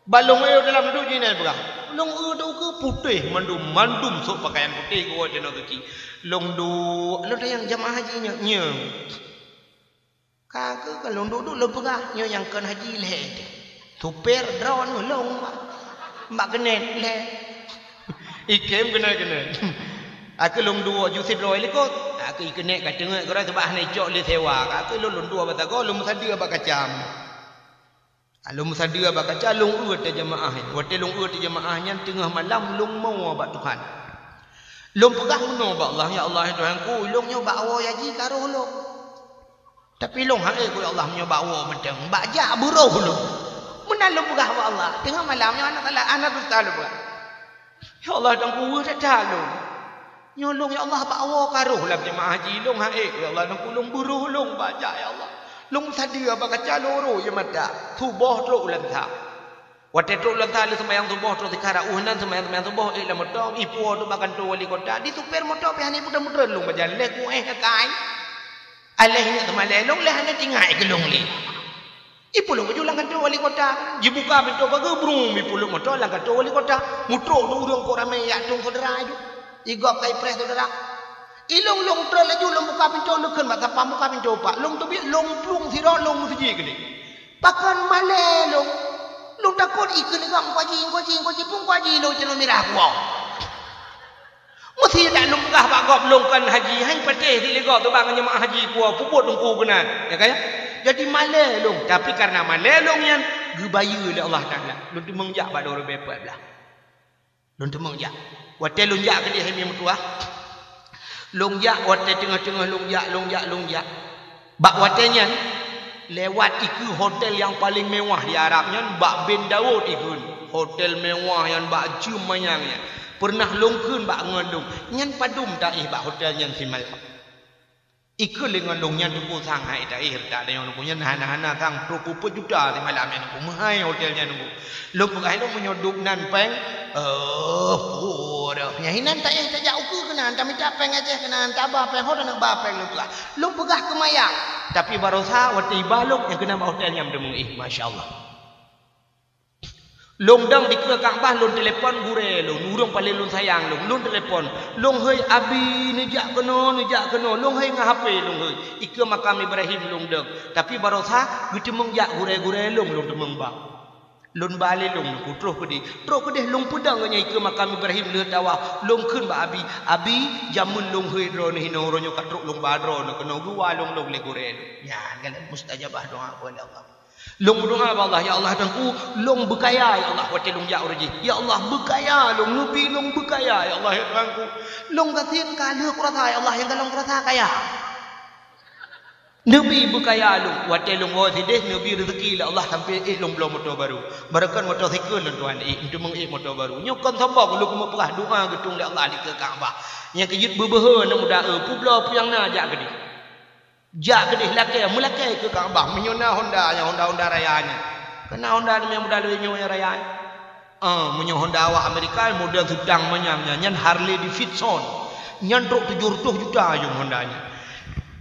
Ban lôn eu dalam duek jih nyan peugah. Lôn eu teuh keu putéh mandum, mandum sôk peukayan putéh geuwoe Tanoh Suci. Lôn duek, lôn tanyong jeumaáh haji nyoe, nyoe. Ka keuh ka lôn duek-duek lôn peugah, nyoe nyang kon haji lhèe. Supir droeneuh lôn bak, bak keuneuk lhèe. Ikém keuneuk-keuneuk. Ka keuh lôn duek ju sidroe likot. Ka keuh ikeuneuk ka teungeut keudroe, sabab hana icok lé sewa. Ka keuh lôn, lôn duek bak sagoe, lôn meusadeue bak kaca. Lôn meusadeue bak kaca, lôn eu teuh jeumaáh nyan. Watèe lôn eu teuh jeumaáh nyan teungoh malam, lôn meuwoe bak Tuhan. Lôn peugah meunoe bak Allah, "Ya Allah, ya Tuhanku, lôn nyoe bak woe haji ka rôh lôn. Tapi lôn han ék ku, ya Allah, meunyoe bak woe mantong, bak jak beurôh lôn." Meunan lôn peugah bak Allah. Teungoh malam nyoe hana salah, hana dusta lôn peugah. "Ya Allah, Tuhanku, weueh that-that lôn. Nyoe lôn, ya Allah, bak woe ka rôh lam jeumaáh haji, lôn han ék ku, ya Allah, Tuhanku, lôn beurôh lôn bak jak, ya Allah. Lôn meusadeue bak kaca lôn rôh ie mata, suboh trok u lansa." Watèe trok u lansa lheueh seumayang suboh, trok sikara ueh nan seumayang, seumayang suboh, ék lam moto, ipuwoe trok bak kantô wali kota, di supir moto pih hana ipeutreun-peutreun lôn bak jalan, lheueh kuéh akai. Aléh ingat teumalèe lôn, lheueh hana teuingat keu lôn lé. Ipulop laju lam kantô wali kota, jibuka pintô pageue, brum, ipulop moto lam kantô wali kota. Mutrok dua ureueng kok ramé jak tueng syedara laju. Igob ka ipreh syedara. Ilôn lôn trok laju lôn buka pintô, lôn kheun bak sapam buka pintô, "Pak, lôn teubiet lôn plueng sidroe lôn meuseujid keudéh." Pakon malèe lôn. Lôn takot ikheun lé gob, "Teungku Haji, Teungku Haji, Teungku Haji, Teungku Haji," lôn ceunoe mirah kuwoe. Meusi dak lôn peugah bak gob lôn kon haji, han patéh lé gob teuba ngon jeumaáh haji kuwoe, peubuet teungku keunan, ya kan? Jadi malèe lôn, tapi kareuna malèe lôn nyan geubayeue lé Allah Taala. Lôn teumeung jak bak dua ribèe peuet blah. Lôn teumeung jak. Watèe lôn jak keudéh hai meutuah. Lôn jak watèe teungoh-teungoh lôn jak, lôn jak, lôn jak. Bak watèe nyan, lewat ikeue hotel nyang paleng mewah di Arab nyan, bak Bin Daud ikeue. Hotel mewah nyan bak jeuem manyang nyan. Peureunah lôn kheun bak ngon lôn, nyan padum taéh bak hotel nyan simalam. Ikeue lé ngon lôn nyan teungku sang hai taéh reutak tanyoe teungku nyan hana-hana sang trôk peuet juta simalam nyan teungku, meuhai hotel nyan teungku. Lôn peugah lôn meunyoe dum nan péng, eh, puroh. Nyan hinan taéh tajak ukeue keunan, tamita péng Aceh keunan, taba péng, ho taneuk ba péng lôn peugah. Lôn peugah keu maya. Tapi baroesa watèe iba lôn nyang keunan bak hotel nyan meuteumèe, eh, masya Allah. Lôn dong dikeue Ka'bah, lôn telepon gurée lôn, ureuëng paléng lôn sayang lôn, lôn telepon. Lôn hei Abi, neujak keunoe, neujak keunoe, lôn hei ngon H P lôn hei. Ikeue makam Ibrahim lôn dong. Tapi barosa geuteumeung jak gurée-gurée lôn, lôn teumeung ba. Lôn ba lé lôn, ku troh keudeh. Troh keudeh lôn peudong nyan ikeue makam Ibrahim lheueh tawaf. Lôn kheun bak Abi, "Abi, jameun lôn hei droeneuh hinoe, uroe nyoe ka trok lôn ba droeneuh keunoe, geuwa lôn lôn lé gurée lôn." Nyan kan mustajabah doa keu Allah. Lôn meudoa bak Allah, "Ya Allah, Tuhanku, lôn beukaya, ya Allah, watée lôn jak uroe jih. Ya Allah, beukaya lôn, neubi lôn beukaya, ya Allah, ya Tuhanku. Lôn gasien ka lheueh kurasa, ya Allah, nyang ka lôn kurasa kaya." Neubi beukaya lôn, watée lôn woe sideh, neubi reuzeki lé Allah sampai éh lôn bloe moto barô. Barokon moto sikheun lôn tuan éh, eunteuk meuéh moto barô. Nyoe kon sombong, lôn meupeuhah doa geutung lé Allah dikeue Ka'bah. Nyang keujeuet beubeuhe aneuk muda, eh, peubloe peue nyang na jak keudeh. Jak keudeh lakée, meulakée keu Ka'bah. Meunyoe na Honda nyan, Honda, Honda raya nyan. Keu na Honda nyang muda lagée nyoe nyang raya nyan. Ah, meunyoe Honda awak Amerika, model sedan manyang nyan, nyan Harley Davidson. Nyan trok tujoh reutôh juta jong Honda nyan.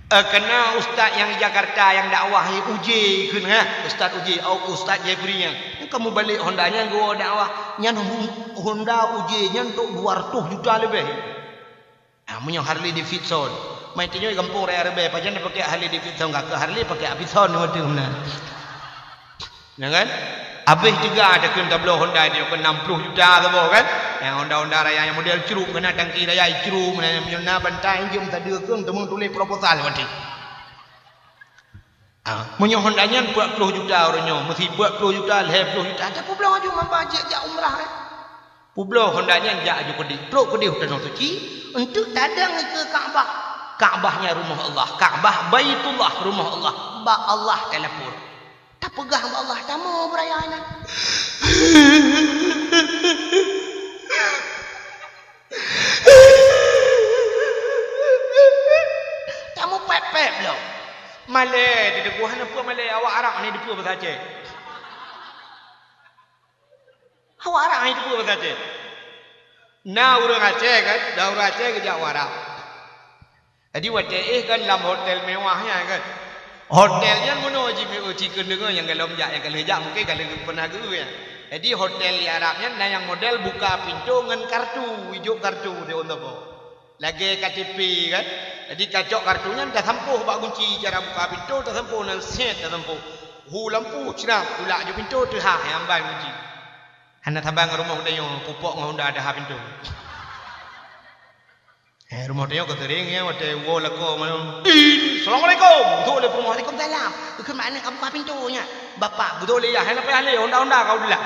Eh, keu na ustaz nyang di Jakarta nyang dakwah, eh, Uje kheun, eh. Ustaz Uje, au Ustaz Jeffrey nyan. Nyan ka mubalek Honda nyan geuwoe dakwah. Nyan hu-, Honda Uje nyan trok dua reutôh juta leubeh. Ah, meunyoe Harley Davidson. Mai tanyoe gampông raya Reubee, pajan na pakai Harley Davidson, ka keu Harley pakai Avison watée meunan. Ya kan? Abéh teuga takheun tabloe Honda nyoe keu enam puluh juta saboh kan? Nyang Honda-Honda raya nyang model crup, keu na tangki raya crup, meunan meunyoe na bantai jeuem sadeue keueng teuma tuléh proposal watée. Ah, meunyoe Honda nyan peuet ploh juta uroe nyoe, meusi peuet ploh juta, lhée ploh juta, ata peubloe aju mamba jeuet jak umrah, eh. Peubloe Honda nyan jak aju keudeh, trok keudeh u Tanoh Suci, eunteuk tadong ikeue Ka'bah. Ka'bah nyan rumoh Allah, Ka'bah Baitullah rumoh Allah, bak Allah talapor. Tapeugah bak Allah, tamoe beuraya nyan. Tamu pép-pép lom. Malée, di teungku hana peue malée, awak Arab ni dipeue bahasa Aceh. Awak Arab ni dipeue bahasa Aceh. Na ureuëng Aceh kan, na ureuëng Aceh geujak u Arab. Jadi watée éh kan lam hotel mewah nyan kan. Hotel nyan meunoe jimeu'ue cit keuneuk nyang golom jak, nyang ka lheueh jak mungken ka lheueh pernah geu nyan. Jadi hotel di Arab nyan na nyang model buka pintoe ngon kartu, ijok kartu di ôn saboh. Lagée K T P kan. Jadi kacok kartu nyan tasampôh bak gunci cara buka pintoe, tasampôh nan set tasampôh. Hu lampu cram, tulak ju pintoe teuhah nyang ban gunci. Hana saban rumoh tanyoe pupok ngon Honda teuhah pintoe. Eh, rumoh tanyoe ka sering ya, watée woe lakoe malam. "Assalamualaikum." Beutôi lé rumoh, "Waalaikumsalam." Keu makna ka buka pintoe nyan. "Bapak," beutôi lé ya, "Hana payah lé, Honda-Honda kau dulak."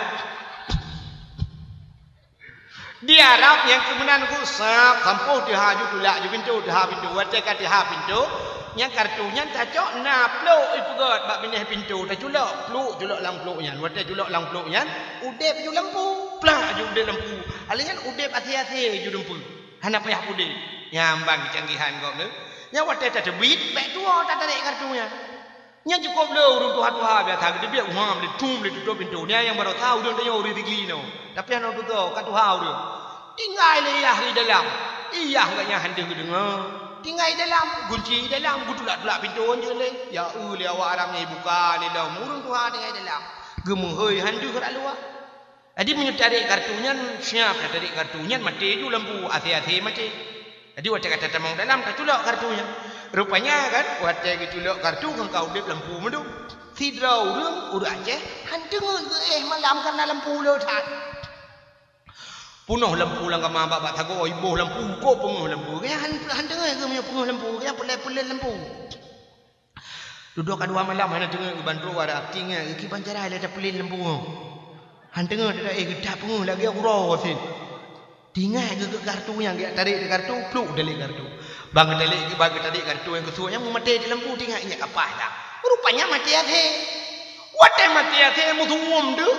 Di Arab nyang keumeunang ku sab, sampôh teuhah ju tulak ju pintoe, teuhah pintoe. Watée ka teuhah pintoe, nyang kartu nyan tacok na plôk ipeugét bak binéh pintoe, taculok plôk, culok lam plôk nyan. Watée culok lam plôk nyan, udeb ju lampu, plak ju udeb lampu. Alèh nyan udeb até-até ju lampu. Hana payah pudeh. Nyan ban keucanggihan gob nyoe. Nyan watée tateubiet, bék tuwoe tatarek kartu nyan. Nyan cukôp le ureuëng tuha-tuha biasa geuteubiet, uha, lé thum, lé tutôp pintoe. Nyan nyang barosa ureuëng tanyoe ureuëng sigli nyoe. Tapi hana tutoe, ka tuha ureuëng. Tinggai lé yah di dalam. Yah gobnyan hana geudeungoe. Tinggai dalam, gunci dalam, geutulak-tulak pintoe jeuet lé. Ya eu lé awak Arab nyan buka lé lom, ureuëng tuha tinggai dalam. Geumeuhôi hana deuh rot luwa. Jadi meunyoe tarek kartu nyan, siap tatarek kartu nyan, maté ju lampu, até-até maté. Jadi watée ka tatamong dalam, taculok kartu nyan. Rupanya kan, watée geuculok kartu ngon ka udeb lampu meudum. Sidroe ureuëng, ureuëng Aceh, han teungeut geuéh malam kareuna lampu le that. Peunoh lampu lam kama bak, bak sagoe, iboh lampu, kok peungeuh lampu. Geuh han, han teungeut geuh meunyoe peungeuh lampu, geuh peulét-peulét lampu. Dudoe ka dua malam hana teungeut geuh ban trok u Arab, tinggai geuh kiban cara lé tapeulén lampu nyoe. Han teungeut teuka éh geuh that peungeuh lagée uroe sit. Tinggai geuh keu kartu nyang geujak tarek di kartu, pluk talek kartu. Ban geutalek, ban geutarek kartu nyang keusuek nyan meumaté di lampu tinggai ingat kapah dah. Rupanya maté até. Watée maté até meusuwom deuh.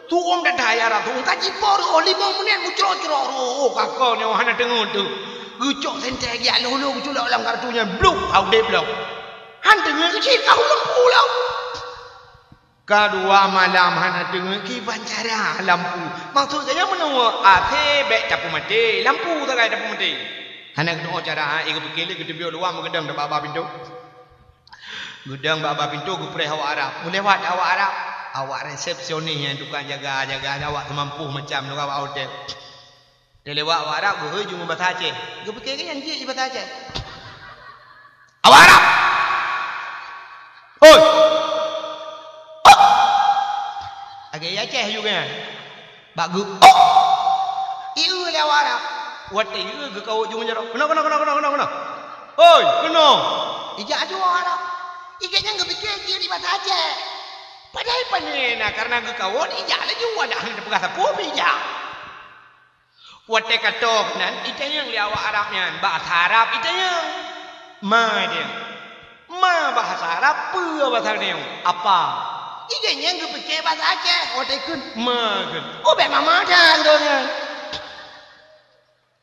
Suwom that-that ya Rasul. Ka jipo reuôh limong menit meucrok-crok reuôh. Oh, ka kon nyoe hana teungeut teuh. Geucok sentée geujak lolo geuculok lam kartu nyan. Bluk, ka udeb lom. Han teungeut cit, ka hu lampu lom. Ka dua malam hana teungeut kiban cara lampu. Maksud geuh nyan meunoe, até bék tapeumaté, lampu sagai tapeumaté. Hana geutu'oh cara, ha, éh geupike lé geuteubiet luwa meugeudong bak ba pintoe. Geudong bak ba pintoe geupreh awak Arab. Meulewat awak Arab. Awak resepsionis nyang tukang jaga-jaga nyan awak teumampôh macam nyoe awak hotel. Dilewat awak Arab geuhôi ju ngon basa Aceh. Geupike geuh nyan jih basa Aceh. Awak Arab! Hôi! Oh! Lagèe Aceh ju nyan. Bak geu-, oh! Ieu lé awak Arab. Watèe ieu geukawot ju ngon jaroe. Keunoe, keunoe, keunoe. Hôi, keunoe. Ijak ju awak Arab. Igeuh nyan geupike jih basa Aceh. Padahai pane na, karena geukawot ijak laju, adak hana teupeugah sapeue pih ijak. Watèe ka tô keunan, itanyong lé awak Arab nyan, bahasa Arab itanyong. Ma dia. Ma bahasa Arab, peue bahasa nyoe? Apa? Igeuh nyan geupike bahasa Aceh, watèe kheun, ma kheun. Oh, bèk mama that geutanyoe.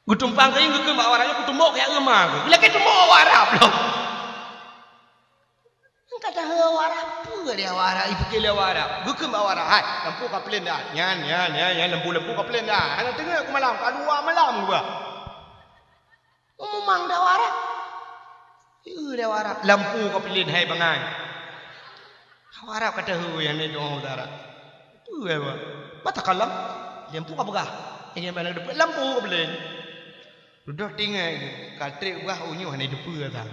Geutumpang keuh geukheun bak awak Arab, geutumbok keu ma kheun. Geulakèe tumbok awak Arab lom. Ka tahe awak Arab, peue lé awak Arab, ipike lé awak Arab. Geukheun bak awak Arab, "Hai, lampu ka plén dah. Nyan, nyan, nyan, nyan, lampu-lampu ka plén dah. Hana teungeut keu malam, ka dua malam geuba." Meumang dah awak Arab. Ieu lé awak Arab, "Lampu ka plén, hai bangai." Awak Arab ka tahe nyang nyoe doa awak Arab. Peue, Pak? Batakallah. Lampu ka peugah. Nyang mana depan lampu ka plén. Dudoe tinggai, ka trép peugah unyuh hana teupeue dah.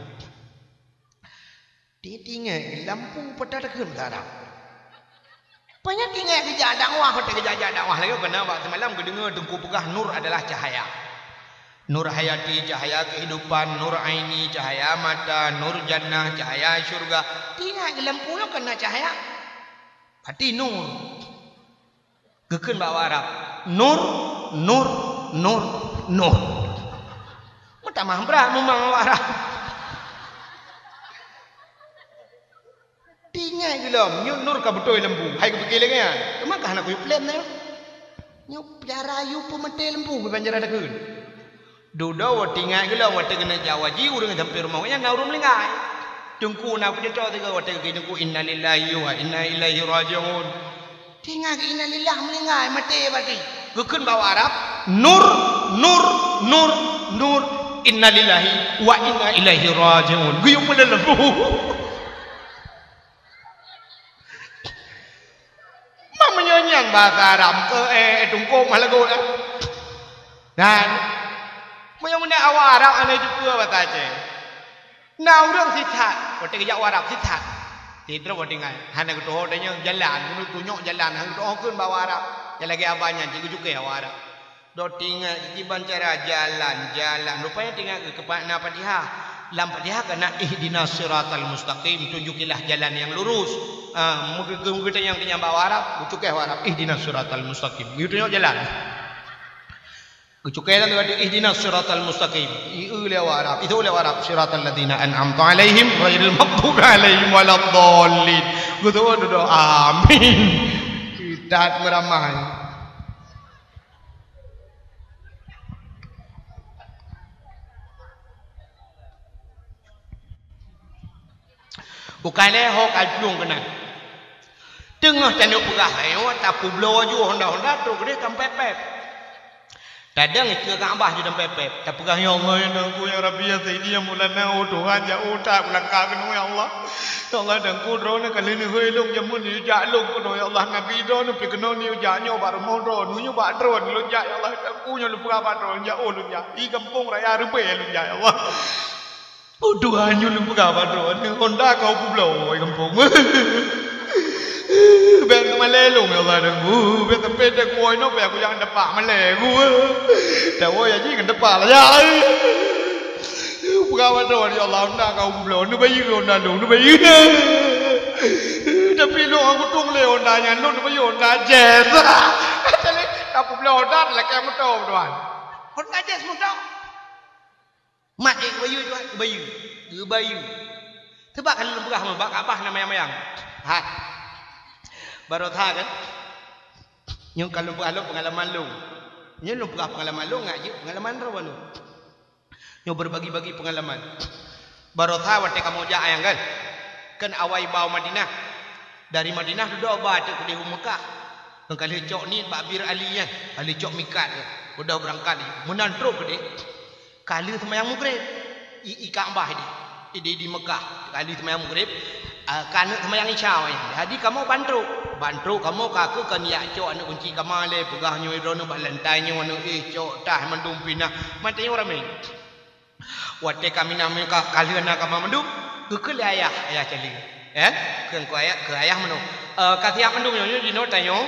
Di tinggai lampu pada takheun dah. Panya tinggai geujak dakwah, watèe geujak dakwah lagèe keunan bak semalam geudeungoe Teungku peugah nur adalah cahaya. Nur hayati, cahaya kehidupan, nur aini, cahaya mata, nur jannah, cahaya syurga. Tinggai lampu nyoe keunan cahaya. Berarti nur. Geukheun bak awak Arab, "Nur, nur, nur, nur." Meutamah brat meumang awak Arab. Tinggai geulom, nyoe nur ka beutôi lampu. Hai geupike lagèe nyan. Teuma ka hana kuyue plén nyoe. Nyoe cara yue peumaté lampu, bukan cara takheun. Dudoe watèe ingat geulom, watèe keuneuk jak haji, ureueng sampoe rumoh nyan na ureueng meuninggai. Teungku na peucocok sigoe watèe geukheun teungku, "Innalillahi wa inna ilaihi raji'un." Teuingat keu innalillah meuninggai, maté berarti. Geukheun bak awak Arab, "Nur, nur, nur, nur, innalillahi wa inna ilaihi raji'un." Geuyue peuleumbu. Ma meunyoe nyan bahasa Arab, eh, eh, tungkong mah lagoe dah. Dan meunyoe meunan awak Arab hana jiteupeue bahasa Aceh. Na ureueng sisat, watèe geujak u Arab sisat. Sidroe watèe nyan, hana geutuho tanyoe jalan, geutunyok jalan, hana geutuho kheun bak awak Arab. Nyang lagèe abah nyan, cit geucukée awak Arab. Dok teuingat kiban cara jalan, jalan. Rupanya teuingat keu na Fatihah. Lam Fatihah ka na ihdinas siratal mustaqim, tunjukilah jalan yang lurus. Ah, meuge-, meuge-, geutanyong-tanyong bak awak Arab, geucukée awak Arab, ihdinas siratal mustaqim. Geutunyok jalan. Geucukée lam geutanyoe ihdinas siratal mustaqim. Ieu lé awak Arab, itu lé awak Arab, siratal ladzina an'amta 'alaihim ghairil maghdubi 'alaihim waladdallin. Geutuan dudoe, amin. Kitab meuramai. Bukan lé ho ka plueng keunan. Teungoh tanyoe peugah, "Ayo, tapeubloe ju honda-honda trok keudeh tampép-pép." Tadong ikeue Ka'bah ju tampép-pép. Tapeugah, "Ya Allah, ya Tuhanku, ya Rabbi, ya Sayyidi, ya Maulana, oh Tuhan, jak u that ulangka keunoe, ya Allah. Ya Allah, Tuhanku, droeneuh ka lheueh neuhôi lôn jameun neujak lôn keunoe, ya Allah. Nabi droeneuh pih keunoe neujak nyoe bak rumoh droeneuh, nyoe bak droeneuh lôn jak, ya Allah. Tuhanku, nyoe lôn peugah bak droeneuh, jak oh lôn jak. I gampông raya Reubée lôn jak, ya Allah." Oh, Tuhan, nyoe lôn peugah bak droeneuh, honda ka peubloe gampông. Bèk keumalèe lôn, ya Allah, Tuhanku. Bèk sampai teukuwoe nyoe, bèk kujak depak malèe ku. Tawoe ya jih ngon depak lagèe. Peugah bak droeneuh, ya Allah, honda ka peubloe. Neubayeue honda lôn, neubayeue. Tapi lôn hana kutueng lé honda nyan, lôn neubayeue honda Jazz. Ka peubloe honda, lakèe moto, Tuhan. Honda Jazz moto. Mat, eh, geubayeue, Tuhan, geubayeue. Geubayeue. Sabab ka lôn peugah meuh, bak Ka'bah na mayang-mayang. Hai. Baroesa kan? Nyoe ka lôn peugah lôn peungalaman lôn. Nyoe lôn peugah peungalaman lôn, ngat jeuet peungalaman droeneuh. Nyoe beubagi-bagi peungalaman. Baroesa watèe kamoe jak nyang kan? Kan awai ba u Madinah. Dari Madinah dudoe ba teuk keudeh u Meukah. Ngon ka lheueh cok niet bak Bir Ali nyan, ka lheueh cok mikat nyan. Beudôh beurangkat laju. Meunan trok keudeh, ka lheueh seumayang Maghrib. I, i Ka'bah di, di, di Meukah. Ka lheueh seumayang Maghrib, ah, ka neuk seumayang Isya wayang. Jadi kamoe ban trok. Ban trok kamoe ka keuh kan jak cok aneuk kunci kama lé, peugah nyoe droeneuh bak lantai nyoe aneuk, eh, cok tah mandum pinah. Mantong nyoe ramé. Watée ka minah meuka, ka lheueh na kama mandum, geukheun lé ayah, ayah caleng. Eh, kheun keu ayah, keu ayah meunoe. Eh, ka siap mandum nyoe, nyoe jinoe tanyoe.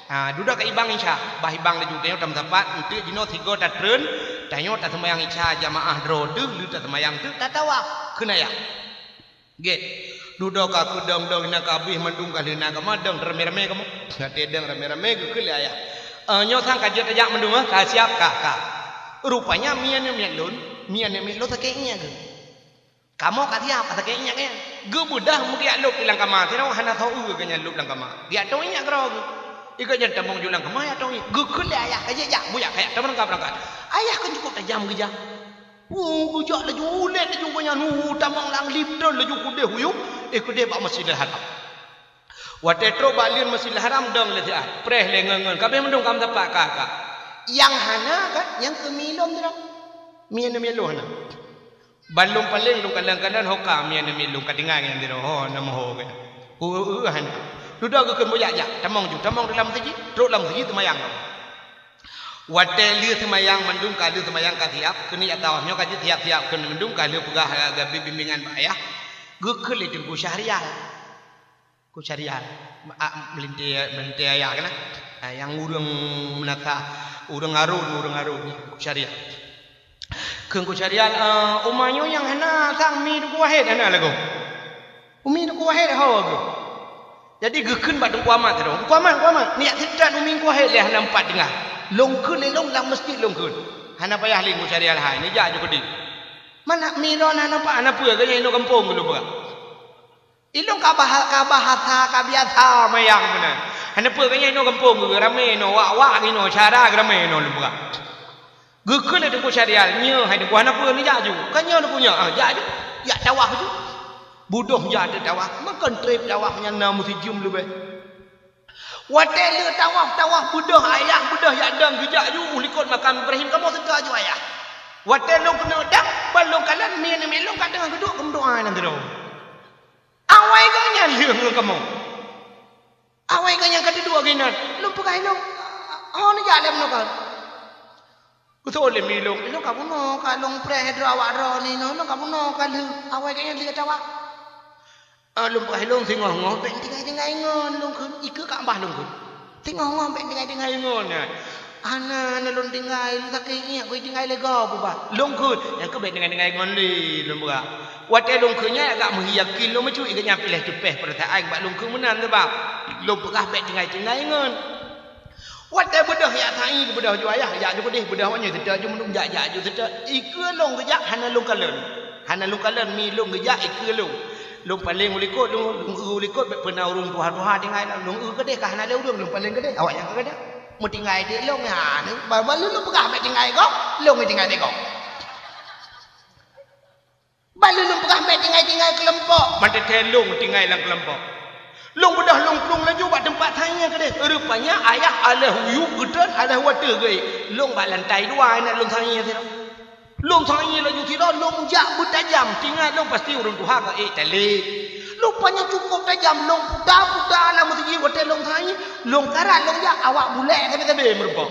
Ha, dudoe ka ibang Isya, bah ibang laju tanyoe tameusapat, enteuk jinoe sigoe tatreun, tanyoe taseumayang Isya jamaah droe teuh, lheueh taseumayang teuk tatawaf, kheun ayah. Gét. Dudoe ka keudong-dong na ka abéh mandum ka lheueh na kama dong ramé-ramé kamoe. Watée dong ramé-ramé geukheun lé ayah. Eh, nyoe sang ka jeuet tajak mandum, eh, ka siap ka, ka. Rupanya miet-miet lôn, miet-miet lôn sakét iék geuh. Kamoe ka siap ka sakét iék geuh. Geubeudoh meugeujak lôb lam kama, sidroe hana soe geuh nyan lôb lam kama. Geujak tong iék keudroe geuh. Ikot nyan tamong ju lam kama jak tong iék. Geukheun lé ayah ka jeuet jak, bujak ka jak, tameurangkat-meurangkat. Ayah kan cukup tajam geujak. Hu, geujak laju, ulét laju gobnyan, hu, tamong lam lift, laju keudeh u yup, eh, keudeh bak Masjidil Haram. Watée trok bak lion Masjidil Haram dong lé siat, preh lé ngon-ngon, ka abéh mandum ka meusapat ka, ka. Nyang hana kan, nyang keu mi lôn sidroe. Mi aneuk mi lôn hana. Ban lôn paleng lôn kalon-kalon ho ka mi aneuk mi lôn ka tinggai ngon sidroe, ho na meuho kan. Hu, hu, hu, hana. Dudoe geukheun bujak jak, tamong ju, tamong dalam meuseujid, trok lam meuseujid seumayang. Watée lheueh seumayang mandum ka lheueh seumayang ka siap, keuneuk jak tawaf nyoe ka jeuet siap-siap keuneuk mandum ka lheueh peugah, eh, geubri bimbéngan bak ayah, geukheun lé Teungku Syahrial. Teungku Syahrial, a, meulintée, meulintée ayah keunan. Ah, nyang ureuëng meunasah, ureuëng arôn, ureuëng arôn, Teungku Syahrial. Kheun Teungku Syahrial, eh, uma nyoe nyang hana sang mi Teungku Wahid hana lagoe. Umi Teungku Wahid ho geuh. Jadi geukheun bak Teungku Amat sidroe, "Teungku Amat, Teungku Amat, nyak seutan umi Teungku Wahid lé hana meupat tinggai. Lôn kheun lé lôn lam meuseujid lôn kheun. Hana payah lé Teungku Syahrial hai, neujak ju keudeh." Mana mi droe na nampak hana peue, geuhnyan inoe gampông geulôn peugah. Ilôn ka bah-, ka bahasa, ka biasa mayang meunan. Hana peue, geuhnyan inoe gampông geuh ramé inoe, wak-wak inoe, syara geuh ramé inoe lôn peugah. Geukheun lé Teungku Syahrial, "Nyoe hai Teungku hana peue neujak ju." "Ka nyoe Teungku nyoe." "Ah, jak ju. Jak tawaf ju." Beudôh jak teuk tawaf. Meukeun trép tawaf nyan na meusijeum leubeh. Watée lheueh tawaf, tawaf beudôh ayah, beudôh jak dong geujak ju u likot makam Ibrahim, kamoe seutôt ju ayah. Watée lôn keuneuk dong, ban lôn kalon, mi aneuk mi lôn ka teungoh geuduek geumeudoá lam sidroe. Awai geuhnyan lheueh ngon kamoe. Awai geuhnyan ka teuduek geuhnyan. Lôn peugah ilôn, "Ho neujak lé meunoe ka?" Geutôh lé mi ilôn, "Ilôn ka bunoe ka lôn preh droe awak droe ninoe, ilôn ka bunoe ka lheueh, awai geuhnyan lheueh tawaf." Ah, lôn peugah ilôn singoh-ngoh bék tinggai-tinggai ngon lôn kheun, ikeue ka bah lôn kheun. Singoh-ngoh bék tinggai-tinggai ngon nyan. "Hana, hana lôn tinggai, lôn sakét iék, keu tinggai lé gob bah." Lôn kheun, "Nyan keuh bék tinggai-tinggai ngon lé," lôn peugah. Watée lôn kheun nyan agak meuhi yakin lôn meucue, geuhnyan piléh teupeh peurasaan bak lôn kheun meunan sabab lôn peugah bék tinggai-tinggai ngon. Watée beudôh jak sa'i, beudôh ju ayah, jak ju keudeh, beudôh awak nyoe seutôt ju mandum, jak, jak ju seutôt. Ikeue lôn geujak hana lôn kalon. Hana lôn kalon mi lôn geujak ikeue lôn. Lôn paleng u likot, lôn, lôn eu u likot, bék peuna ureuëng tuha-tuha tinggai lom. Lôn eu keudeh ka hana lé ureuëng, lôn paleng keudeh, awak nyang ka keudeh. Meutinggai teuk lôn, ha, ni, ba-, ba-, lôn peugah bék tinggai gob, lôn tinggai teuk gob. Ban lôn peugah bék tinggai-tinggai keulompok, mantong lôn tinggai lam keulompok. Lôn beudôh lôn plueng laju bak teumpat sa'i keudeh. Rupanya ayah aléh u yup geutrön, aléh u ateueh geuék. Lôn bak lantai dua, inan lôn sa'i sidroe. Lôn sa'i laju sidroe, lôn jak beutajam. Tingat lôn pasti ureuëng tuha ka ék talé. Rupanya cukup tajam, lôn puta-puta lam meuseujid watée lôn sa'i, lôn karat lôn jak, awak bulek sabe-sabe meurumpok.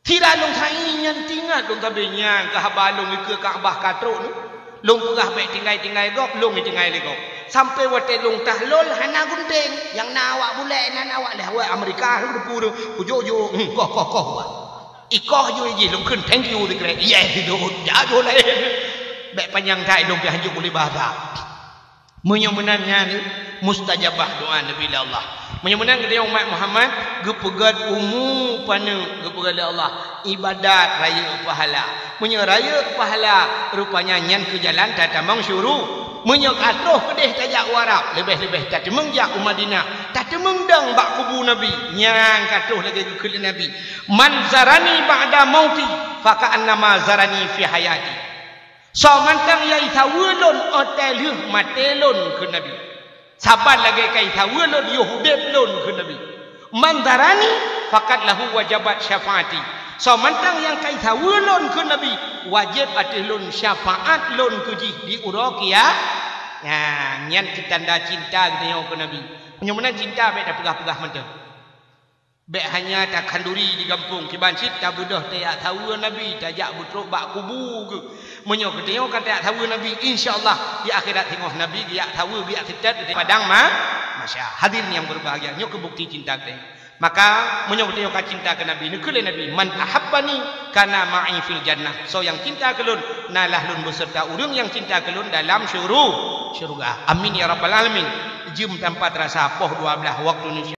Sira lôn sa'i nyan tingat lôn sabe nyan keu haba lôn ikeue Ka'bah ka trok nyoe. Lôn peugah bék tinggai-tinggai gob, lôn tinggai lé gob. Sampoe watée lôn tahlol hana gunténg, nyang na awak bulek, na awak lé awak Amerika lôn depu lôn, kujok-jok, hmm, koh, koh, koh, wah. Ikoh jui jih lôn kheun thank you sikrek. Yes, sidot, jak jih laén. Bék panyang that lôn pih hanjeuet ulih bahasa. Meunyoe meunan nyan mustajabah doa Nabi lé Allah. Meunyoe meunan geutanyoe umat Muhammad geupeugét umu paneuk geupeugét lé Allah, ibadat rayeuk pahala. Meunyoe rayeuk pahala, rupanya nyan keu jalan tatamong syuru. Meunyoe ka troh keudeh tajak u Arab, leubeh-leubeh tateumeung jak u Madinah, tateumeung dong bak kubu Nabi, nyan ka troh lagée geukheun lé Nabi, "Man zarani ba'da mauti, faka'annama zarani fi hayati." Soe mantong nyang isaweue lôn óh tée lheueh maté lôn, kheun Nabi. Saban lagée ka isaweue lôn yoh udeb lôn, kheun Nabi. Man zarani faqad lahu wajabat syafaati. Soe mantong nyang ka isaweue lôn, kheun Nabi, wajéb ateueh lôn syafaat lôn keu jih di uroe kia-, nah, nyan keu tanda cinta geutanyoe keu Nabi. Meunyoe meunan cinta, bèk tapeugah-peugah mantong. Bèk hanya takhanduri di gampông, kiban cit tabeudôh tajak saweue Nabi, tajak beutrok bak kubu geuh. Meunyoe geutanyoe ka tajak saweue Nabi, insya Allah di akhirat singoh Nabi geujak saweue, geujak seutôt di padang ma-, mahsyar. Hadirin yang berbahagia, nyoe keuh bukti cinta geutanyoe. Maka, meunyoe geutanyoe ka cinta keu Nabi, neukheun lé Nabi, "Man ahabbani kana ma'i fil jannah." Soe nyang cinta keu lôn, na lah lôn beuseureuta ureueng nyang cinta keu lôn dalam syuru-, syeuruga. Amin ya rabbal alamin. Jeuem tanpa terasa poh dua belas waktu Indonesia.